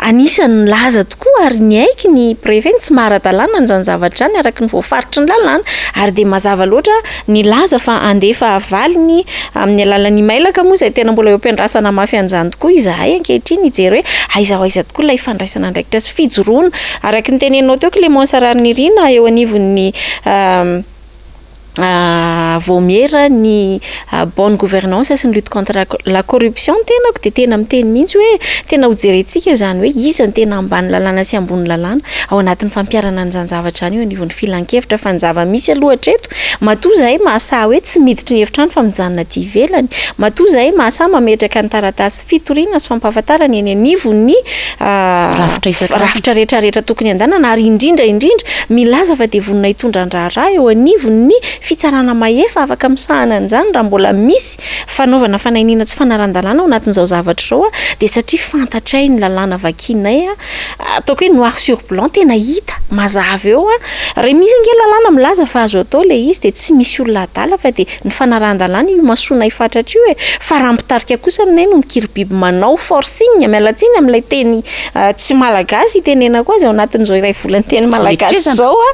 anisan'ny nilaza tokoa ary niaiky ny préfet ny tsy maha ara-dalàna an'izany zavatra izany araka ny voafaritry ny lalàna ary dia mazava loatra nilaza fa handefa valiny amin'ny alalan'ny mailaka moa izay tena mbola eo am-piandrasana mafy an'izany tokoa izahay ankehitriny hijery hoe aiza ho aiza tokoa ilay fandraisana andraikitra sy fijoroana araka ny teneninao teo Clémence Raharinirina eo anivon'ny. Vaomiera ny bonne gouvernance sy ny lutte contre la corruption ny tenako dia tena miteny mihitsy hoe tena ho jerentsika izany hoe iza no tena ambany lalàna sy ambony lalàna ao anatin'ny fampiharana an'izany zavatra izany eo anivon'ny filankevitra fa ny zava-misy aloha hatreto matoa izahay mahasahy hoe tsy miditry ny efitrano fa mijanona aty ivelany matoa izahay mahasahy mametraka ny taratasy fitoriana sy fampahafantarana eny anivon'ny rafitra rehetra rehetra tokony handanana ary indrindra indrindra milaza fa dia vonona hitondra ny raharaha eo anivon'ny fitsarana mahefa afaka misahana an'izany raha mbola misy fanaovana fanainiana tsy fanaran-dalàna ao anatin'izao zavatra izao dia satria fantatray ny lalàna vakianay ataoko hoe noir sur blanc tena hita mazava eo raha misy ange lalàna milaza fa azo atao ilay izy dia tsy misy olona adala fa dia Ny fanarahan-dalàna io imasoanay fatratra io e! Fa raha mpitarika kosa aminay no mikiribiby manao forcing, miala tsiny amin'ilay teny tsy malagasy itenenako azy ao anatin'izao iray volan'ny teny malagasy izao a!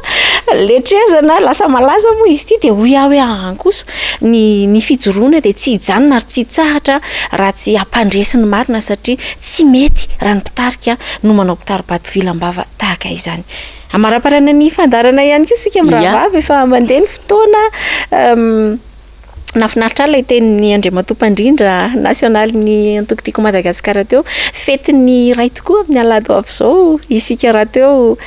Letrezana, lasa malaza moa izy ity dia hoy aho hoe aa kosa ny ny fijoroana dia tsy hijanona ary tsy hitsahatra raha tsy hampandresy ny marina satria tsy mety raha ny mpitarika no manao mpitari-bato vilam-bava tahaka izany. Amaraparana ny fandaharana ihany koa isika mirahavavy efa mandeha ny fotoana. Nahafinaritra ahy ilay tenin'ny Andriamatoa Mpandrindra nasionalin'ny antoko Tiako Madagasikara teo. Fetin'ny iray tokoa amin'ny alahady ho avy izao isika rahateo.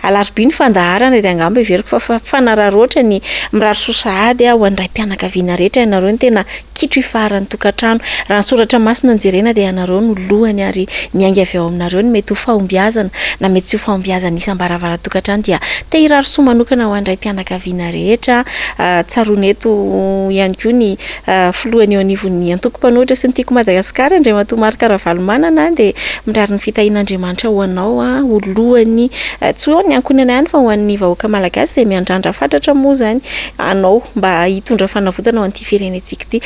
Alarobia ny fandaharana dia angamba heveriko fa fanararaotra ny mirary soa sahady ho an'ny raim-pianakaviana rehetra ianareo no tena Kitro ifaharan'ny tokantrano. Raha ny soratra masina no jerena dia ianareo no lohany ary miainga avy ao aminareo ny mety ho fahombiazana na mety tsy ho fahombiazana isam-baravaran-tokantrano dia te hirary soa manokana ho an'ny raim-pianakaviana rehetra. Tsaroana eto ihany koa ny filohany eo anivon'ny antoko mpanohitra sy ny Tiako Madagasikara Andriamatoa Marc Ravalomanana dia mirary ny fitahian'Andriamanitra ho anao ho lohany tsy ho an'ny ankohonana ihany fa ho an'ny vahoaka malagasy izay miandrandra fatratra moa izany anao mba hitondra fanavotana ho an'ity firenentsika ity.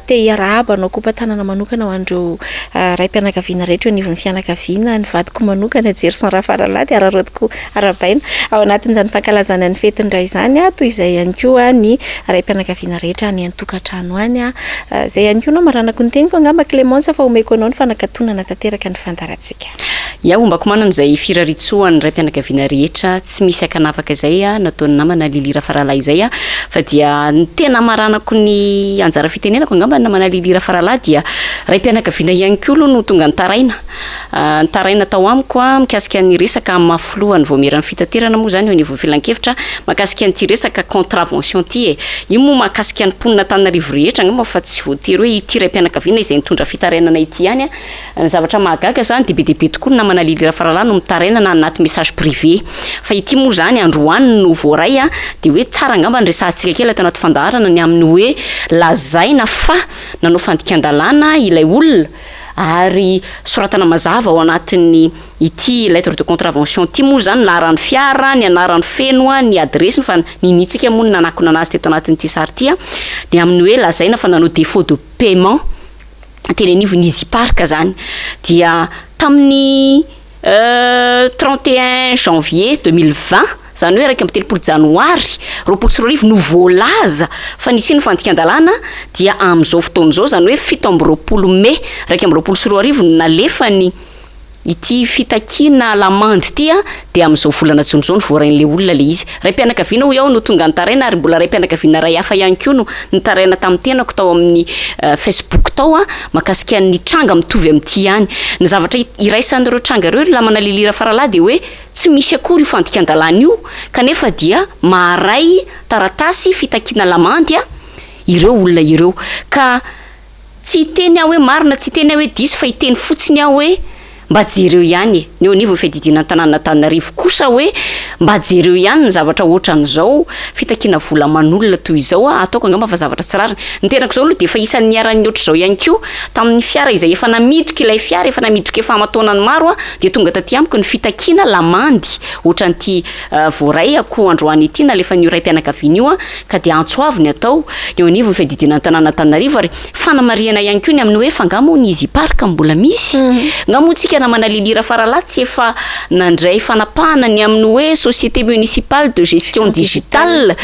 Te hiarahaba anao kopa-tanana manokana ho an'ireo raim-pianakaviana rehetra eo anivon'ny fianakaviana, ny vadiko manokana Jerison Rafaralahy dia araraotiko arahabaina ao anatin'izany fankalazana ny fetin'ny ray izany, toy izay ihany koa ny raim-pianakaviana rehetra any an-tokantrano any. Izay ihany koa no hamaranako ny teniko angamba Clémence fa omeko anao ny fanakatonana tanteraka ny fandaharantsika.
Ya, ombako manana izay firariantsoa an'ny raim-pianakaviana rehetra tsy misy ankanavaka izay nataon'ny namana Lily Rafaralahy izay fa dia ny tena hamaranako ny anjara fitenenako angamba ny namana Lily Rafaralahy dia raim-pianakaviana ihany koa aloha no tonga nitaraina nitaraina tao amiko mikasika ny resaka amin'ny maha filohan'ny vaomieran'ny fitaterana moa izany eo anivon'ny filankevitra mahakasika an'ity resaka contravention ity e! Io moa mahakasika ny mponina Antananarivo rehetra angamba fa tsy voatery hoe ity raim-pianakaviana izay nitondra fitarainana ity ihany Ny zavatra mahagaga zany dia be dia be tokoa ny namana Lily Rafaralahy no mitaraina na anaty message privé. Fa ity moa zany androany no voaray a, dia hoe tsara angamba ny resahantsika kely ato anaty fandaharana ny amin'ny hoe lazaina fa nanao fandikan-dalàna ilay olona ary soratana mazava ao anatin'ny ity lettre de contravention ity moa zany ny laharan'ny fiara, ny anarany feno, ny adiresiny fa niniantsika moa ny nanakona anazy teto anatin'ity sary ity a, dia amin'ny hoe lazaina fa nanao défaut de paiement. teny anivon'ny Easy Park zany dia tamin'ny 31 janvier 2020 zany hoe 31 janoary 2020 no voalaza fa nisian'ny fandikan-dalàna dia amin'izao fotoana izao zany hoe 27 mey 2021 no nalefany Ity fitakiana lamandy ity dia amin'izao volana jona izao no voarain'ilay olona ilay izy. Raim-pianakaviana hoy aho no tonga nitaraina ary mbola raim-pianakaviana iray hafa ihany koa no nitaraina tamin'ny tenako tao amin'ny Facebook tao mahakasika ny tranga mitovy amin'ity ihany. Ny zavatra iraisan'ireo tranga ireo ry namana Lily Rafaralahy dia hoe tsy misy akory io fandikan-dalàna io kanefa dia maharay taratasy fitakiana lamandy ireo olona ireo ka Tsy hiteny aho hoe marina, tsy hiteny aho hoe diso fa hiteny fotsiny aho hoe mba jereo ihany e! Ny eo anivon'ny fiadidiana ny tanànan'Antananarivo kosa hoe mba jereo ihany ny zavatra ohatran'izao, fitakiana vola aman'olona toy izao a, ataoko angamba fa zavatra tsy rariny. Ny tenako izao aloha dia efa isan'ny niharan'ny ohatr'izao ihany koa tamin'ny fiara izay efa namidiko ilay fiara, efa namidiko efa aman-taonany maro a, dia tonga taty amiko ny fitakiana lamandy ohatran'ity voaray-ako androany ity nalefan'io raim-pianakaviana io ka dia antso avo ny atao eo anivon'ny fiadidiana ny tanàna Antananarivo ary fanamarihana ihany koa ny amin'ny hoe fa nga moa ny Easy Park mbola misy? Nga moa tsika. isika namana Lily Rafaralahy tsy efa nandray fanapahana ny amin'ny hoe Société Municipale de Gestion Digitale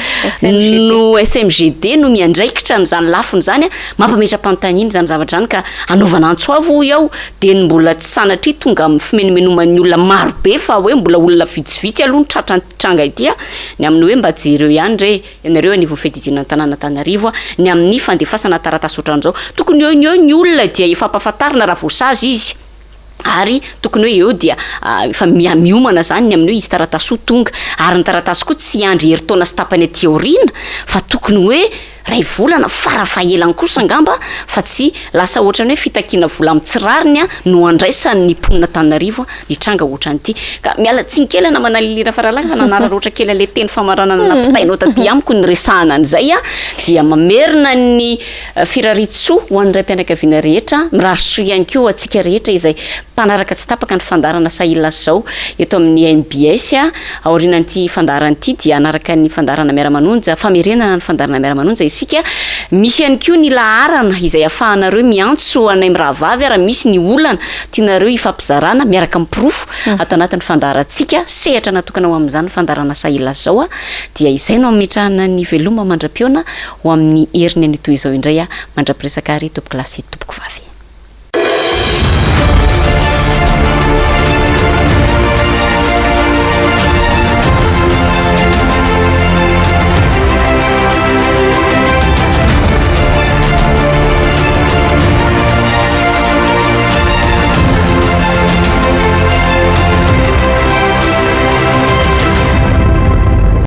no SMGD no miandraikitra an'izany lafiny izany. Mampametra-panontaniana izany zavatra izany ka anaovana antso avo hoy aho dia ny mbola tsy sanatria tonga amin'ny fimenomenoman'ny olona maro be fa hoe mbola olona vitsivitsy aloha no tratran'ity tranga ity ny amin'ny hoe mba jereo ihany re ianareo anivon'ny fiadidiana ny tanàna Antananarivo ny amin'ny fandefasana taratasy ohatran'izao. Tokony eo ny eo ny olona dia efa ampahafantarina raha voasazy izy ary tokony hoe eo dia efa miha-miomana izany ny amin'ny hoe hisy taratasy ho tonga ary ny taratasy koa tsy hiandry herintaona sy tapany aty aoriana fa tokony hoe Ray volana fara fahelany kosa angamba fa tsy lasa ohatran'ny hoe fitakiana vola amin'ny tsy rariny no andraisan'ny mponina Antananarivo ny tranga ohatran'ity. Ka miala tsiny kely namana Lily Rafaralahy fa nanararaotra kely an'ilay teny famaranana nampitainao taty amiko niresahana an'izay dia mamerina ny firariantsoa ho an'ny raim-pianakaviana rehetra, mirary soa ihany koa ho antsika rehetra izay mpanaraka tsy tapaka ny fandaharana Sahila izao eto amin'ny mbs. Aorianan'ity fandaharana ity dia hanaraka ny fandaharana Miara-manonja, famerenana ny fandaharana Miara-manonja isika. Misy ihany koa ny laharana izay ahafahanareo miantso anay mirahavavy raha misy ny olana tianareo hifampizarana miaraka amin'ny porofo ato anatin'ny fandaharantsika. Sehatra natokana ho amin'izany ny fandaharana Sahila izao dia izay no hametrahana ny veloma mandra-pihaona ho amin'ny heriny anio toy izao indray mandra-piresaka ary tompokolahy sy tompokovavy.